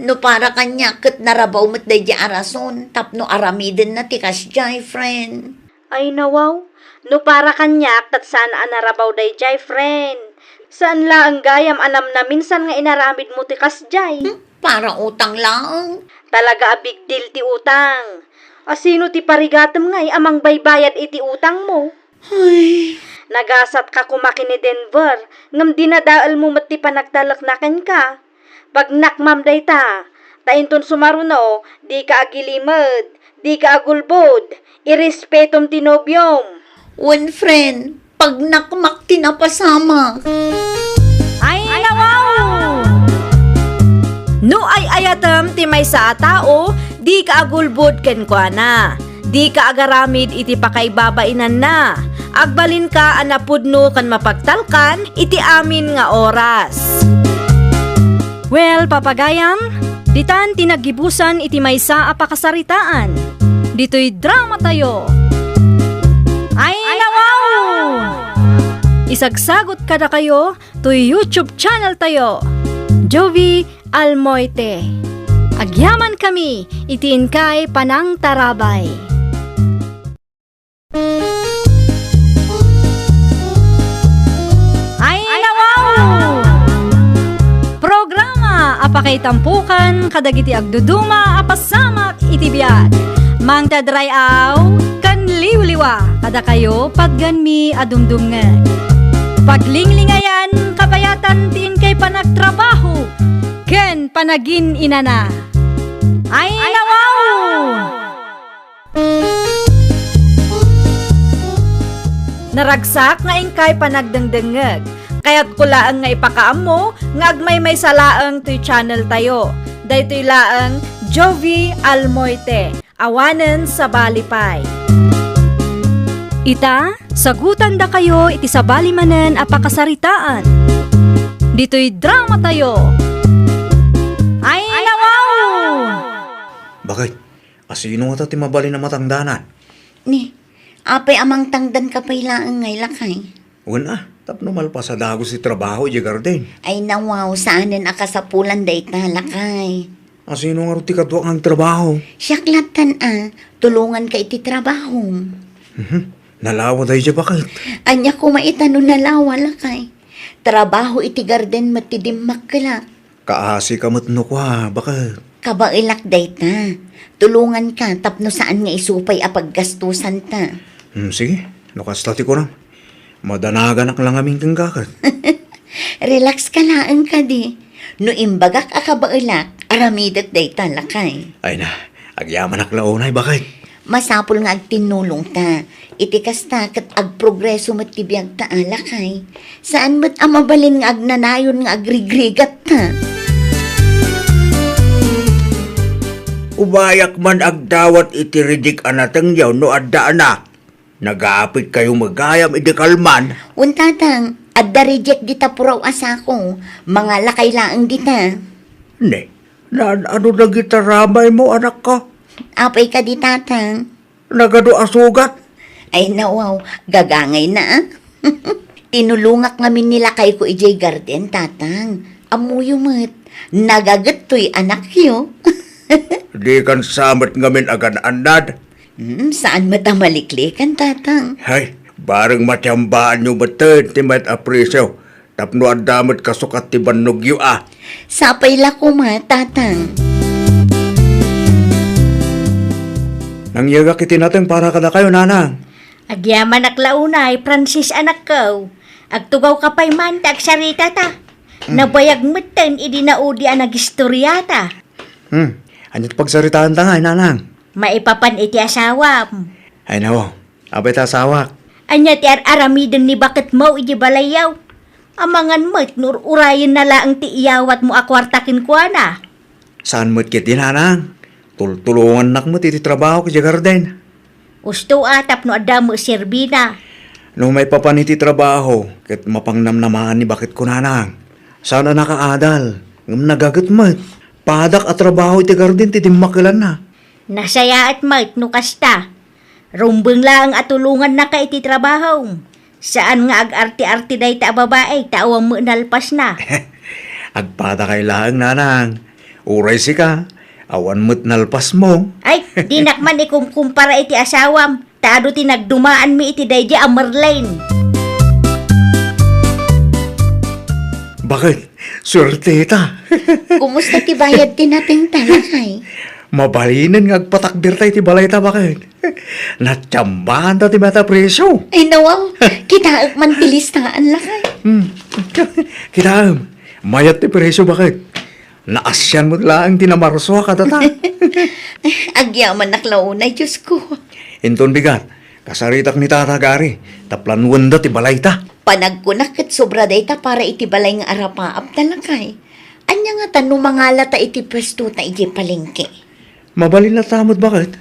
No para kaniak ket narabaw met daydiay a rason tapno aramidenna ti kasdiay, friend. Ay, nawaw, no para kaniak ket saan a narabaw daydiay, friend. Saan laeng gayam a namnaminsan nga inaramidmo ti kasdiay. Hmm, para utang laeng. Talaga a big deal ti utang. A sino ti parigatem ngay a mangbaybayad iti utangmo? Ay. Nagasatka koma ken ni Denver, ngem dinadaelmo met ti panagtalekna kenka. Pagnakmam dayta, ta inton sumaruno, dika agilimed, dika agulbod, irespetom ti nobiom. Wen, friend, pagnakmak ti napasamak. Ay, nawaw! No ay-ayatem ti maysa a tao, dika agulbod kenkuana. Dika agaramid iti pakaibabainanna. Agbalinka a napudno ken mapagtalkan iti amin nga oras. Well, papagayam, ditan ti naggibusan iti maysa a pakasaritaan. Ditoy dramatayo. Ay, nawaw! Isagsagut kadakayo toy YouTube channel tayo, Jovie Almoite. Agyamankami iti inkay panangtarabay. Ay, nawaw! Programa a pakaitampukan kadagiti agduduma a pasamak iti biag. Mangted ray-aw ken liwliwa kadakayo, patganmi a dumdumngeg. Paglinglingayan, kabayatan ti inkay panagtrabaho ken panagin-inana. Ay, nawaw! Naragsak nga inkay panagdengdengngeg. Kayatko laeng nga ipakaammo nga agmaymaysa laeng toy channel tayo. Daytoy laeng Jovie Almoite, awanen sabali pay. Ita, sagutandakayo iti sabali manen a pakasaritaan. Ditoy drama tayo. Ay, nawaw! Bakit? Asino ngata ti mabalin a matangdanan? Ni, apay a mangtangdanka pay laeng ngay, lakay? Wen a, tapno malpas a dagus ti trabaho idiay garden. Ay, nawaw, saanen a kasapulan dayta, lakay. Asino ngarud ti kaduak nga agtrabaho? Siak lattan a, tulonganka iti trabahom. Mhm. Nalawa daydiay, bakit? Ania koma ita no nalawa, lakay? Trabaho iti garden met ti dimmakkelak. Kaasika met no kua, bakit? Kabaelak dayta. Tulonganka tapno saan nga isu pay a paggastosanta. Hmm, sige, no kasta ti kunam. Madanaganak la ngamin kenka ket. Relax ka laeng kadi. No imbagak a kabaelak, aramidek dayta, lakay. Ay na, agyamanak la unay, bakit? Masapul nga agtinnulongta. Iti kasta, ket agprogreso met ti biagta a, lakay. Saan met a mabalin nga agnanayon nga agrigrigatta. Ubayak man agdawat iti ridik a natengyo no adda anak. Nagapitkayo met gayam idi kalman. Wen, tatang, adda ridik dita puraw a sako. Mangalakay laeng dita. Ne, naan-ano dagita ramaymo, anakko? Apay kadi, tatang? Nagadu a sugat? Ay, nawaw, gagangayna, a. Tinulongak ngamin ni lakayko idiay garden, tatang. Ammoyo met, nagaget toy anakyo. Dikan sa met ngamin agan-annad. Hmm, saan met a maliklikan, tatang. Hay, bareng matiambaanyo metten ti mayat a presyo. Tapno adda met kasukat ti bannogyo, a. Sapay la koma, tatang. Nangyegak iti nateng para kadakayo, nanang. Agyamanak la unay, Francis, anakko. Agtugawka pay man ta agsaritata. Hmm. Nabayag metten idi naudi a nagistoriata. Hmm. Ania ti pagsaritaanta ngay, nanang? Maipapan iti asawam. Ay, nawaw. Apay ta asawak? Ania ti ar-aramiden ni baketmo iti balayyo? Amangan met no ur-urayenna laeng ti iyawatmo a kuarta kenkuana. Saan met ketdi, nanang. Tultulongannak met iti trabahok idiay garden. Usto a, tapno adda met serbina. No maipapan iti trabaho, ket mapangnamnamaen ni baketko, nanang. Saan a nakaadal, ngem nagaget met. Padak a trabaho iti garden ti dimmakkelanna. Nasayaat met no kasta. Rumbeng laeng a tulongannaka iti trabahom. Saan nga agarte-arte dayta a babai ta awan met nalpasna. Agpadakay laeng, nanang. Uray sika, awan met nalpasmo. Ay, dinak man ikumkumpara iti asawam, ta adu ti nagdumaanmi iti daydiay a Merlin. Bakit? Suerteta. Kumusta ti bayad ti natengta, lakay? Mabalinen nga agpatakderta iti balayta, bakit? Natiambaanta ti mayat a presyo. Ay, nawaw. Kitaek man ti listaan, lakay. Hmm. Kitaem. Mayat ti presyo, bakit? Naasian met laeng ti namarso a kadata. Agyamanak la unay, Diosko. Inton bigat, kasaritak ni Tata Gary, ta planuenda ti balayta. Panagkunak ket sobra dayta para iti balay nga arapaap ta, lakay. Ania ngata no mangalata iti puestota idiay palengke? Mabalin latta met, bakit?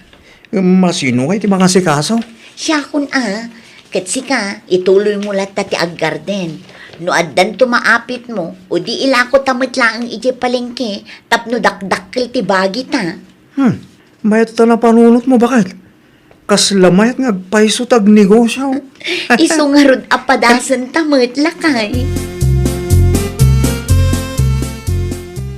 Ngem asino ngay ti mangasikaso? Siakon a, ket sika, ituloymo latta ti aggarden. No addanto maapitmo, o di ilakota met laeng idiay palengke tapno dakdakkel ti bagita. Hmm, mayat ta napanunotmo, bakit? Kasla mayat nga agpayso ta agnegosio. Isu ngarud a padasenta met, lakay.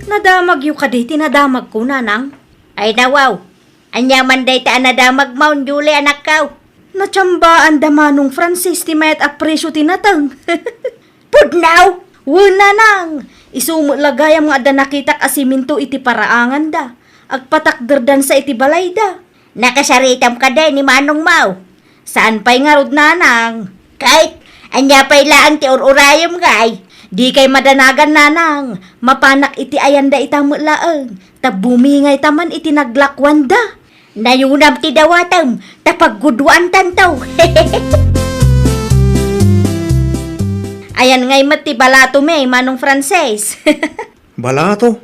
Nadamagyo kadi ti nadamagko, nanang? Ay, nawaw. Ania man dayta a nadamagmo, Julie, anakko? Natsambaanda Manong Francis ti mayat a presio ti nateng. Pudno! Wen, nanang! Isu met la gayam nga adda nakitak a simento iti paraanganda. Agpatakderdansa iti balayda. Nakasaritam kadi ni manongmo? Saan pay ngarud, nanang. Ket, ania pay laeng ti ur-urayem, ngay? Dikay madanagan, nanang. Mapanak iti ayanda ita met laeng. Ta bumingayta man iti naglakuanda. Nayunam ti dawatem, ta paggudwaantanto. Ayan ngay met ti balatom, Manong Francis. Balato?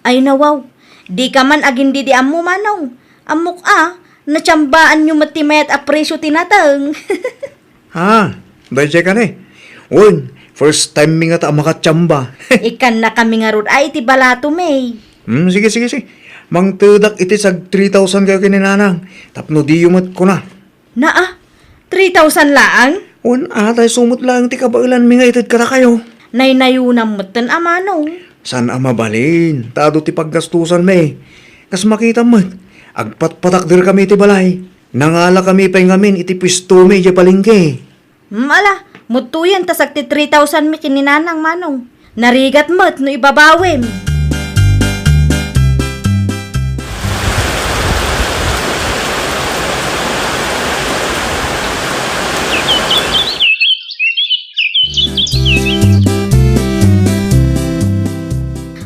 Ay, nawaw. Dika man agin-idi ammo, Manong. Ammok a, natsambaanyo met ti mayat a presio ti nateng. Ha, daydiay kadi. Wen, first time mi ngata a makatsamba. Ikkannakami ngarud a iti balatom. Hmm, sige, sige, sige. Mangtedak iti sag three thousand kayo ken ni nanang. Tapno diyo met kuna. Naa, three thousand laeng? Wen a, ta isu met laeng ti kabaelanmi nga ited kadakayo. Naynayonam metten a, Manong. Saan a mabalin, ta adu ti paggastusanmi. Kas makitam met, agpatpatakderkami iti balay. Nangalakami pay ngamin iti puestomi idiay palengke. Hmm, ala, mudtoyen ta sag ti three thousand mi ken ni nanang, Manong. Narigat met no ibabawim.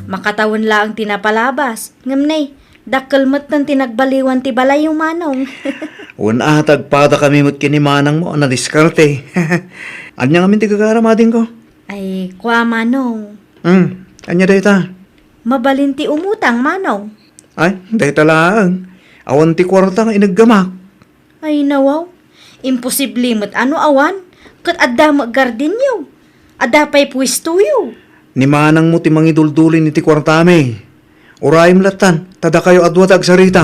Makatawen laeng ti napalabas. Ngem ne, dakkel metten ti nagbaliwan ti balayyo, Manong. Wen a, ta agpadakami met ken ni manangmo a nadiskarte. Ania ngamin ti gagaram, adingko? Ay, kua, Manong. Hmm, ania dayta? Mabalin ti umutang, Manong. Ay, dayta laeng. Awan ti kuarta nga ineggamak. Ay, nawaw. Imposible met a no awan, ket adda met gardenyo. Adda pay puestoyo. Ni manangmo ti mangiduldulin iti kuartami. Urayem lattan, ta dakayo a dua ti agsarita.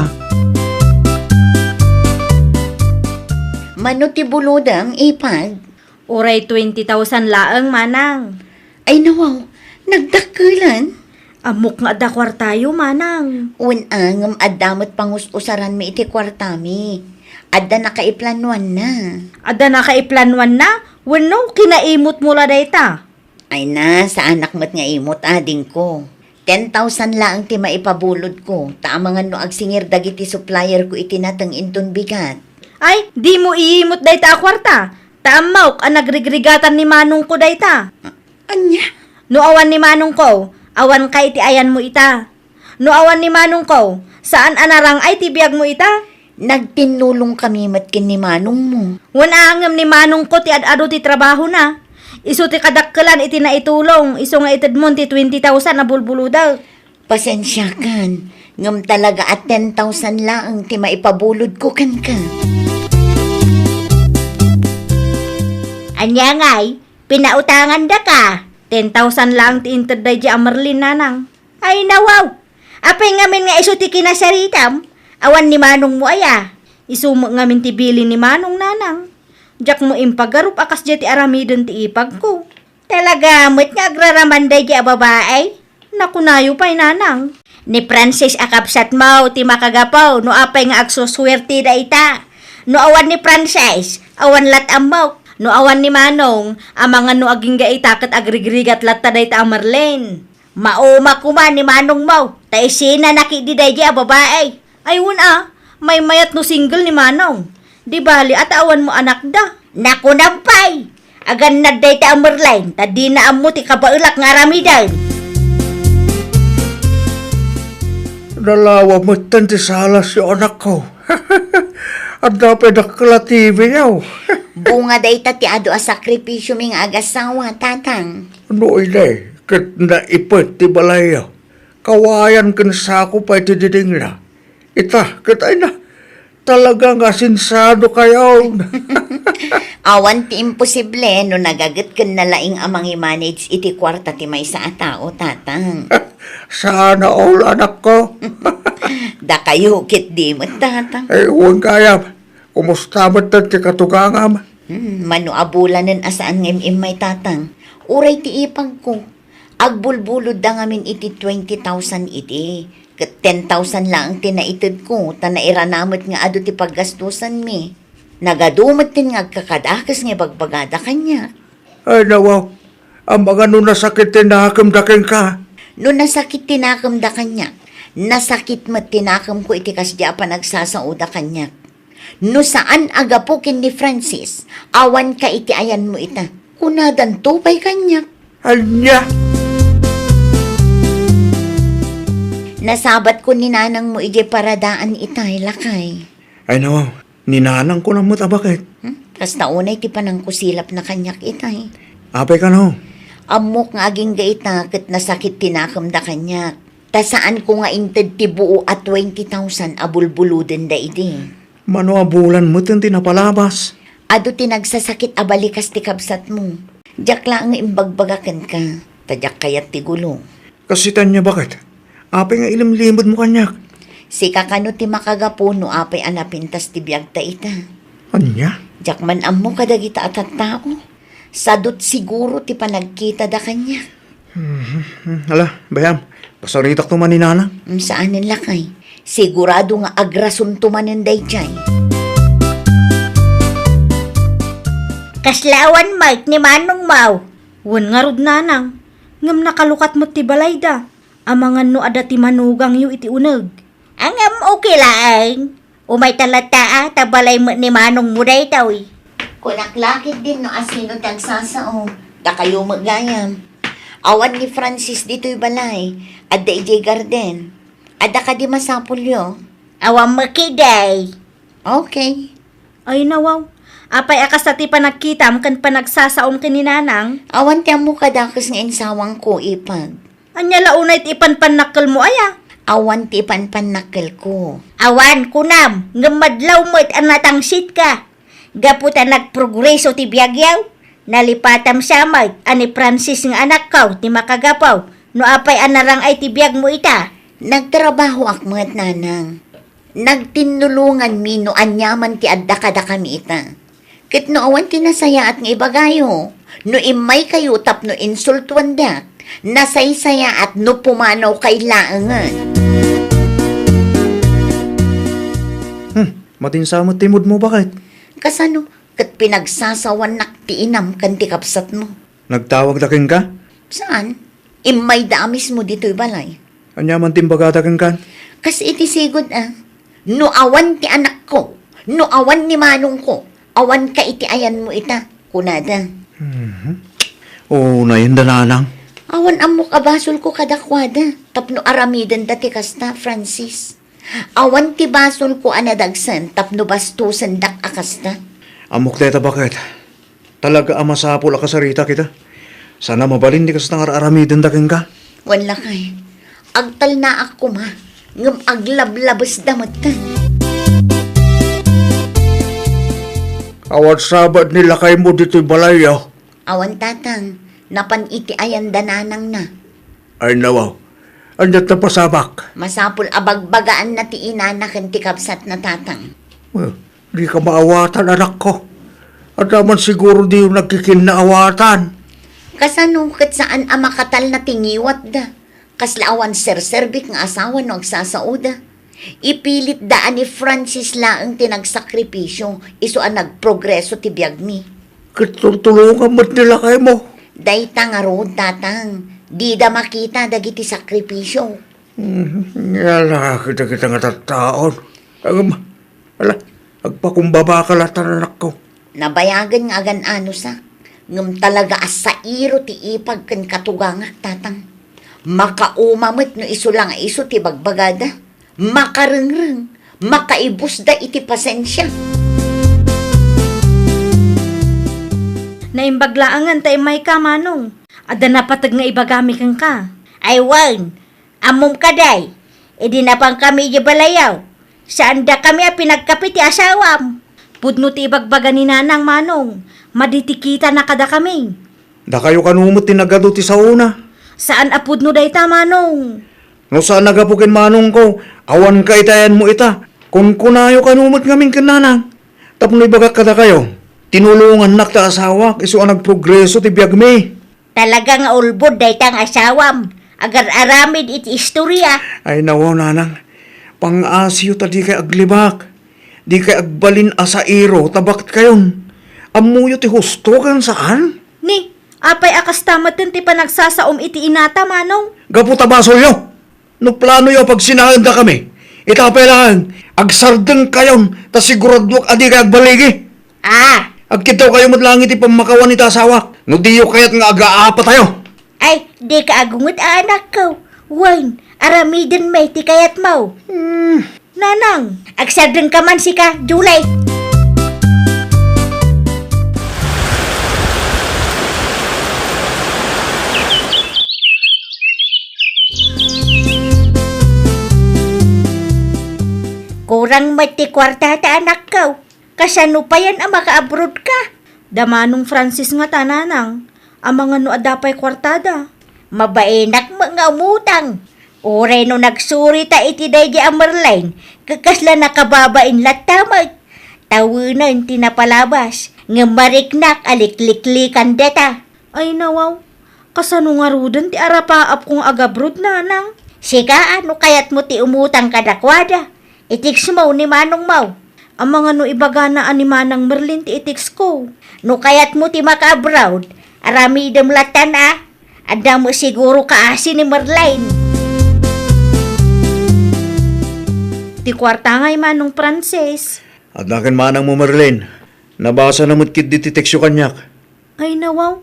Mano ti bulodem, ipag? Uray twenty thousand laeng, manang. Ay, nawaw, nagdakkelan? Ammok nga adda kuartayo, manang. Wen a, ngem adda met pangus-usaranmi iti kuartami. Adda nakaiplanuanna. Adda nakaiplanuanna? Wenno, kinaimutmo la dayta? Ay na, saanak met nga imut, adingko. Ten thousand laeng ti maipabulodko, ta amangan no agsingir dagiti supplierko iti nateng inton bigat. Ay, dimo iimut dayta a kuarta, ta ammok a nagrigrigatan ni manongko dayta. A-, ania? No awan ni manongko, awanka iti ayanmo ita. No awan ni manongko, saan a narang-ay ti biagmo ita? Nagtinnulongkami met ken ni manongmo. Wen a, ngem ni manongko ti ad-adu ti trabahona. Isu ti kadakkelan iti naitulong, isu nga itedmon ti twenty thousand a bulbulodek. Pasensiakan, ngem talaga a ten thousand laeng ti maipabulodko kenka. Ania ngay, pinautangandaka? Ten thousand laeng ti inted daydiay a Merlin, nanang. Ay, nawaw! Apay ngamin nga isu ti kinasaritam? Awan ni manongmo aya? Isu met ngamin ti bilin ni manong, nanang. Diak met impagarup a kasdiay ti aramiden ti ipagko. Talaga met nga agraraman daydiay a babai? Nakunayo pay, nanang. Ni Francis a kabsatmo ti makagapu no apay nga agsusuerte dayta. No awan ni Francis, awan lat ammok. No awan ni manong, amangan no agingga ita ket agrigrigat latta dayta a Merlin. Mauma koma ni manongmo, ta isinana ketdi daydiay a babai. Ay, wen a, maymayat no single ni manong. Di bali a ta awan met anakda. Nakunam pay, agannad dayta a Merlin, ta dina ammo ti kabaelak nga aramiden. Nalawa metten ti salasyo, anakko. Adda pay dakkel a T V-yo. Bunga dayta ti adu a sakripisiomi nga agasawa, tatang. No idi, ket naipet ti balayyo. Kawayan ken sako pay ti didingna. Ita, ket ay na, talaga nga sensiado kayo. Awan ti imposible no nagaget ken nalaing a mangimanage iti kuarta ti maysa a tao, tatang. Sana all, anakko. Dakayo ketdi met, tatang. Ay, wen gayam. Kumusta met ti katugangam? Hmm, mano a bulanen a saan nga im-immay, Tatang. Uray ti ipagko. Agbulbulodda ngamin iti twenty thousand idi. Ket ten thousand laeng ti naitedko, ta nairana met nga adu ti paggastusanmi. Nagadu met ti nga agkakadakes nga ibagbagada kaniak. Ay, nawaw. Amangan no nasakit ti nakemda kenka. No nasakit ti nakemda kaniak, nasakit met ti nakemko iti kasdi a panagsasaoda kaniak. No saan a gapu ken ni Francis, awanka iti ayanmo ita. Kunadanto pay kaniak. Ania? Nasabatko ni nanangmo idiay paradaan itay, lakay. Ay, nawaw. Ni nanangko na met a baket. Hmm? Kasta unay ti panangkusilapna kaniak itay. Apay kano? Ammok nga agingga ita ket nasakit ti nakemda kaniak. Ta saanko nga inted ti buo a twenty thousand a bulbulodenda idi. Mano a bulan met ti napalabas? Adu ti nagsasakit a balikas ti kabsatmo. Diak laeng nga imbagbaga kenka, ta diak kayat ti gulo. Kasita ania baket? Apay nga ilimlimedmo kaniak? Sika kano ti makagapu no apay a napintas ti biagta ita. Ania? Diak man ammo kadagita a tattao. Sadut siguro ti panagkitada kaniak. Mhm. Ala, bay-am, pasaritakto man ni nanang. Mm, saanen lakay. Sigurado nga agrasonto manen daydiay. Kasla awan met ni manongmo? Wen ngarud nanang, ngem nakalukat met ti balayda. Amangan no adda ti manugangyo iti uneg. Ngem okay laeng. Umayta latta a, ta balay met ni manongmo daytoy. Kunak la ketdin no asino ti agsasao. Dakayo met gayam. Awan ni Francis ditoy balay. Adda idiay garden. Adda kadi masapulyo? Awan met ketdi. Okay. Ay, nawaw. Apay a kasta ti panagkitam ken panagsasaom ken ni nanang? Awan ti ammo kadakes nga insawangko, ipag. Ania la unay ti ipanpannakkelmo aya? Awan ti ipanpannakkelko. Awan, kunam, ngem madlaw met a natangsitka. Gapu ta nagprogreso ti biagyo, nalipatam sa met a ni Francis nga anakko ti makagapu no apay a narang-ay ti biagmo ita. Nagtrabahoak met, nanang. Nagtinnulonganmi no aniaman ti adda kadakami ita. Ket no awan ti nasayaat nga ibagayo, no immaykayo tapno insultuandak, nasaysayaat no pumanawkay laengen. Hmm, matinsa met ti moodmo, baket? Kasano? Ket pinagsasawannak ti inam ken ti kabsatmo. Nagtawagda kenka? Saan? Immayda a mismo ditoy balay. Ania man ti imbagada kenka? Kas iti sigud a, no awan ti anakko, no awan ni manongko, awanka iti ayanmo ita, kunada. Mhm. Unayenda, nanang. Awan ammok a basolko kadakuada tapno aramidenda ti kasta, Francis. Awan ti basolko a nadagsen tapno bastosendak a kasta. Ammok dayta, baket. Talaga a masapul a kasaritak ita. Saan a mabalin ti kasta nga ar-aramidenda kenka. Wen lakay, agtalnaak koma, ngem aglablabesda metten. Awan sabad ni lakaymo ditoy balayyo? Awan, tatang. Napan iti ayanda nanangna. Ay, nawaw. Ania ti napasamak? Masapul a bagbagaanna ti inana ken ti kabsatna, tatang. Well, dika maawatan, anakko. Adda man siguro diyo nagkikinnaawatan. Kasano ket saan a makatalna ti ngiwatda? Kasla awan serserbik nga asawa no agsasaoda. Ipilitda a ni Francis laeng ti nagsakripisio isu a nagprogreso ti biagmi. Ket tultulongan met ni lakaymo. Dayta ngarud, tatang, dida makita dagiti sakripisio. Mhm. Nga la, kita, kita nga tattaon. Agam, ala, agpakumbaba ka latta, anakko. Nabayagen nga agan-anosak, ngem talaga a sairo ti ipag ken katugangak, tatang. Makauma met no isu la nga isu ti bagbagada. Makarengreng, makaibusda iti pasensia. Naimbag laengen ta immayka, Manong. Adda napateg nga ibagami kenka. Ay wen, ammom kadi, idi napankami idiay balayaw, saandakami a pinagkapi ti asawam. Pudno ti ibagbaga ni Nanang, Manong, madi ti kitana kadakami. Dakayo kano met ti nagadu ti saona. Saan a pudno dayta, Manong. No saan a gapu ken manongko, awan kaitayanmo ita. Kunkunayo kano met ngamin ken Nanang. Tapno ibagak kadakayo, tinulongannak ti asawak isu a nagprogreso ti biagmi. Talaga nga ulbod dayta nga asawam. Agar-aramid iti istorya. Ay, nawaw, nanang. Pang-asiyo ta dikay aglibak. Dikay agbalin a sairo ta baketkayon. Ammoyo ti husto ken saan? Ni, apay a kasta metten ti panagsasaom iti inata, Manong? Gapu ta basolyo. No planoyo a pagsinaendakami, ita pay laeng, agsardengkayon ta siguraduak a dikay agbaligi. Ah! Agkiddawkayo met laeng iti pammakawan iti asawak no diyo kayat nga agaapatayo. Ay, dika agunget a anakko. Wen, aramiden met ti kayatmo. Hmm. Nanang, agsardengka man sika, Julie. Kurang met ti kuartata, anakko. Kasano payen a maka-abroad ka? Da Manong Francis ngata, nanang, amangan no adda pay kuartada. Mabainak met nga umutang. Uray no nagsurita iti daydi a Merlin, ket kasla nakababain latta met. Tawenen ti napalabas, ngem mariknak a likliklikan deta. Ay, nawaw, kasano ngaruden ti arapaapko nga agabrod, nanang? Sika, no kayatmo ti umutang kadakuada, i-textmo ni manongmo. Amangan no ibagana a ni Manang Merlin ti i-textko. No kayatmo ti maka-abroad, aramidem lattan a. Adda met siguro kaasi ni Merlin. Ti kuarta ngay, Manong Francis. Adda ken manangmo, Merlin. Nabasana met ketdi ti textyo kaniak. Ay, nawaw.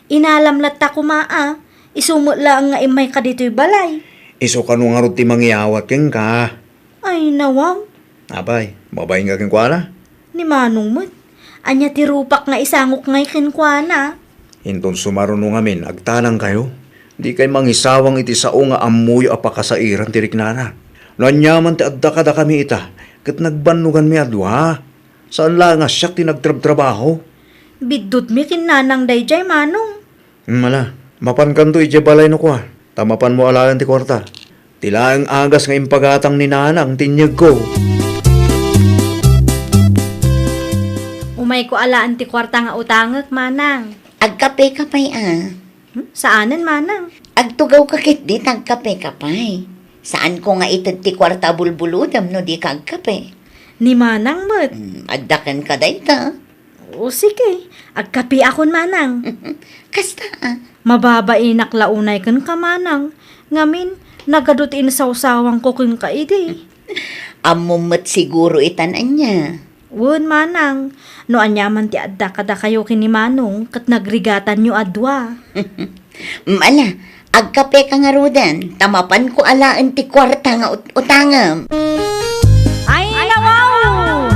Inalam latta koma a, isu met laeng nga immayka ditoy balay. Isu kano ngarud ti mangiyawat kenka? Ay, nawaw. Apay, mabainka kenkuana? Ni manong met. Ania ti rupak nga isangok ngay kenkuana? Inton sumaruno ngamin, agtanangkayo. Dikay mangisawang iti sao nga ammoyo a pakasairan ti riknana. No aniaman ti adda kadakami ita, ket nagbannoganmi a dua. Saan laeng a siak ti nagtrabtrabaho. Biddutmi ken nanang daydiay, manong. Hmm, ala, mapankanto idiay balay no kua, ta mapanmo alaen ti kuarta. Ti laeng agas nga impagatang ni nanang ti inyegko. Umayko alaen ti kuarta nga utangek, manang. Agkapeka pay a. Hmm? Saanen, manang? Agtugawka ketdi ta agkapeka pay. Saanko nga ited ti kuarta a bulbulodem no dika agkape. Ni manang met. Hmm, adda kenka dayta. O, sige. Agkapeakon, manang. Kasta a. Mababainak la unay kenka, manang. Ngamin, nagadu ti insawsawangko kenka idi. Ammom met siguro itan ania. Wen, manang, no aniaman ti adda kadakayo ken ni manong ket nagrigatanyo a dua. Mm, ala, agkapeka ngaruden, ta mapanko alaen ti kuarta nga ut-, utangem. Ay, nawaw!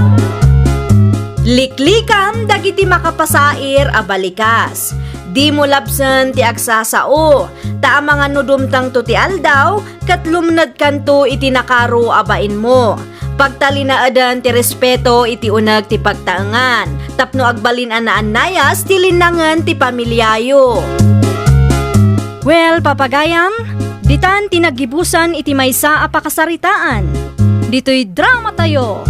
Liklikam dagiti makapasair a balikas. Dimo labsen ti agsasao, ta amangan no dumtengto ti aldaw, ket lumnedkanto iti nakaro a bainmo. Pagtalinaeden ti respeto iti uneg ti pagtaengan, tapno agbalin a naannayas ti linnangen ti pamiliayo. Well, papagayam, ditan ti naggibusan iti maysa a pakasaritaan. Ditoy dramatayo.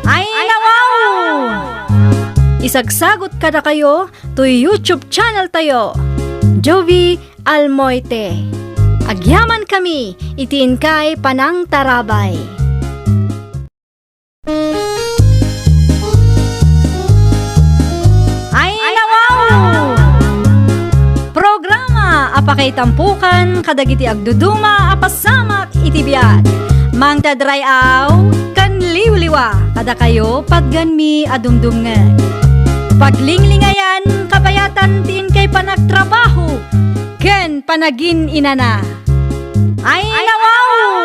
Ay, nawaw! Isagsagot kadakayo toy YouTube channel tayo. Jovi Almoite. Agyamankami iti inkay panangtarabay. Ay, nawaw! Programa a pakaitampokan kadagiti agduduma a pasamak iti biag. Mangted ray-aw ken liwliwa kadakayo patgenmi a dumdumngeg. Paglinglingayan kabayatan ti inkay panagtrabaho ken panagin-inana. Ay, nawaw!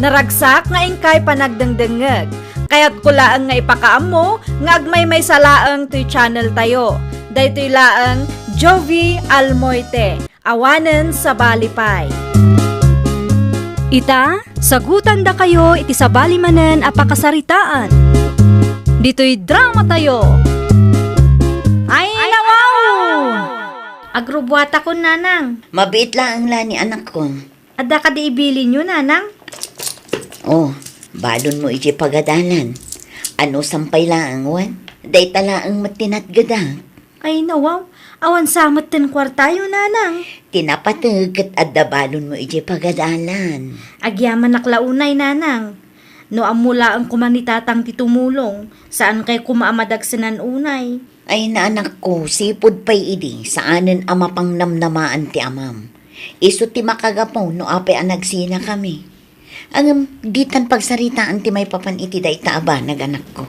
Naragsak nga inkay panagdengdengngeg. Kayatko laeng nga ipakaammo nga agmaymaysa laeng toy channel tayo. Daytoy laeng Jovi Almoite. Awanen sabali pay. Ita, sagutandakayo iti sabali manen a pakasaritaan. Ditoy dramatayo. Ay, nawaw! Agrubuatakon, nanang. Mabiit laeng la ni anakko. Adda kadi ibilinyo, nanang? O, balonmo idiay pagadalan. Anusam pay laeng wen? Dayta laeng met ti natgedak. Ay, nawaw. Awan sa metten kuartayo, nanang. Ti napateg ket adda balonmo idiay pagadalan. Agyamanak la unay, nanang. No ammo laeng koma ni tatang ti tumulong, saankay koma a madagsenan unay. Ay, anakko, sipud pay idi, saanen a mapangnamnamaan ti amam. Isu ti makagapu no apay a nagsinakami. Ngem, ditan pagsaritaan ti maipapan iti dayta a banag, anakko.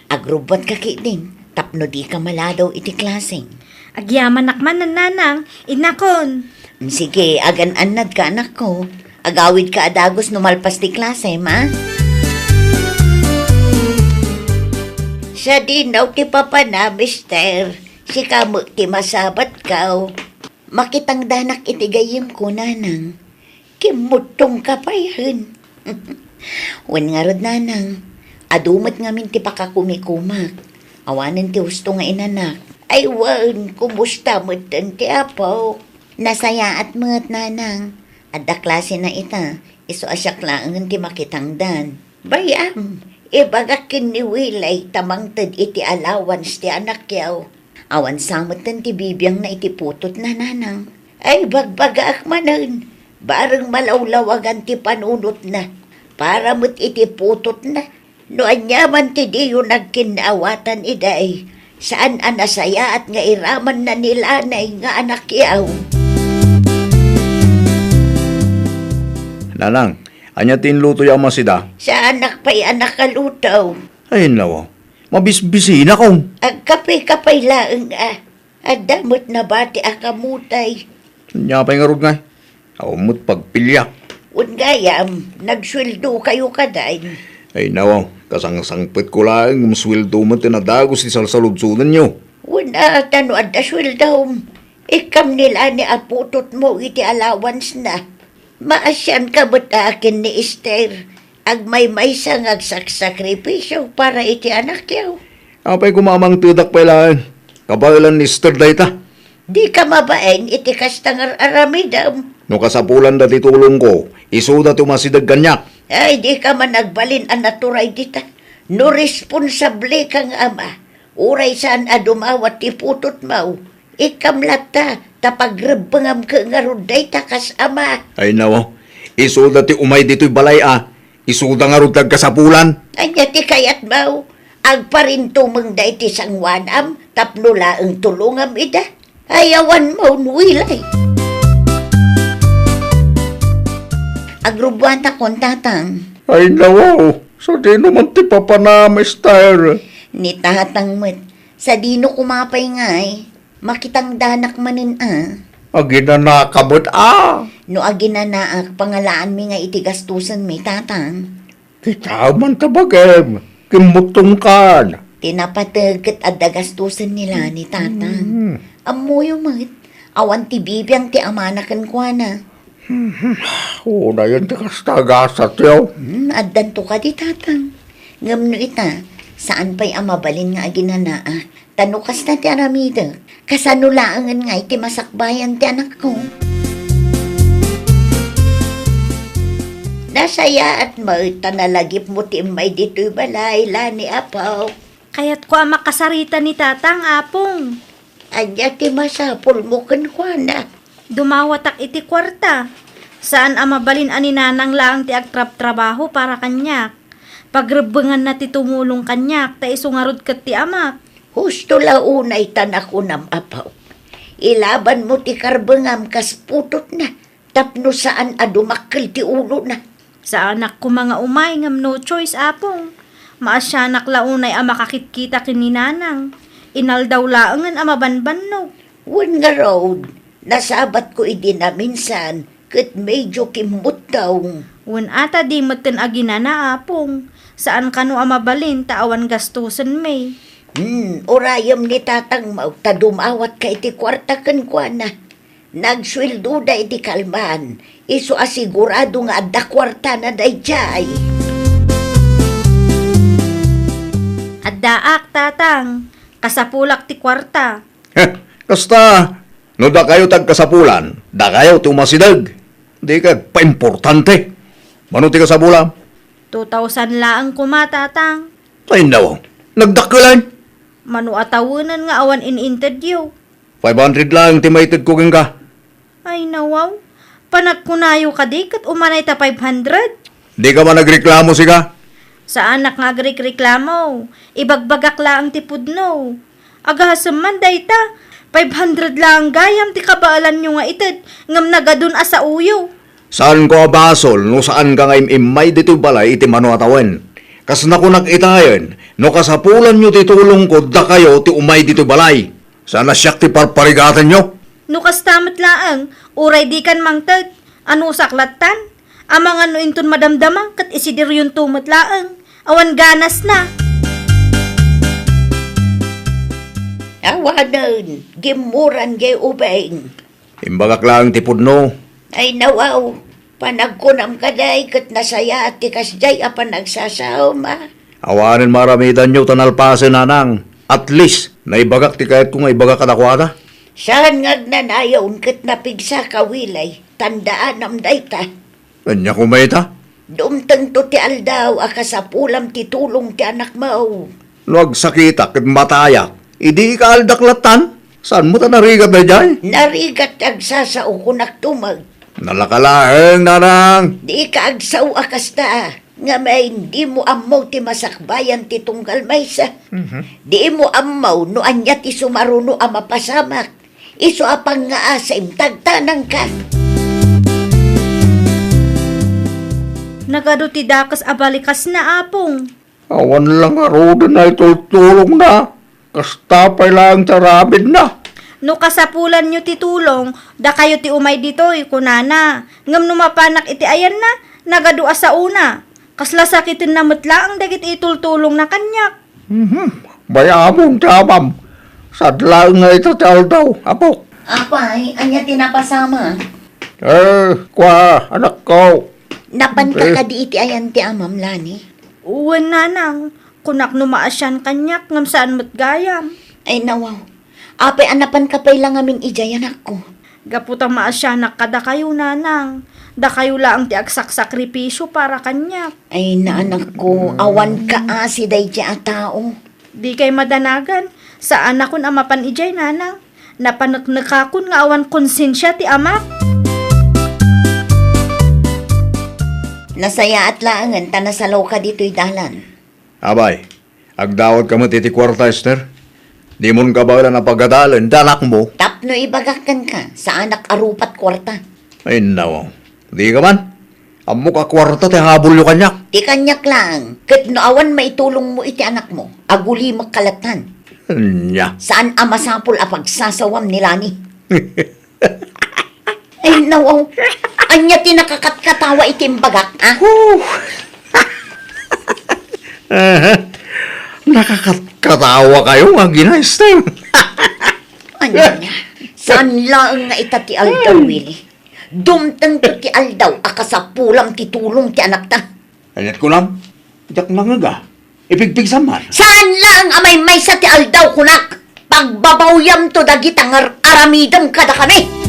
Agrubbuatka ketdin tapno dika maladaw iti klase. Agyamanak manen, nanang, innakon. Sige, agan-annadka, anakko. Agawidka a dagus no malpas ti klasem, a? Sadino ti papana, mister? Sika met ti masabatko. Makitangdanak iti gayyemko, nanang. Kimmuttongka payen. Wen ngarud, nanang, adu met ngamin ti pakakumikumak. Awanen ti husto nga inanak. Ay wen, kumusta metten ti apo? Nasayaat met, nanang. Adda klasena ita, isu a siak laengen ti makitangdan. Bay-am, ibagak ken ni Wilay ta mangted iti allowance ti anakyo. Awan sa metten ti bibiangna iti putotna, nanang. Ay, bagbagaak manen, bareng malawlawagan ti panunotna. Para met iti putotna, no ania man ti diyo nagkinnaawatan idiay, saan a nasayaat nga iramanna ni Lanay nga anakyo. Nanang, ania ti inlutoyo a masida? Saanak pay a nakaluto. Ay, nawa. Mabisbisinakon. Agkape-kape laeng a. Adda met nabati a kamutay. Ania pay ngarud ngay? Awan met pagpiliak. Wen gayam, nagsueldokayo kadi? Ay, nawa, kasangsangpetko laeng ngem sueldo met ti nadagus ti salsaludsodanyo. Wen a, ta no adda sueldom, ikkam ni Lanay a putotmo iti allowance-na. Maasianka met a ken ni Esther, agmaymaysa nga agsaksakripisio para iti anakyo. Apay koma a mangtedak pay laeng? Kabaelan ni Esther dayta. Dika mabain iti kasta nga ar-aramidem. No kasapulanda ti tulongko, isuda ti umasideg kaniak. Ay, dika man agbalin a naturay dita. No responsableka nga ama, uray saan a dumawat ti putotmo, ikkam latta, ta pagrebbengamko ngarud dayta kas ama. Ay, nawa. Isuda ti umay ditoy balay a. Isuda ngarud ti agkasapulan. Ania ti kayatmo? Agparintumeng daytoy sangoanam tapno laeng tulongam ida. Ay, awan maunwilay. Agrubbuatakon, Tatang. Ay, nawa, sadino man ti papana, mister? Ni Tatang met. Sadino koma pay ngay? Makitangdanak manen a. Aginanaka met a. No aginanaak, pangalaanmi nga iti gastusenmi, Tatang. Kita man ta bagim, kimmuttongkan. Ti napateg ket adda gastusen ni Lani, Tatang. Mm. Ammoyo met, awan ti bibiang ti amana kenkuana. Hmm, unayen ti kasta gasatyo. Hmm, addanto kadi, Tatang. Ngem no ita, saan pay a mabalin nga aginanaak. Ta no kasta ti aramidek, kasano laengen ngay ti masakbayan ti anakko? Nasayaat met ta nalagipmo ti immay ditoy balay, Lani, apo. Kayatko a makasarita ni Tatang, Apong. Ania ti masapulmo kenkuana? Dumawatak iti kuarta. Saan a mabalin a ni Nanang laeng ti agtrabtrabaho para kaniak. Pagrebbenganna ti tumulong kaniak, ta isu ngarud ket ti amak. Husto la unay ta nakunam, apo. Ilabanmo ti karbengam kas putotna, tapno saan a dumakkel ti ulona. Saanak koma nga umay ngem no choice, Apong. Maasianak la unay a makakitkita ken ni Nanang. Inaldaw laengen a mabanbannog. Wen ngarud, nasabatko idi naminsan ket medio kimmuttong. Wen a ta di metten aginana, Apong. Saan kano a mabalin ta awan gastusenmi. Hmm, urayem ni Tatangmo ta dumawatka iti kuarta kenkuana. Nagsueldoda iti kalman, isu a sigurado nga adda kuartana daydiay. Addaak, Tatang. Kasapulak ti kuarta. Heh, kasta, no dakayo ti agkasapulan, dakayo ti umasideg. Dika agpaimportante. Mano ti kasapulam? Two thousand laeng koma, Tatang. Ay, nawaw. Nagdakkelan. Mano a tawenen nga awan in-intedyo? Five hundred laeng ti maitedko kenka. Ay, nawaw. Panagkunayo kadi ket umanay ta five hundred? Dika man agreklamo, sika? Saanak nga agrekreklamo. Ibagbagak laeng ti pudno. Agasem man dayta, five hundred laeng gayam ti kabaelanyo nga ited, ngem nagadun a saoyo. Saanko a basol no saanka nga im-immay ditoy balay iti mano a tawen. Kas nakunak itayen, no kasapulanyo ti tulongko, dakayo ti umay ditoy balay. Saan a siak ti parparigatanyo? No kasta met laeng, uray dikan mangted, anusak lattan? Amangan no inton madamdama ket isidiryonto met laeng. Awan ganasna. Awanen, gimmuran jay ubing. Imbagak laeng ti pudno. Ay, nawaw, panagkunam kadi ket nasayaat ti kasdiay a panagsasaom, a? Awanen maaramidanyo ta nalpasen, nanang. At least, naibagak ti kayatko nga ibaga kadakuada. Saan nga agnanayon ket napigsa ka, Willy? Tandaanam dayta. Ania koma ita? Dumtengto ti aldaw a kasapulam ti tulong ti anakmo. No agsakitak ket matayak, idi ikaaldak lattan? Saanmo ta narigat daydiay? Narigat ti agsasao, kunak tumag. Nalaka laeng, nanang. Dika agsao a kasta, ngamin, dimo ammo ti masakbayan ti tunggal maysa. Mhm. Dimo ammo no ania ti sumaruno a mapasamak. Isu a pangngaasim, tagtanangka. Nagadu ti dakes a balikasna, Apong. Awan la ngaruden a itultulongna. Kasta pay laeng ti aramidna. No kasapulanyo ti tulong, dakayo ti umay ditoy, kunana. Ngem no mapanak iti ayanna, nagadu a saona. Kasla sakitenna met laeng dagiti itultulongna kaniak. Mhm. Bay-amon ti amam. Sad laeng nga ita ti aldaw, apo. Apay, ania ti napasama? Eh, kua, anakko. Napanka Eh. kadi iti ayan ti amam, Lani? Wen, nanang. Kunak no maasian kaniak, ngem saan met gayam. Ay, nawaw. Apay a napanka pay la ngamin idiay, anakko? Gapu ta maasianak kadakayo, nanang. Dakayo laeng ti agsaksakripisio para kaniak. Ay, naanakko, awan kaasi daydiay a tao. Dikay madanagan. Saanakon a mapan idiay, nanang. Napaneknekakon nga awan konsensia ti amak. Nasayaat laengen ta nasalawka ditoy dalan. Abay, agdawat ka met iti kuarta, Esther. Dimon kabaelan a pagadalen ti anakmo. Tapno ibagak kenka, saanak a rupat kuarta. Ay, nawaw. Di ka man. Ammok a kuarta ti habulyo kaniak. Ti kaniak laeng, ket no awan maitulongmo iti anakmo, agulimek ka lattan. Ania? Saan a masapul a pagsasawam ni Lani. Ay, nawaw. Ania ti nakakatkatawa iti imbagak, a? Huh. Aha. Nakakatkatawa kayo nga ginaistem. Ania? Saan laeng nga ita ti aldaw, Willie? Dumtengto ti aldaw a kasapulam ti tulong ti anakta. Aniat kunam? Diak nangngeg a. Ipigpigsam man. Saan laeng a maymaysa ti aldaw, kunak? Pagbabawyamto dagita nga ar-aramidem kadakami.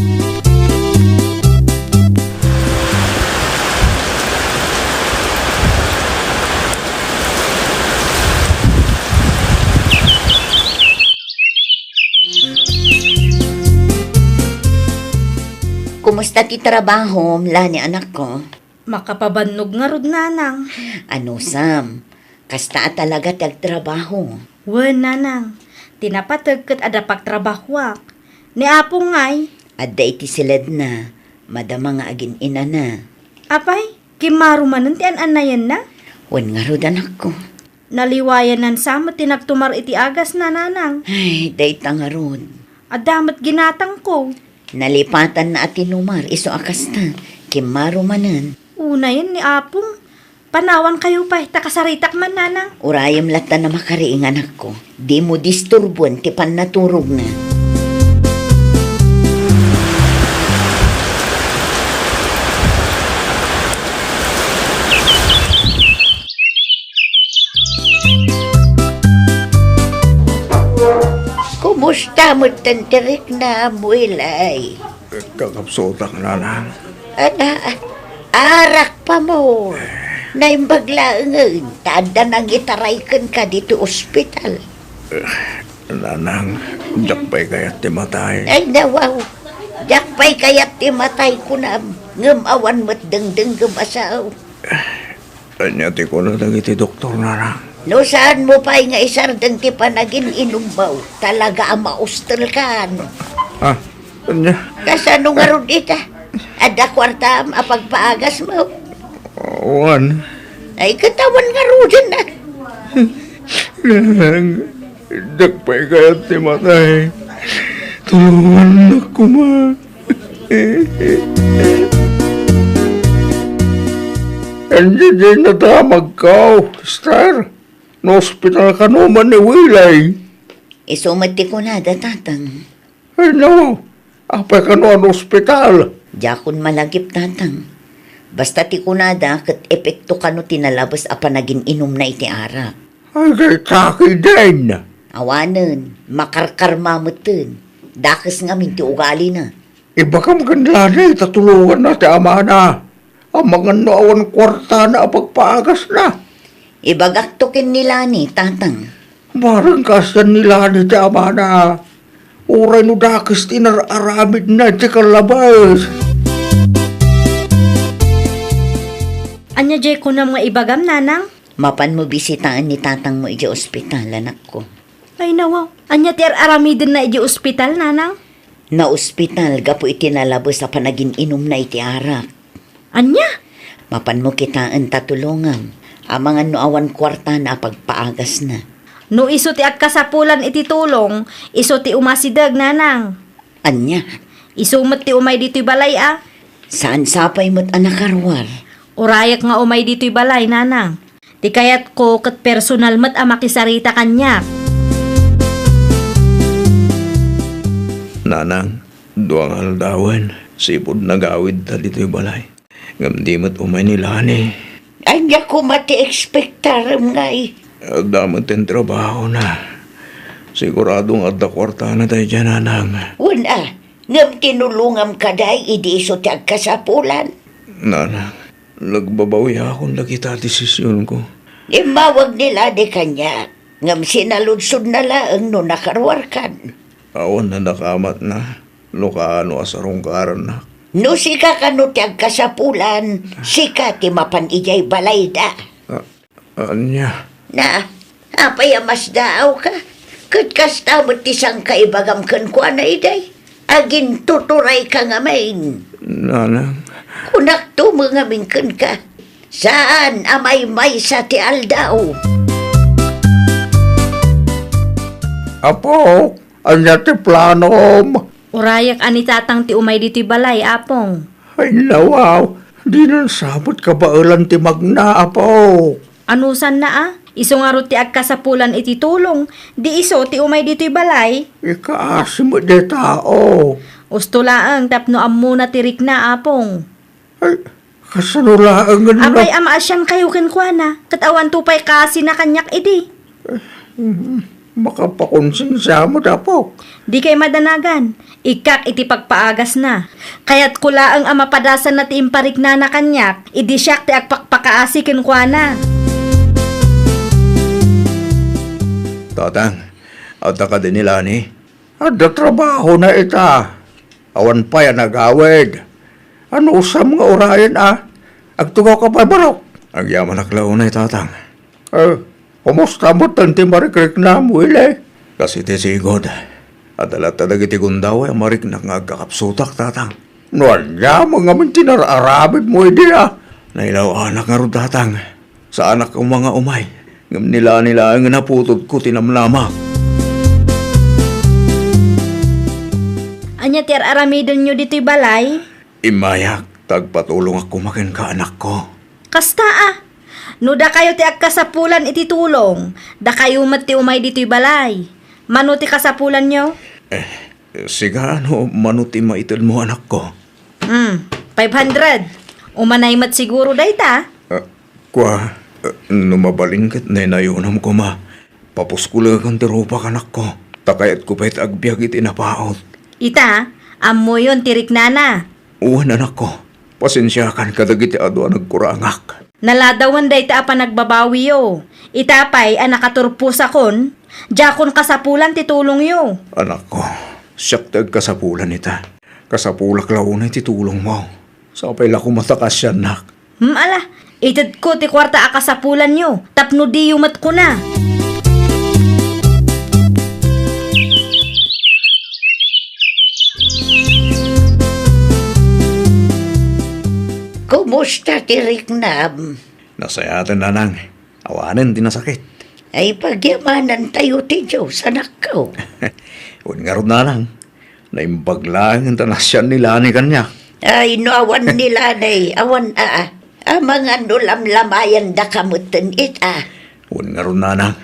Kumusta ti trabahom, Lani, anakko? Makapabannog ngarud, nanang. Anusam, kasta a talaga ti agtrabaho? Wen, nanang. Ti napateg ket adda pagtrabahoak. Ni Apong ngay? Adda iti siledna, madama nga agin-inana. Apay, kimmaro manen ti an-annayenna? Wen ngarud, anakko. Naliwayanan sa met ti nagtumar iti agasna, nanang. Ay, dayta ngarud. Adda met ginatangko. Nalipatanna a tinumar, isu a kasta. Kimmaro manen. Unayen ni Apong. Panawankayo pay, ta kasaritak man, nanang. Urayem latta a makariing, anakko. Dimo disturboen ti pannaturogna. Kumusta met ti rikna, Abuelay? Kakabsutak, nanang. Ana, arak pa mo. Naimbag laengen, ta adda nangitaray kenka ditoy ospital. Eh, Nanang, diak pay kayat ti matay. Ay, nawaw. Diak pay kayat ti matay, kunam. Ngem awan met dengdengngem a sao. Ania ti kuna dagiti doktor, Nanang? No saanmo pay nga isardeng ti panagin-inummo, talaga a maustelkan. Ah, ania? Kasano ngarud ita? Adda kuartam a pagpaagasmo? Wen. Ay, ket awan ngaruden, a. Nanang, diak pay kayat ti matay. Tulongannak koma. Ania diay nadamagko, Esther? Naospital kano man ni Wilay? Isu met ti kunada, Tatang. Ay, no. Apay kano a naospital? Diakon malagip, Tatang. Basta ti kunada, ket epekto kano ti nalabes a panagin-inumna iti arak. Ay, dayta ketdin. Awanen, makarkarma metten. Dakes ngamin ti ugalina. Ibagam ken Lani ta tulonganna ti amana. Amangan no awan kuartana a pagpaagasna. Ibagakto ken ni Lani, Tatang. Bareng kaasian ni Lani ti amana. Uray no dakes ti inar-aramidna iti kallabes. Ania diay kunam nga ibagam, Nanang? Mapanmo bisitaen ni tatangmo idiay ospital, anakko. Ay, nawaw. Ania ti ar-aramidenna idiay ospital, Nanang? Naospital gapu iti nalabes a panagin-inumna iti arak. Ania? Mapanmo kitaen ta tulongam. Amangan no awan kuartana a pagpaagasna. No isu ti agkasapulan iti tulong, isu ti umasideg, Nanang. Ania? Isu met ti umay ditoy balay a. Saan sapay met a nakaruar? Urayek nga umay ditoy balay, Nanang. Ti kayatko ket personal met a makisarita kaniak. Nanang, dua nga aldawen, sipud nagawidta ditoy balay. Ngem di met umay ni Lani. Ania koma ti ekspektarem ngay? Adda met ti trabahona. Sigurado nga adda kuartana daydiay, Nanang. Wen a, ngem tinulongam kadi idi isu ti agkasapulan. Nanang, nagbabawiakon dagita a desisionko. Immawag ni Lani kaniak, ngem sinaludsodna laeng no nakaruarkan. Awan a nakamatna, no kaano a sarungkarannak. No sika kano ti agkasapulan, sika ti mapan idiay balayda. A-, ania? Na, apay a masdaawka? Ket kasta met ti sangkaibagam kenkuana idiay. Agintuturayka ngamin. Nanang. Kunakto met ngamin kenka. Saan a maymaysa ti aldaw. Apok, ania ti planom? Urayek a ni tatang ti umay ditoy balay, Apong. Ay, nawaw, dinan sa met kabaelan ti magna, Apok. Anusanna a? Isu ngarud ti agkasapulan iti tulong, di isu ti umay ditoy balay. Ikaasi met dayta, o. Usto laeng tapno ammona ti rikna, Apong. Ay, kasano laengen no... Apay a maasiankayo kenkuana, ket awanto pay kaasina kaniak idi? Eh, mm, makapakonsensia met, Apok. Dikay madanagan. Ikkak iti pagpaagasna. Kayatko laeng a mapadasanna ti impariknana kaniak, idi siak ti agpakpakaasi kenkuana. Tatang, adda kadi ni Lani? Adda trabahona ita. Awan pay a nagawid. Anusam nga urayen a? Agtugawka pay, barok. Agyamanak la unay, Tatang. Eh, kumusta met ti marikriknam, Willy? Kas iti sigud, adda latta dagiti gundaway a mariknak nga agkakapsutak, Tatang. No ania met ngamin ti nar-aramidmo idi a? Nailaw-anak ngarud, Tatang. Saanak koma nga umay, ngem ni Lani laengen a putodko ti namnamak. Ania ti ar-aramidenyo ditoy balay? Immayak, ta agpatulongak koma kenka, anakko. Kasta a, no dakayo ti agkasapulan iti tulong, dakayo met ti umay ditoy balay. Mano ti kasapulanyo? Eh, sika, no mano ti maitedmo, anakko? Hmm, five hundred. Umanay met siguro dayta? Ah, kua, ah, no mabalin ket naynayonam koma. Papuskoleken ti rupak, anakko. Ta kayatko pay ti agbiag iti napaut. Ita, ammoyon ti riknana. Wen, anakko. Pasensiakan kadagiti adu a nagkurangak. Naladawen dayta a panagbabawiyo. Ita pay a nakaturposakon, diakon kasapulan ti tulongyo. Anakko, siak ti agkasapulan ita. Kasapulak la unay ti tulongmo. Sapay la koma ta kas siannak. Hmm, ala, itedko ti kuarta a kasapulanyo, tapno diyo met kuna. Kumusta ti riknam? Nasayaten, nanang. Awanen ti nasakit. Ay, pagyamanantayo ti Dios, anakko. Wen ngarud, nanang. Naimbag laeng ta nasian ni Lani kaniak. Ay, no awan ni Lani, awan a, a, amangan no lamlamayandaka metten ita. Wen ngarud, nanang.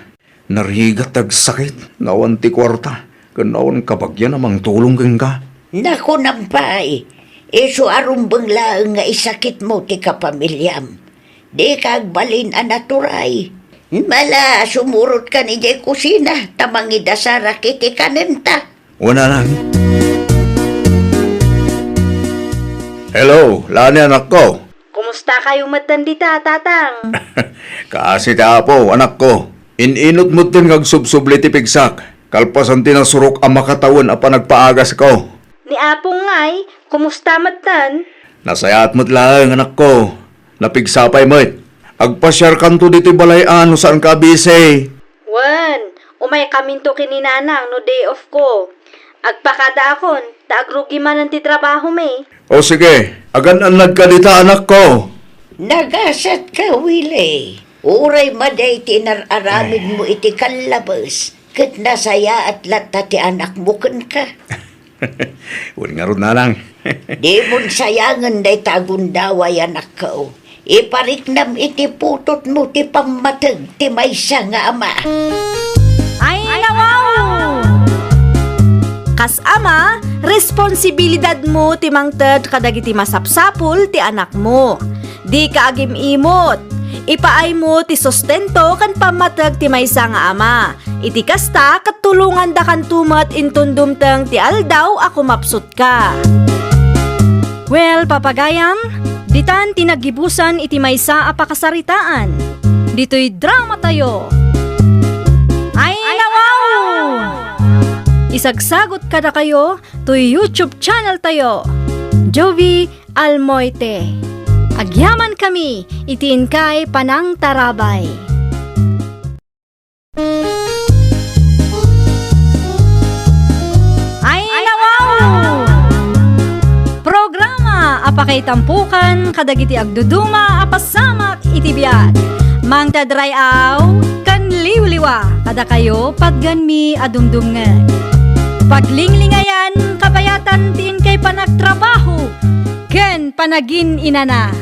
Narigat ti agsakit nga awan ti kuarta ken awan kabagian a mangtulong kenka. Nakunam pay, isu a rumbeng laeng nga isakitmo ti kapamiliam. Dika agbalin a naturay. Mala, sumurotka idiay kusina ta mangidasarak iti kanenta. Wen, nanang. Hello, Lani, anakko. Kumustakayo metten dita, Tatang? Kaasi ti Apo, anakko. In-inut metten nga agsubsubli ti pigsak, kalpasan ti nasurok a makatawen a panagpaagasko. Ni Apo ngay, kumusta metten? Nasayaat met laeng, anakko. Napigsa pay met. Agpasiarkanto ditoy balay a no saanka a busy. Wen, umaykaminto ken ni Nanang no day off ko. Agpakadaakon, ta agrugi manen ti trabahomi. O sige, agan-annadka dita, anakko. Nagasatka, Willie. Uray madi ti inar-aramidmo iti kallabes, ket nasayaat latta ti anakmo kenka. Wen ngarud, nanang. Dimon sayangen dayta a gundaway, anakko. Ipariknam iti putotmo ti pammateg ti maysa nga ama. Ay, nawaw! Kas ama, responsibilidadmo ti mangted kadagiti masapsapul ti anakmo. Dika agim-imot. Ipaaymo ti sustento ken pammateg ti maysa nga ama. Iti kasta, ket tulongandakanto met inton dumteng ti aldaw a kumapsutka. Well, papagayam, ditan ti naggibusan iti maysa a pakasaritaan. Ditoy dramatayo. Ay, nawaw! Isagsagot kadakayo toy YouTube channel tayo. Jovi Almoite. Agyamankami iti inkay panangtarabay. Ay, nawaw! Programa a pakaitampokan kadagiti agduduma a pasamak iti biag. Mangted ray-aw ken liwliwa kadakayo, patgenmi a dumdumngeg. Paglinglingayan, kabayatan ti inkay panagtrabaho ken panagin-inana.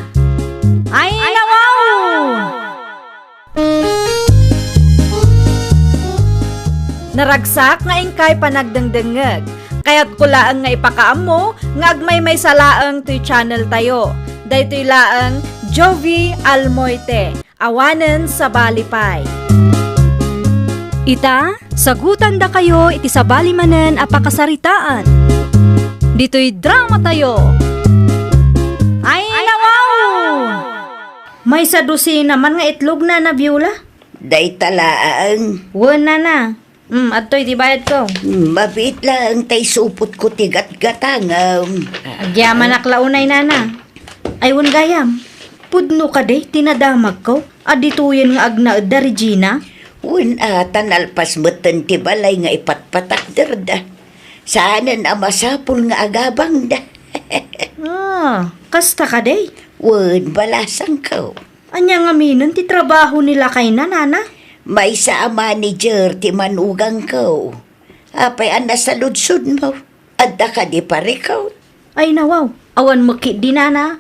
Ay, nawaw! Naragsak nga inkay panagdengdengngeg. Kayatko laeng nga ipakaammo nga agmaymaysa laeng toy channel tayo. Daytoy laeng Jovi Almoite. Awanen sabali pay. Ita, sagutandakayo iti sabali manen a pakasaritaan. Ditoy dramatayo. Ay, nawaw! Maysa dosena man nga itlog, Nana Viola? Dayta laeng. Wen, Nana. Hmm, adtoy ti bayadko. Hmm, mabiit laeng ta isupotko ti gatgatangem. Agyamanak la unay, Nana. Ay, wen gayam, pudno kadi ti nadamagko a ditoyen nga agnaed da Regina? Wen a, ta nalpas metten ti balay nga ipatpatakderda. Saanen a masapul nga agabangda. Ah, kasta kadi? Wen, balasangko. Ania ngaminen ti trabaho ni lakayna, Nana? Maysa a manager ti manugangko. Apay a nasaludsodmo? Adda kadi parikut? Ay, nawaw, awan met ketdi, Nana.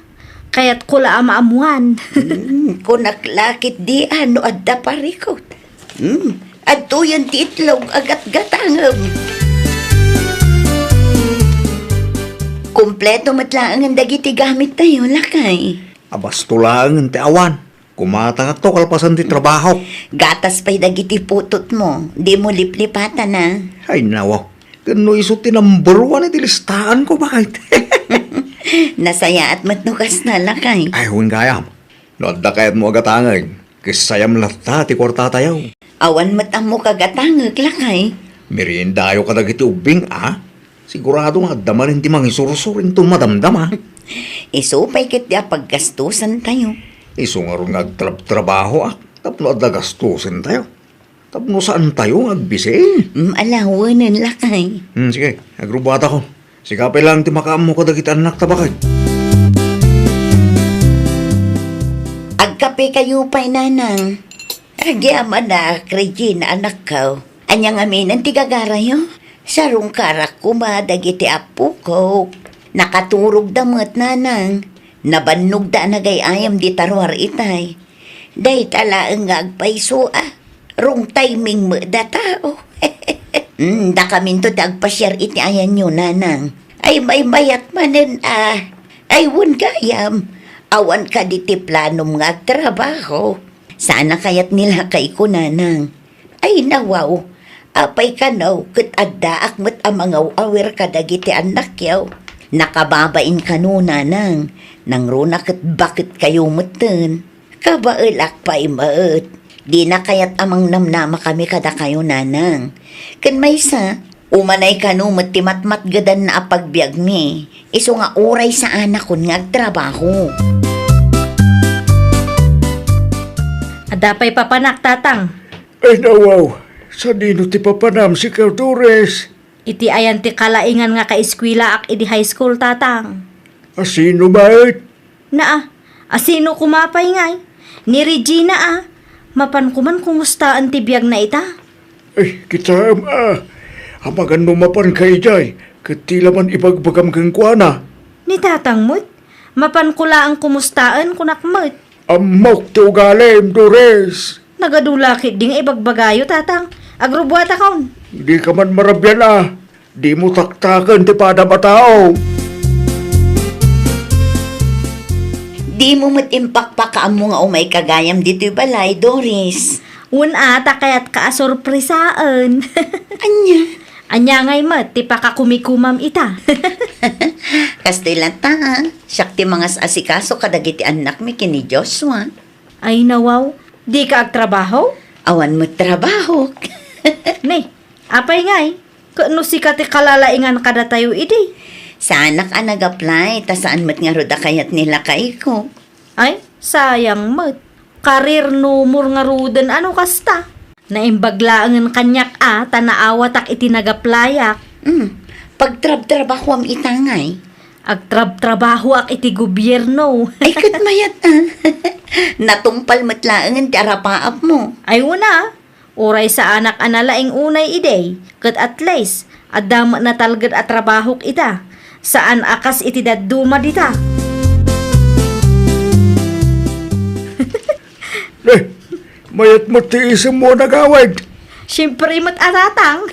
Kayatko la a maammuan. Hmm, kunak la ketdi a no adda parikut. Hmm, adtoyen ti itlog a gatgatangem. Kompleto met laengen dagiti gamittayo, lakay. Abasto laengen ti awan. Kumatangakto kalpasan ti trabaho. Gatas pay dagiti putotmo. Dimo liplipatan, a. Ay, nawa. Ken no isu ti number one iti listaanko, bakit? Nasayaat met no kasta, lakay. Ay, wen gayam. No adda kayatmo a gatangek, kessayam latta ti kuartatayo. Awan met ammo ka gatangek, lakay. Meriendayo kadagiti ubbing, a? Sigurado nga adda manen ti mangisursor inton madamdama. Isu pay ket ti apaggastusantayo. Isu ngarud nga agtrabtrabahoak tapno adda gastusentayo. Tapno saantayo nga agbising. Mm, ala, wenen, lakay. Hmm, sige, agrubbuatako. Sika pay laeng ti makaammo kadagiti annakta, baket. Agkapekayo pay, nanang. Agyamanak, Regina, anakko. Ania ngamin ti gagarayo? Sarungkarak koma dagiti appokok. Nakaturogda met, nanang. Nabannogda a nagay-ayam dita ruar itay. Dayta laeng nga agpayso a. Wrong timing met data, o. Hmm, dakaminto ti agpasiar iti ayanyo, nanang. Ay, maymayat manen a. Ay, wen gayam. Awan kadi ti planom nga agtrabaho. Saan a kayat ni lakayko, nanang. Ay, nawaw. Apay kano, ket addaak met a mangaw-awir kadagiti annakyo. Nakababain kano, nanang. Nangruna ket baketkayo metten. Kabaelak pay met. Dina kayat a mangnamnama kami kadakayo, nanang. Ken maysa, umanay kano met ti matmatgedanna a pagbiagmi, isu nga uray saanakon nga agtrabaho. Adda pay papanak, tatang. Ay, nawaw. Sadino ti papanam, sika, Doris? Iti ayan ti kalaingan nga kaeskuelaak idi high school, tatang. A sino met? Naa, a sino koma pay ngay? Ni Regina a. Mapan koman kumustaen ti biagna ita? Ay, kitaem a. Amangan no mapanka idiay, ket ti la man ibagbagam kenkuana. Ni tatang met? Mapanko laeng kumustaen, kunak met. Ammok ti ugalim, Doris. Nagadu la ketdi nga ibagbagayo, tatang. Agrubbuatakon. Dika man marabian a. Dimo taktaken ti padam a tao. Dimo met impakpakaammo nga umayka gayam ditoy balay, Doris. Wen a, ta kayatka a sorpresaen. Ania? Ania ngay met ti pakakumikumam ita? Kastoy latta, a. Siak ti mangas-asikaso kadagiti annakmi ken ni Joshua. Ay, nawaw. Dika agtrabaho? Awan met trabahok. Ne, apay ngay? Ket no sika ti kalalaingan kadatayo idi? Saanak a nag-apply, ta saan met ngarud a kayat ni lakayko. Ay, sayang met. Career no more ngaruden a no kasta. Naimbag laengen kaniak a, ta naawatak iti nag-applyak. Hmm, pagtrabtrabahoam ita ngay? Agtrabtrabahoak iti gobierno. Ay, ket mayat a. Natungpal met laengen ti arapaapmo. Ay, wen a. Uray saanak a nalaing unay idi, ket at least, adda met natalged a trabahok ita. Saan a kas iti dadduma dita. Eh, mayat met ti isemmo a nagawid. Siempre met a, tatang.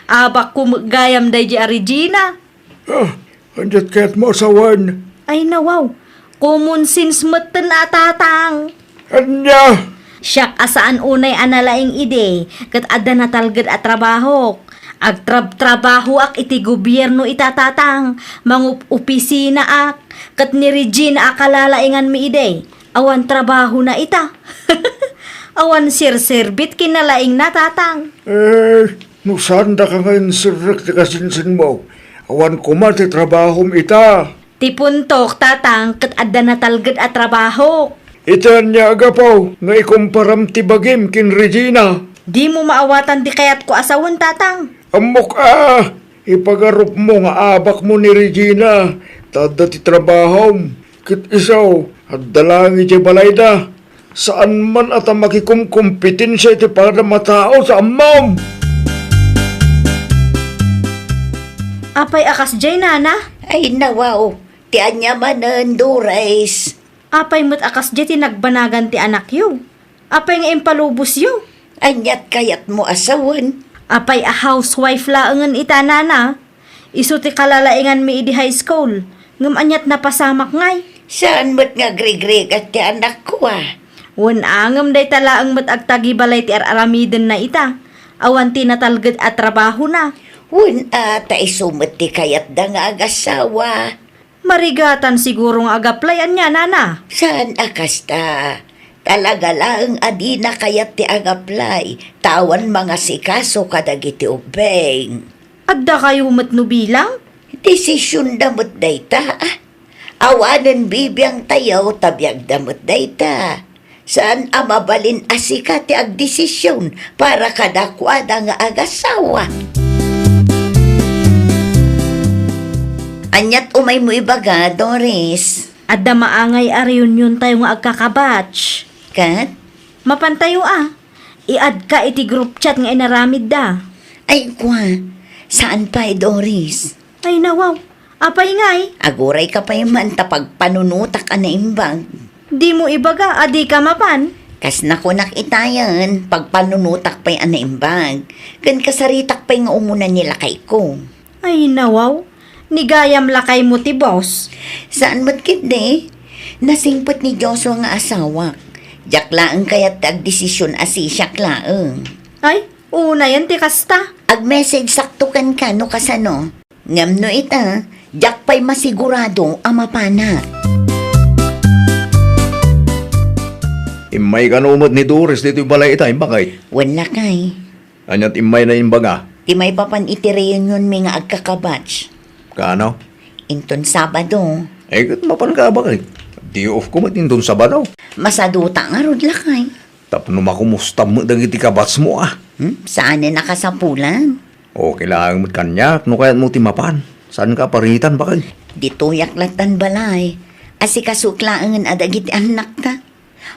Abakko met gayam daydi a Regina. Ah, aniat kayatmo a sawen? Ay, nawaw. Common sense metten a, tatang. Ania? Siak a saan unay a nalaing idi, ket adda natalged a trabahok. Agtrabtrabahoak iti gobierno ita, tatang. Mangup-opisinaak, ket ni Regina a kalalainganmi idi. Awan trabahona ita. Awan serserbit ken nalaingna, tatang. Eh, no saandaka nga inserrek ti kasinsinmo, awan koma ti trabahom ita. Ti puntok, tatang, ket adda natalged a trabahok. Iti ania a gapu nga ikumparam ti bagim ken Regina? Dimo maawatan ti kayatko a sawen, tatang. Ammok a, ipagarupmo nga abakmo ni Regina, ta adda ti trabahom. Ket isu, adda laeng idiay balayda. Saan man a ta makikumkompetensia iti padam a tao, sa ammom. Apay a kasdiay, nana? Ay, nawaw. Ti ania manen, Doris? Apay met a kasdiay ti nagbanagan ti anakyo? Apay nga impalubosyo? Aniat kayatmo a sawen? Apay a housewife laengen ita, nana? Isu ti kalalainganmi idi high school, ngem aniat napasamak ngay? Saan met nga agrigrigat ti anakko a? Wen a, ngem dayta laeng met agtagibalay ti ar-aramidenna ita. Awan ti natalged a trabahona. Wen a, ta isu met ti kayatda nga agasawa. Marigatan siguro nga agaplay ania, nana? Saan a kasta? Talaga laeng a dina kayat ti agaplay, ta awan mangasikaso kadagiti ubbing. Adda kayo met no bilang? Desisyonda met dayta, ah. Awanen bibiangtayo ta biagda met dayta. Saan a mabalin a sika ti agdesisyon para kadakuada nga agasawa. Aniat umaymo ibaga, Doris? Adda maangay a reunion tayo nga agkakabatch. Ket? Mapantayo a. I-add ka iti group chat nga inaramidda. Ay, kwa. Saan pay, Doris? Ay, nawaw. Apay ngay? Aguray ka pay man ta pagpanunotak a naimbag. Dimo ibaga a dika mapan? Kas nakunak itayen, pagpanunotak pay a naimbag. Ken kasaritak pay nga umuna ni lakayko. Ay, nawaw. Ni gayam lakaymo ti boss. Saan met ketdi? Nasingpet ni Joshua nga asawak. Diak laeng kayat ti agdesisyon a sisiak laeng. Ay, unayen ti kasta. Ag-message sakto kenka no kasano. Ngem no ita, diak pay masigurado a mapanak. Immay kano met ni Doris ditoy balay ita, imbagay? Wen lakay. Aniat immayna imbaga? Ti maipapan iti reunionmi nga agkakabatch. Kaano? Inton Sabado. Ay, ket mapan ka, bakit? Day off ko met inton Sabado. Masaduta ngarud, lakay. Tapno makumusta met dagiti kabatchmo, ah. Hmm? Saanen a kasapulan? Okay laeng met kaniak, no kayatmo ti mapan. Saan ka paritan, bakit? Ditoyak lattan balay. Asikasok laengen a dagiti annakta.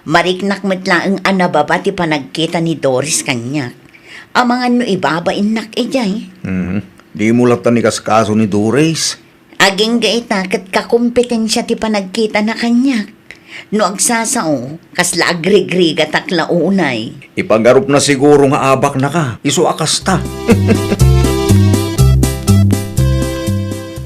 Mariknak met laeng a nababa ti panagkita ni Doris kaniak. Amangan no ibabainnak idiay. Mhm. Dimo lattan ikaskaso ni Doris. Agingga ita ket kakompetensia ti panagkitana kaniak. No agsasao, kasla agrigrigatak la unay. Ipagarupna siguro nga abaknaka, isu a kasta.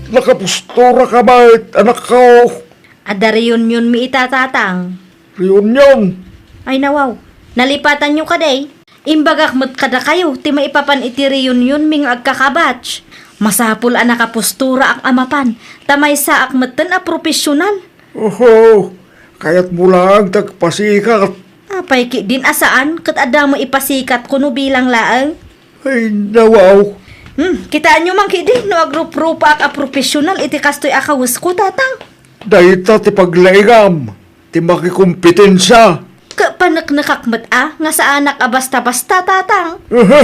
Nakapostura ka met, anakko. Adda reunionmi ita, tatang. Reunion? Ay, nawaw. Nalipatanyo kadi? Imbagak met kadakayo ti maipapan iti reunionmi nga agkakabatch. Masapul a nakaposturak a mapan, ta maysaak metten a profesional. Oho, kayatmo laeng ti agpasikat. Apay ketdin a saan, ket adda met ipasikat kuno bilang laeng? Ay, nawaw. Hmm, kitaenyo man ketdi no agruprupaak a profesional iti kastoy a kawesko, tatang. Dayta ti paglaingam, ti makikompetensia. Ket paneknekak met a nga saanak a basta-basta, tatang. Aha,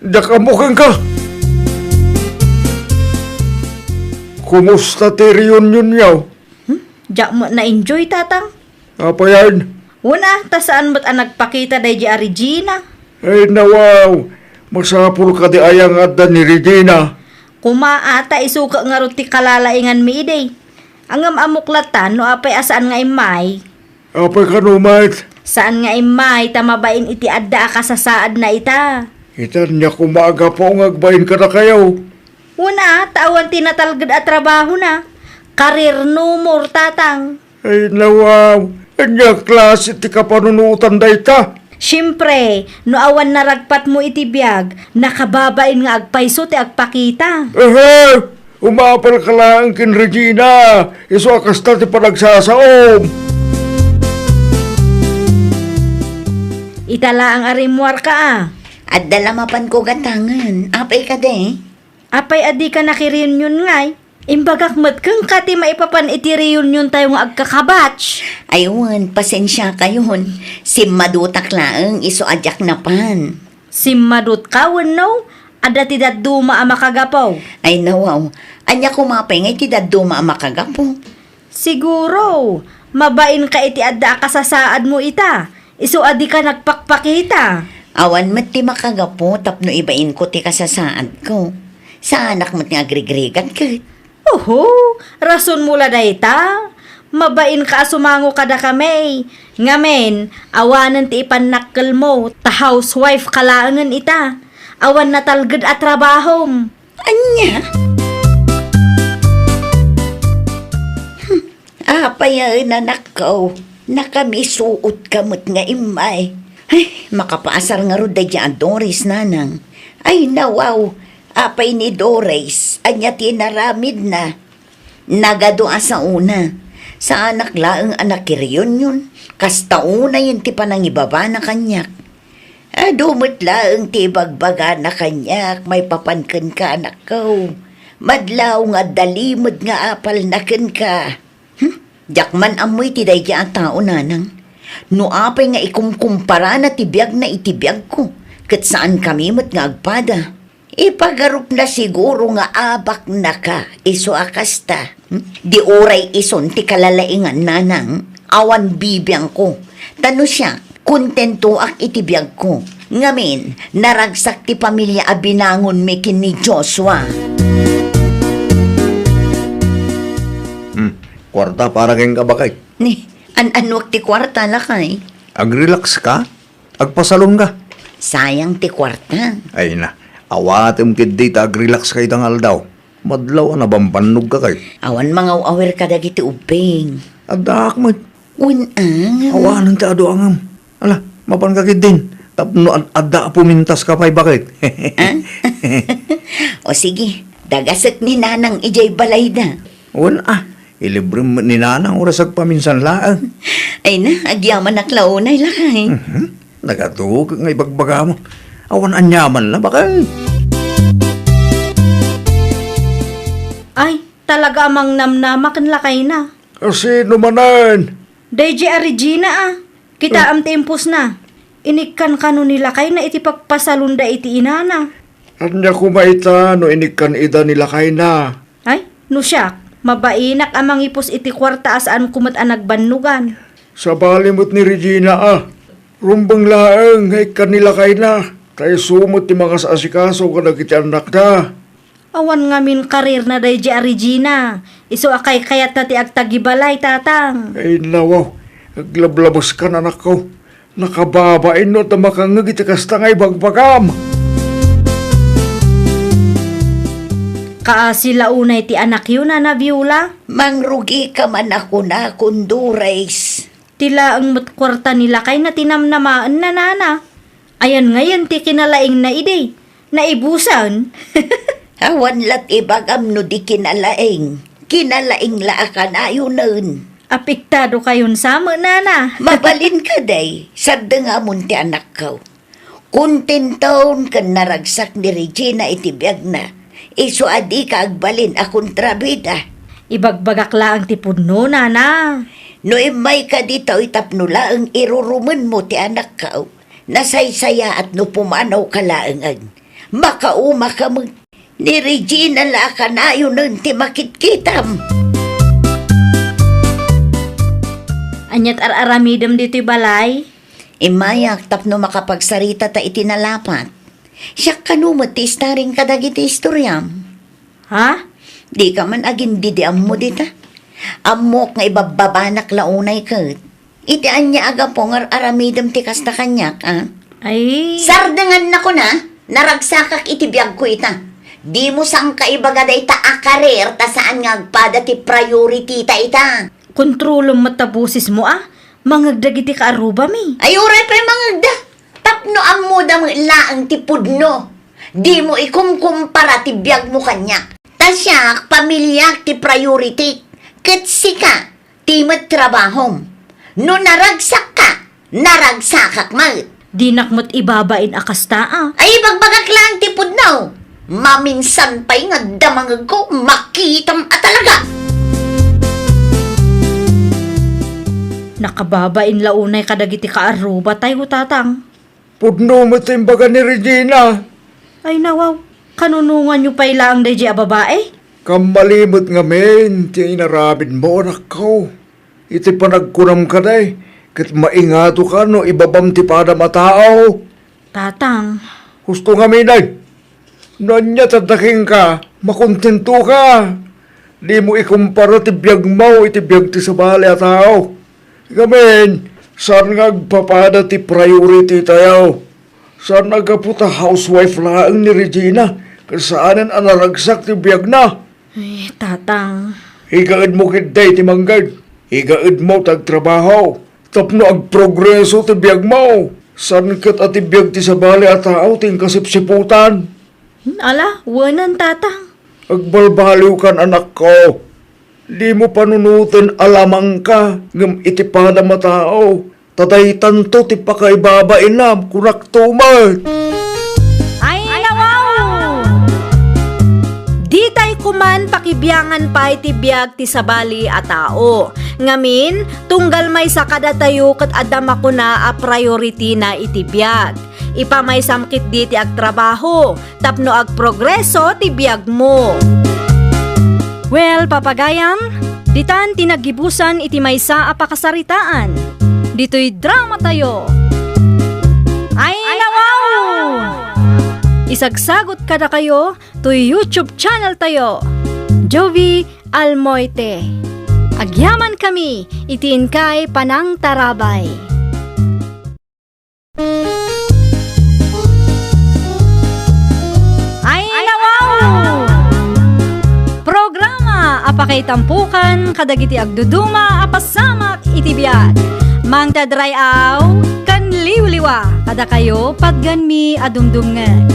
diak ammo kenka. Kumusta ti reunionyo? Hmm? Diak met na-enjoy, tatang. Apayan? Wen a, ta saan met a nagpakita daydi a Regina. Ay, nawaw. Masapul kadi aya nga adda ni Regina? Koma a, ta isu ket ngarud ti kalalainganmi idi. Ngem ammok latta no apay a saan nga immay. Apay kano met? Saan nga immay ta mabain iti adda a kasasaadna ita. Ita, ania koma a gapu nga agbain kadakayo? Wen a, ta awan ti natalged a trabahona. Career no more, tatang. Ay, nawaw, ania klase ti kapanunotan dayta? Siempre, no awan naragpatmo iti biag, nakababain nga agpayso ti agpakita. Ehe, umapal ka laeng ken Regina, isu a kasta ti panagsasaom. Ita laeng a rimmuarka a. Adda la mapanko gatangen, apay kadi? Apay a dika nakireunion ngay? Imbagak met kenka ti maipapan iti reuniontayo nga agkakabatch. Ay wen, pasensiakayon. Simmadutak laeng isu a diak napan. Simmadutka wenno? Adda ti dadduma a makagapu. Ay nawaw, ania koma pay ngay ti dadduma a makagapu? Siguro, mabainka iti adda a kasasaadmo ita, isu a dika nagpakpakita. Awan met ti makagapu tapno ibainko ti kasasaadko. Saanak met nga agrigrigat ket. Oho, rasonmo la dayta. Mabainka a sumango kadakami. Ngamin, awanen ti ipannakkelmo, ta housewife ka laengen ita. Awan natalged a trabahom. Ania? Hmm, apay a, anakko, nakamisuotka met nga immay. Ay, makapaasar ngarud daydi a Doris, nanang. Ay, nawaw, apay ni Doris, ania ti inaramidna? Nagadu a saona, saanak laeng a nakirionyun, kasta unayen ti panangibabana kaniak. Adu met laeng ti ibagbagana kaniak maipapan kenka, anakko. Madlaw nga adda limed nga apalna kenka. Hmm? Diak man ammo iti daydi a tao, nanang. No apay nga ikumkumparana ti biagna iti biagko, ket saankami met nga agpada. Ipagarupna siguro nga abaknaka, isu a kasta. Hmm? Di uray isun ti kalalaingan, nanang, awan bibiangko. Ta no siak, kontentoak iti biagko. Ngamin, naragsak ti pamilia a binangonmi ken ni Joshua. Hmm, kuarta para kenka, baket. Ni, an-anuak ti kuarta, lakay? Ag-relax ka? Agpasalon ka? Sayang ti kuarta. Ay na, awatem ketdi ta ag-relax ka ita nga aldaw. Madlaw a nabambannogka kay. Awan mangaw-awir kadagiti ubbing. Addaak met. Wen, ah. Awanen ti adu a ngem. Ala, mapanka ketdin. Tapno ad-, adda a pumintas ka pay, baket. Ah? O sige, dagasek ni nanang idiay balayda. Wen, ah, ilibrem met ni nanang uray sagpaminsan laeng. Ay na, agyamanak la unay, lakay. Mhm. Nagadu ket nga ibagbagam. Awan aniaman la, baket. Ay, talaga a mangnamnama ken lakayna. Kasino manen? Daydi a Regina, ah. Kitaem ti impusna. Inikkan kano ni lakayna iti pagpasalonda iti inana. Ania koma ita no inikkan ida ni lakayna? Ay, no siak, mabainak a mangipus iti kuarta a saanko met a nagbannogan. Sabali met ni Regina, a. Rumbeng laeng nga ikkan ni lakayna, ta isu met ti mangas-asikaso kadagiti annakda. Awan ngamin karirna daydi a Regina. Isu a kaykayatna ti agtagibalay, tatang. Ay, nawaw. Aglablabeskan, anakko. Nakababain no adda makangngeg iti kasta nga ibagbagam. Kaasi la unay ti anakyo, Nana Viola? Mangrugika man a kuna, Condores. Ti laeng met kuarta ni lakayna ti namnamaenna, nana. Ayan ngayen ti kinalaingna idi? Naibusan? Awan lat ibagam no di kinalaing. Kinalaing la a kanayonen. Apektado kayon sa met, nana. Mabalin ka, day. Sardengam ti anakko. Kontenton ken naragsak ni Regina iti biagna. Isu a dika agbalin a kontrabida. Ibagbagak laeng ti pudno, nana. No immayka ditoy tapno laeng irurumenmo ti anakko, nasaysayaat no pumanawka laeng. Makaumaka met. Ni Regina la a kanayonen ti makitkitam. Aniat ar-aramidem ditoy balay? Immayak tapno makapagsaritata iti nalapat. Siak kano met ti starring kadagiti istoriam. Ha? Dika man agin-idi ammo dita. Ammok nga ibabbabanak la unay ket. Iti ania a gapu nga ar-aramidem ti kasta kaniak, a? Ay. Sardengannakon, a, naragsakak iti biagko ita. Dimo sangka ibaga dayta a karir ta saan nga agpada ti priority ta ita. Kontrolem met ta bosesmo, a. Mangeg dagiti kaarrubami. Ay, uray pay mangegda. Tapno ammoda met laeng ti pudno. Dimo ikumkumpara ti biagmo kaniak. Ta siak, pamiliak ti priority. Ket sika, ti met trabahom. No naragsakka, naragsakak met. Dinak met ibabain a kasta, a. Ay, ibagbagak laeng ti pudno. Maminsan pay nga adda mangegko, makitam a talaga. Nakababain la unay kadagiti kaarrubatayo, tatang. Pudno met ti imbaga ni Regina. Ay, nawaw, kanunonganyo pay laeng daydi a babai? Kammali met ngamin ti inaramidmo, anakko. Iti panagkunam kadi, ket maingatoka no ibabam ti padam a tao. Tatang. Husto ngamin, ay. No ania ti adda kenka, makontentoka. Dimo ikumpara ti biagmo iti biag ti sabali a tao. Ngamin, saan nga agpapada ti priority tayo. Saan a gapu ta housewife laeng ni Regina, ket saanen a naragsak ti biagna. Ay, tatang. Igaedmo ketdi ti mangngeg. Igaedmo ti agtrabaho. Tapno agprogreso ti biagmo. Saan ket a ti biag ti sabali a tao ti inkasipsiputan. Hmm, ala, wenen, tatang. Agbalbaliwkan, anakko. Dimo panunoten a lamangka, ngem iti padam a tao, ta daytanto ti pakaibabainam, kunakto met. Ay, nawaw! Ditay koman pakibiangan pay ti biag ti sabali a tao. Ngamin, tunggal maysa kadatayo ket adda makuna a priority na iti biag. Ipamaysam ketdi ti agtrabaho tapno agprogreso ti biagmo. Well, papagayam, ditan ti naggibusan iti maysa a pakasaritaan. Ditoy dramatayo. Ay, nawaw! Isagsagot kadakayo toy YouTube channel tayo, Jovi Almoite. Agyamankami iti inkay panangtarabay. Ay, nawaw! Programa a pakaitampukan kadagiti agduduma a pasamak iti biag. Mangted ray-aw ken liwliwa kadakayo patgenmi a dumdumngeg.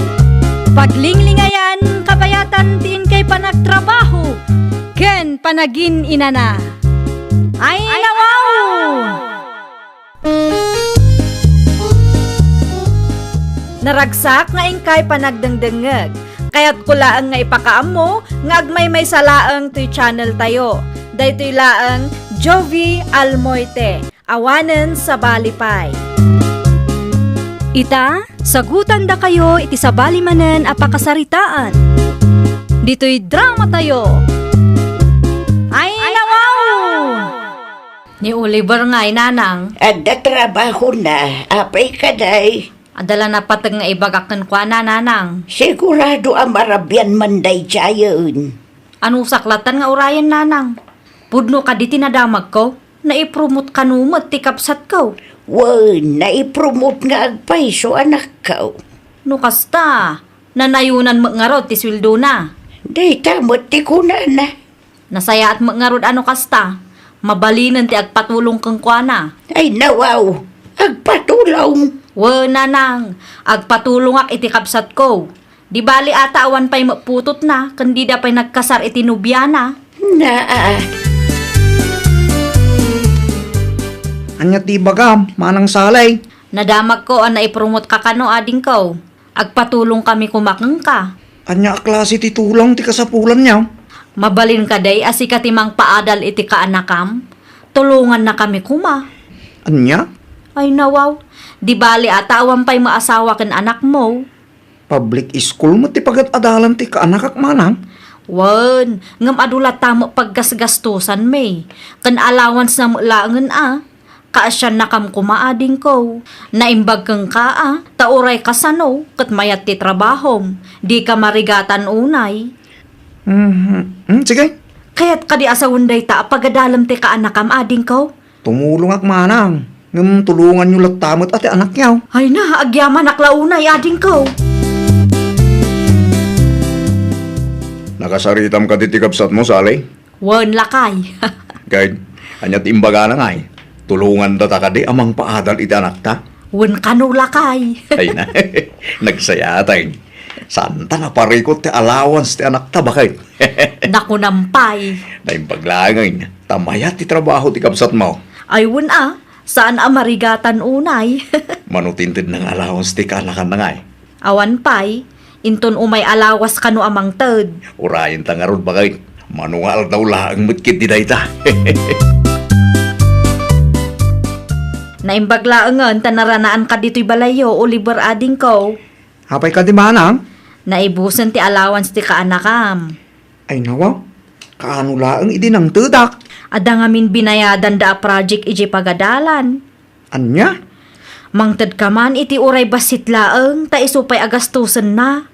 Paglinglingayan, kabayatan ti inkay panagtrabaho ken panagin-inana. Ay, nawaw! Naragsak nga inkay panagdengdengngeg. Kayatko laeng nga ipakaammo nga agmaymaysa laeng toy channel tayo. Daytoy laeng Jovi Almoite, awanen sabali pay. Ita, sagutandakayo iti sabali manen a pakasaritaan. Ditoy dramatayo. Ay, nawaw! Ni Oliver ngay, nanang. Adda trabahona. Apay kadi? Adda la napateg nga ibagak kenkuana, nanang. Sigurado a marabian man daydiayen. Anusak lattan nga urayen, nanang? Pudno kadi ti nadamagko? Naipromot kano met ti kabsatko? Wen, naipromot nga agpayso anakko. No kasta, nanayonan met ngarud ti sueldona. Dayta met ti kunana. Nasayaat met ngarud a no kasta, mabalinen ti agpatulong kenkuana. Ay, nawaw, agpatulong. Wen, nanang, agpatulongak iti kabsatko. Di bali a ta awan pay met putotna, ken dida pay nagkasar iti nobiana. Naa. Ania ti ibagam, Manang Salay? Nadamagko a naipromotka kano, adingko. Agpatulongkami koma kenka. Ania a klase ti tulong ti kasapulanyo? Mabalin kadi a sika ti mangpaadal iti kaanakam? Tulongannakami koma. Ania? Ay, nawaw. Di bali a ta awan pay maasawa ken anakmo. Public school met ti pagad-adalan ti kaanakak, manang? Wen, ngem adu latta met paggasgastosanmi. Ken allowance-na met laengen a. Kaasiannakam koma, adingko. Naimbag kenka a, ta uray kasano, ket mayat ti trabahom. Dika marigatan unay. Mhm. Hmm, sige. Kayat kadi a sawen dayta a pagadalem ti kaanakam, adingko? Tumulongak manang, ngem tulonganyo latta met a ti anakyo. Ay na, agyamanak la unay, adingko. Nakasaritam kadi ti kabsatmo, Sally? Wen, lakay. Guide, ania ti imbagana ngay? Tulongandata kadi a mangpaadal iti anakta? Wen kano, lakay. Ay na, nagsayaat. Saanta naparikut ti allowance ti anakta, baket? Nakunam pay. Naimbag laengen, ta mayat ti trabaho ti kabsatmo. Ay, wen a, saan a marigatan unay. Mano ti intedna nga allowance ti kaanakanna ngay? Awan pay, inton umay a lawas kano a mangted. Urayenta ngarud, baket. Mano nga aldaw laeng met ketdi dayta. Naimbag laengen ta naranaanka ditoy balayyo, Oliver, adingko. Apay kadi manang? Naibusen ti allowance ti kaanakam. Ay nawa, kaano laeng idi nangtedak? Adda ngamin binayadanda a project idiay pagadalan. Ania? Mangtedka man iti uray bassit laeng ta isu pay a gastosenna.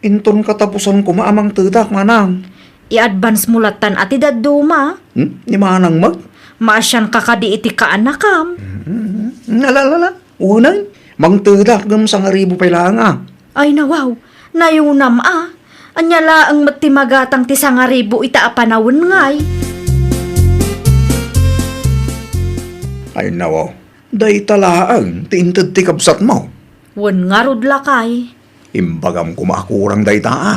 Inton katapusan koma a mangtedak, manang. I-advance mo lattan a ti dadduma. Hmm? Ni manang met? Maasianka kadi iti kaanakam. Hmm, ala, ala, ala. Unayen, mangtedak ngem sangaribu pay laeng a. Ay nawaw, nayunam a. Ania laeng met ti magatang ti sangaribu ita a panawen ngay? Ay nawaw, dayta laeng ti inted ti kabsatmo. Wen ngarud, lakay. Imbagam koma a kurang dayta a.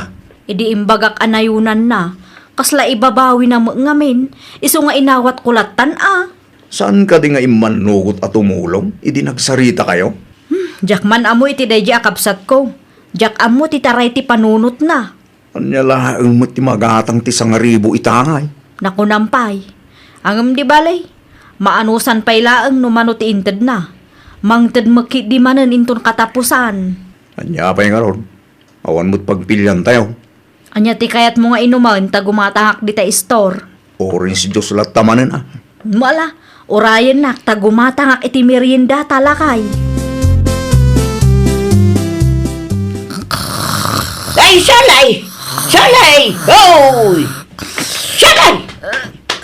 Idi imbagak a nayunanna, Kasla ibabawina met ngamin, isu nga inawatko lattan a. Saan kadi nga immannugot a tumulong idi nagsaritakayo? Hmm, diak man ammo iti daydi a kabsatko. Diak ammo ti taray ti panunotna. Ania laeng met ti magatang ti sangaribu itangay? Nakunam pay. Ngem di bale, maanusan pay laeng no mano ti intedna. Mangted met ketdi manen inton katapusan. Ania pay ngarud? Awan met pagpiliantayo. Ania ti kayatmo nga inumen ta gumatangak dita istor? Orange juice latta manen a. Ala, urayennak ta gumatangak iti merienda ta lakay. Ay, Salay! Salay! Hoy! Salay!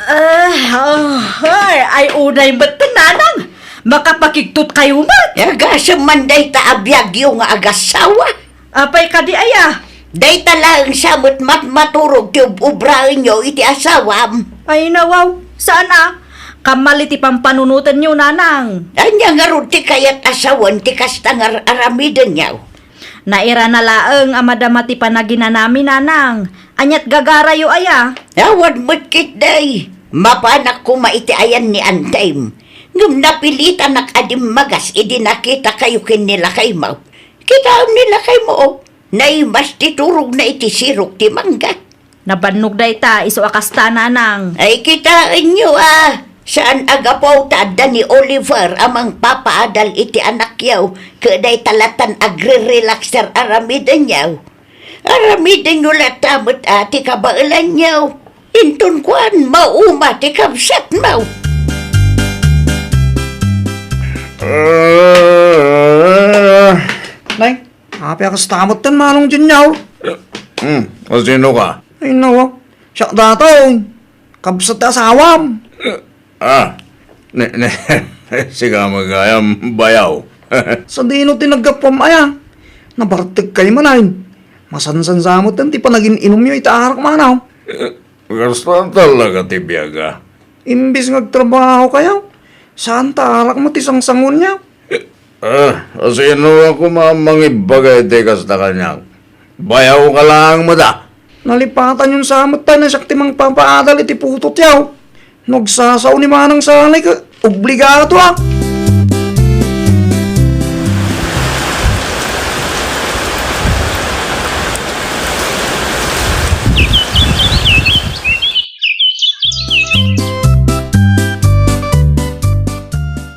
Ah, ah, ay, ay, unay met, nanang. Makapakigtot kayo met. Agasem man dayta a biagyo nga agasawa. Apay kadi aya? Dayta laeng sa met matmaturog ti ub-ubraenyo iti asawam. Ay, nawaw. Saan a? Kamali ti pampanunotenyo, nanang. Ania ngarud ti kayat a sawen ti kasta nga ar-aramidenyo? Nairana laeng a madama ti panaginanami, nanang. Aniat gagarayo aya? Awan met ketdi. Mapanak koma iti ayan ni Antim. Ngem napilitanak a dimmagas idi nakitakayo ken ni lakaymo. Kitaem ni lakaymo, o, naimas ti turogna iti sirok ti mangga. Nabannog dayta, isu a kasta, nanang. Ay, kitaenyo a, saan a gapu ta adda ni Oliver a mangpapaadal iti anakyo, ket dayta lattan agre-relaxer aramidenyo. Aramidenyo latta met a ti kabaelanyo. Inton kuan, mauma ti kabsatmo. Ah. Nay, apay a kasta met ten, Manong Junior? Hmm, asino ka? Ay, nawa. Siak datoy. Kabsat ti asawam. Ah, ne, ne, sika met gayam, bayaw. Sadino ti naggapuam aya? Nabartek kay manen. Masansan sa met ti panagin-inumyo iti arak, Manong. Kasta talaga ti biag, a. Imbes nga agtrabaho kayo, saan ta arak met ti sangsangonyo? Ah, asino a koma mangibaga iti kasta kaniak? Bayaw ka laeng met a. Nalipatanyon sa met ta no siak ti mangpapaadal iti putotyo. No agsasao ni Manang Salay ket obligado a.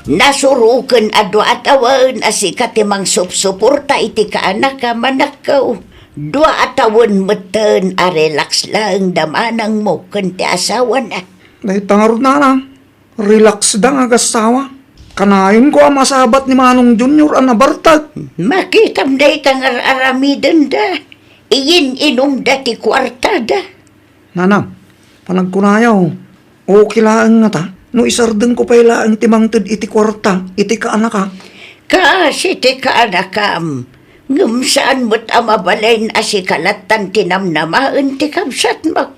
Nasuroken a dua a tawen a sika ti mangsupsuporta iti kaanakam, anakko. Dua a tawen metten a relax laeng da manangmo ken ti asawana. Dayta ngarud, nanang. Relax da nga agassawa. Kanayonko a masabat ni Manong Junior a nabartek. Makitam dayta nga ar-aramidenda. Iyin-inumda ti kuartada. Nanang, panagkunayo, okay laeng ngata no isardengko pay laeng ti mangted iti kuarta iti kaanakak. Kaasi ti kaanakam, ngem saan met a mabalin a sika lattan ti namnamaen ti kabsatmo.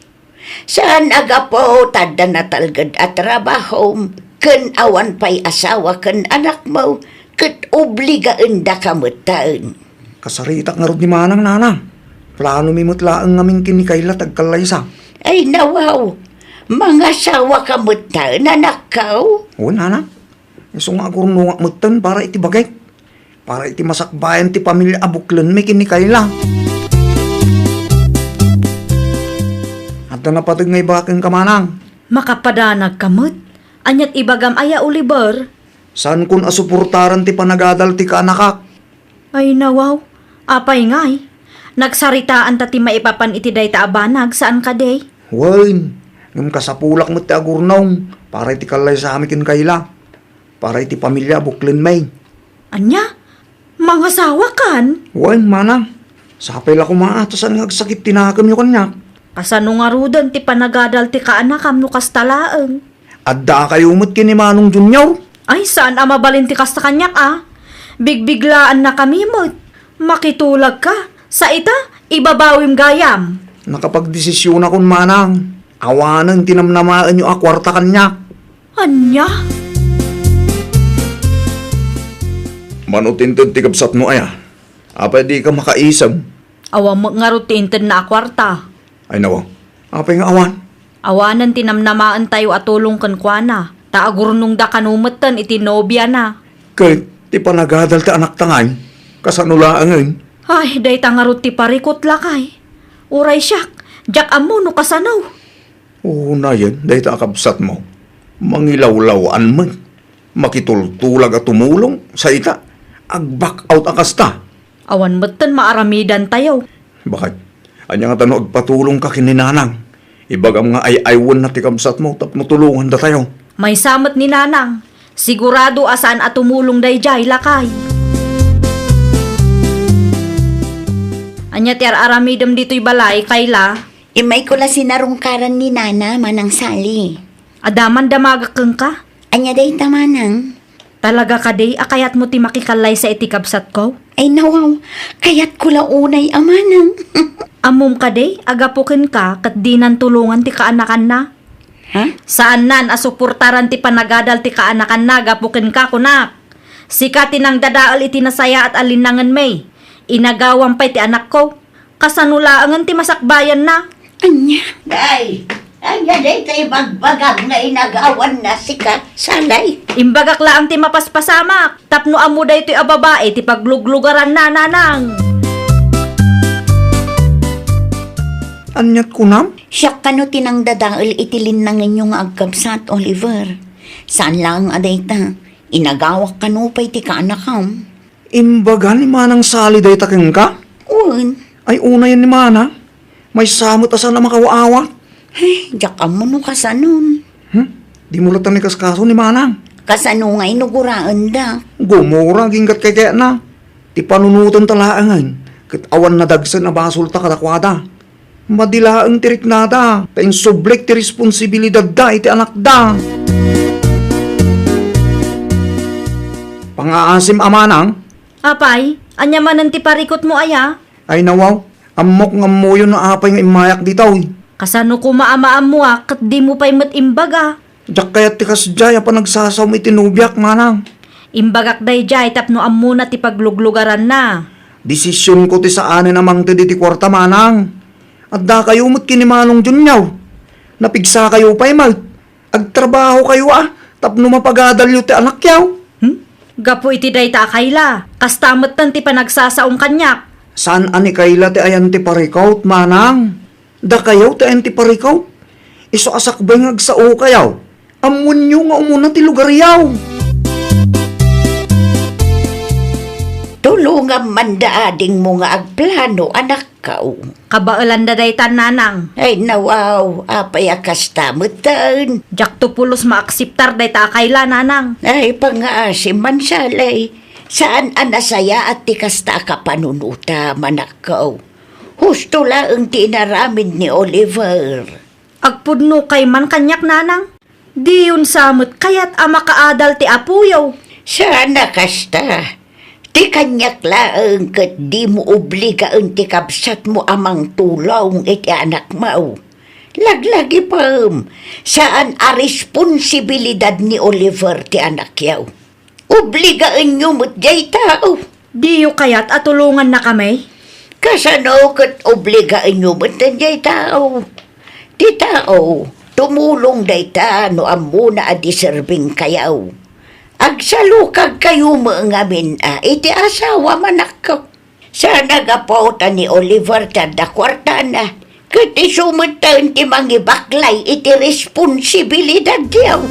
Saan a gapu ta adda natalged a trabahom ken awan pay asawa ken anakmo, ket obligaendaka metten. Kasaritak ngarud ni Manang, nanang. Planomi met laeng ngamin ken ni Kayla ti agkallaysa. Ay, nawaw. Mangasawaka metten, anakko? Wen, nanang. Isu nga agurnongak metten para iti bagik. Para iti masakbayan ti pamilia a buklenmi ken ni Kayla. Adda napateg nga ibagak kenka, Manang. Makapadanagka met. Aniat ibagam aya, Oliver? Saankon a suportaran ti panagadal ti kaanakak. Ay, nawaw. Apay ngay? Nagsaritaanta ti maipapan iti dayta a banag, saan kadi? Wen, ngem kasapulak met ti agurnong para iti kallaysami ken Kayla. Para iti pamilia a buklenmi. Ania? Mangasawakan? Wen, manang. Sapay la koma a ta saan nga agsakit ti nakemyo kaniak. Kasano ngaruden ti panagadal ti kaanakam no kasta laeng? Addaakayo met ken ni Manong Junior? Ay, saan a mabalin ti kasta kaniak a. Bigbiglaannakami met. Makitulagka. Sa ita, ibabawim gayam. Nakapagdesisionakon, manang. Awanen ti namnamaenyo a kuarta kaniak. Ania? Mano ti inted ti kabsatmo aya? Apay dika makaisem? Awan met ngarud ti intedna a kuarta. Ay nawa, Apay nga awan? Awanen ti namnamaentayo a tulong kenkuana, ta agurnongda kano metten iti nobiana. Ket ti panagadal ti anakta ngay, kasano laengen? Ay, dayta ngarud ti parikut, lakay. Uray siak, diak ammo no kasano. Unayen, dayta a kabsatmo, mangilawlawaan met. Makitultulag a tumulong, sa ita, ag-back out a kasta. Awan metten maaramidantayo. Bakit? Ania ngata no agpatulongka ken ni Nanang? Ibagam nga ay-aywenna ti kabsatmo tapno tulongandatayo. Maysa met ni Nanang. Sigurado a saan a tumulong daydiay, lakay. Ania ti ar-aramidem ditoy balay, Kayla? Immayko la sinarungkaran ni Nana, Manang Sali. Adda man damagak kenka? Ania dayta, Manang? Talaga kadi a kayatmo ti makikallaysa iti kabsatko? Ay, nawaw, kayatko la unay a manang. Ammom kadi a gapu kenka ket dinan tulongan ti kaanakanna? Ha? Saannan a suportaran ti panagadal ti kaanakanna gapu kenka, kunak. Sika ti nangdadael iti nasayaat a linnangenmi. Inagawam pay ti anakko. Kasano laengen ti masakbayanna? Ania? Day, ania dayta ibagbagam nga inagawanna sika, Salay? Imbagak laeng ti mapaspasamak, tapno ammo daytoy a babai ti pagluglugaranna, Nanang. Aniat kunam? Siak kano ti nangdadael iti linnangenyo nga agkabsat, Oliver. Saan laeng a dayta, inagawak kano pay ti kaanakam. Imbaga ni Manang Sali dayta kenka? Wen. Ay, unayen ni Manang. Maysa met a saan a makawa-awat. Ay, diak ammo no kasanon. Hmm? Dimo latta ikaskaso ni Manang. Kasano ngay no guraenda? Gumura, aginggat kayatna. Ti panunotenta laengen, ket awan nadagsen a basolta kadakuada. Madi laeng ti riknada, ta insublik ti responsibilidadda iti anakda. Pangaasim a manang. Apay, ania manen ti parikutmo aya? Ay nawaw, ammok nga ammoyo no apay nga immayak ditoy. Kasano koma a maammoak ket dimo pay met imbaga? Diak kayat ti kasdiay a panagsasaom iti nobiak, manang. Imbagak daydiay tapno ammona ti pagluglugaranna. Desisionko ti saanen a mangted iti kuarta, manang. Addakayo met ken ni Manong Junyaw. Napigsakayo pay met. Agtrabahokayo a tapno mapagadalyo ti anakyo. Hmm? Gapu iti dayta a Kayla, kasta metten ti panagsasaom kaniak. Saan a ni Kayla ti ayan ti parikut, manang. Dakayo ti ayan ti parikut. Isu a sakbay nga agsaokayo, ammoenyo nga umuna ti lugaryo. Tulongam man da adingmo nga agplano, anakko. Kabaelanda daytan, nanang. Ay, nawaw, apay a kasta metten? Diakto pulos maakseptar dayta a Kayla, nanang. Ay, pangngaasim man, Salay. Saan a nasayaat ti kasta a kapanunotam, anakko. Husto laeng ti inaramid ni Oliver. Agpudnokay man kaniak, nanang. Diyon sa met kayat a makaadal ti apoyo. Saan a kasta. Ti kaniak laeng ket dimo obligaen ti kabsatmo a mangtulong iti anakmo. Laglagipem, saan a responsibilidad ni Oliver ti anakyo. Obligaenyo met diay tao. Diyo kayat a tulongannakami? Kasano ket obligaenyo met diay tao? Ti tao, tumulong dayta no ammona a deservingkayo. Agsalukagkayo met ngamin a iti asawam, anakko. Saan a gapu ta ni Oliver ti adda kuartana, ket isu metten ti mangibaklay iti responsibilidadyo.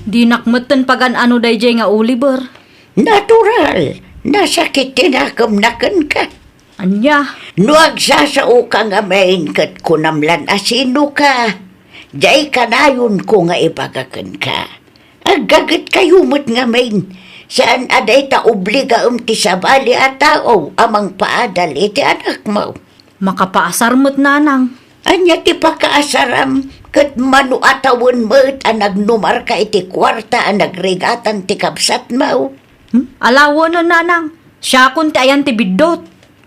Dinak metten pagan-ano daydiay nga Oliver. Natural, nasakit ti nakemna kenka. Ania? No agsasaoka ngamin ket kunam lan a sinoka, diay kanayonko nga ibaga kenka. Aggagetkayo met ngamin, saan a dayta obligaem ti sabali a tao a mangpaadal iti anakmo. Makapaasar met, nanang. Ania ti pakaasaram ket mano a tawen met a nagnumarka iti kuarta a nagrigatan ti kabsatmo? Hmm? Alawenen, nanang. Siakon ti ayan ti biddut.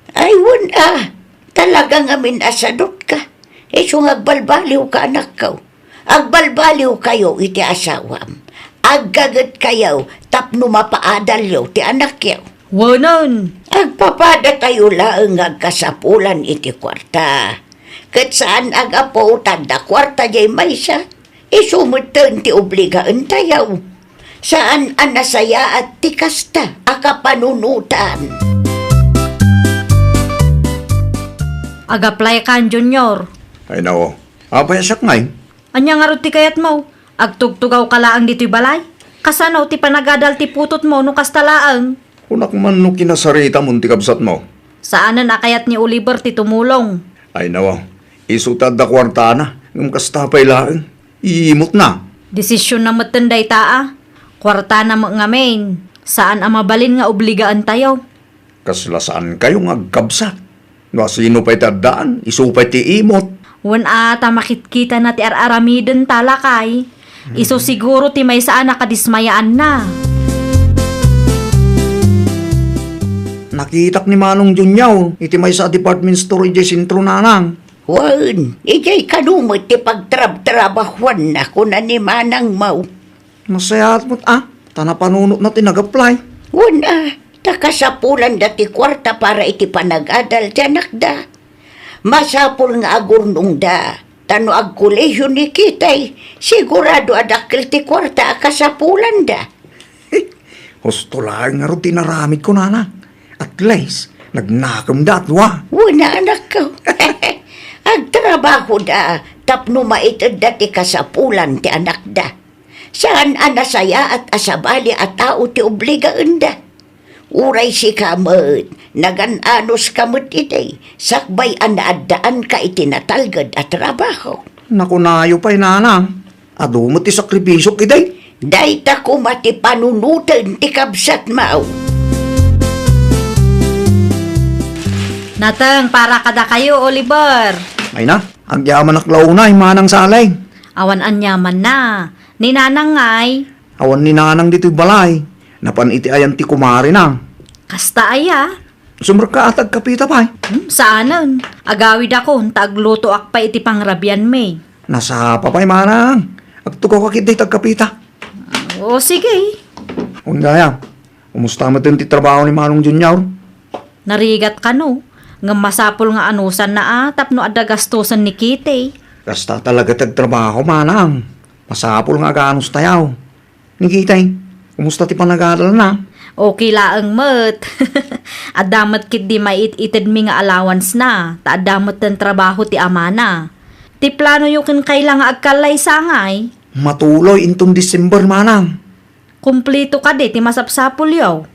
Ay, wen a, talaga ngamin a sadutka. Isu nga agbalbaliwka, anakko. Agbalbaliwkayo iti asawam. Aggagetkayo tapno mapaadalyo ti anakyo. Wenen. Agpapadatayo laeng nga agkasapulan iti kuarta. Ket saan a gapu ta adda kuarta diay maysa, isu metten ti obligaentayo. Saan a nasayaat ti kasta a kapanunotan. Agaplaykan, Junior. Ay, nao. Apay a siak ngay? Ania ngarud ti kayatmo? Agtugtugawka laeng ditoy balay? Kasano ti panagadal ti putotmo no kasta laeng? Kunak man no kinasaritamon ti kabsatmo. Saanen a kayat ni Oliver ti tumulong. Ay, nawa. Isu ta adda kuartana, ngem kasta pay laeng. Iimotna. Desisionna metten dayta a. Kuartana met ngamin. Saan a mabalin nga obligaentayo. Kasla saankayo nga agkabsat. No asino pay ti addaan, isu pay ti imot. Wen a, ta makitkitana ti ar-aramidenta, lakay. Isu siguro ti maysa a nakadismayaanna. Nakitak ni Manong Junior iti maysa a department store idiay sentro, nanang. Wen, idiay kano met ti pagtrabtrabahuanna, kuna ni Manang Mau. Nasayaat met a, ta napanunotna ti nag-apply. Wen a, ta kasapulanda ti kuarta para iti panagadal ti anakda. Masapul nga agurnongda, ta no agkolehio ni Kitay, sigurado a dakkel ti kuarta a kasapulanda. Husto laeng ngarud ti inaramidko, nanang. At least, nagnakemda a dua. Wen a, anakko. Agtrabahoda tapno maitedda ti kasapulan ti anakda. Saan a nasayaat a sabali a tao ti obligaenda. Uray sika met, nagan-anuska met iti sakbay a naaddaanka iti natalged a trabaho. Nakunayo pay, nanang. Adu met ti sakripisiok idi. Dayta koma ti panunoten ti kabsatmo. Nateng para kadakayo, Oliver. Ay na, agyamanak la unay, Manang Saleng. Awan aniamanna. Ni Nanang ngay? Awan ni Nanang ditoy balay. Napan iti ayan ti kumarina. Kasta aya? Sumrekka a ti agkapita pay. Hmm, saanen. Agawidakon, ta aglutoak pay iti pangrabianmi. Nasapa pay, Manang. Agtugawka ketdi ti agkapita. O, sige. Wen gayam, kumusta metten ti trabaho ni Manong Junior? Narigat kano, ngem masapul nga anusanna a tapno adda gastusen ni Kitty. Kasta talaga ti agtrabaho, Manang. Masapul nga aganustayo. Ni Kitty, kumusta ti panagadalna? Okay laeng met. Adda met ketdi maiit-itedmi nga allowance na, ta adda metten trabaho ti amana. Ti planoyo ken Kayla nga agkallaysa ngay? Matuloy inton December, Manang. Kumplito kadi ti masapsapulyo?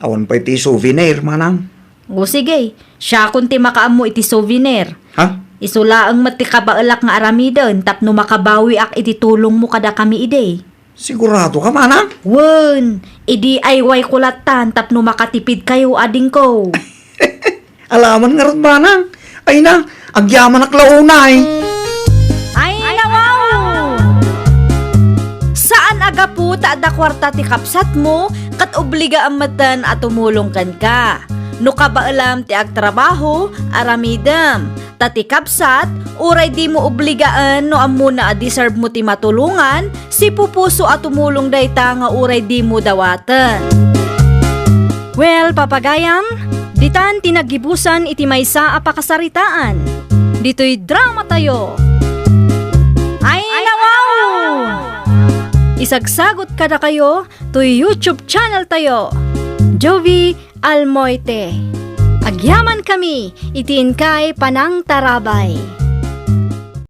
Awan pay ti souvenir, Manang. O sige, siakon ti makaammo iti souvenir. Ha? Isu laeng met ti kabaelak nga aramiden tapno makabawiak iti tulongmo kadakami idi. Sigurado ka, Manang? Wen, i-D I Y ko lattan tapno makatipid kayo, adingko. Alaman ngarud, Manang. Ay na, agyamanak la unay. Ay, nawaw! Saan a gapu ta adda kuarta ti kabsatmo, ket obligaam metten a tumulong kenka. No kabaelam ti agtrabaho, aramidem. Ta ti kabsat, uray dimo obligaen no ammona a deserve mo ti matulongan, sipupuso a tumulong dayta nga uray dimo dawaten. Well, papagayam, ditan ti naggibusan iti maysa a pakasaritaan. Ditoy drama tayo. Ay, nawaw! Isagsagot kadakayo toy YouTube channel tayo. Jovi Almoite. Agyaman kami iti inkay panangtarabay.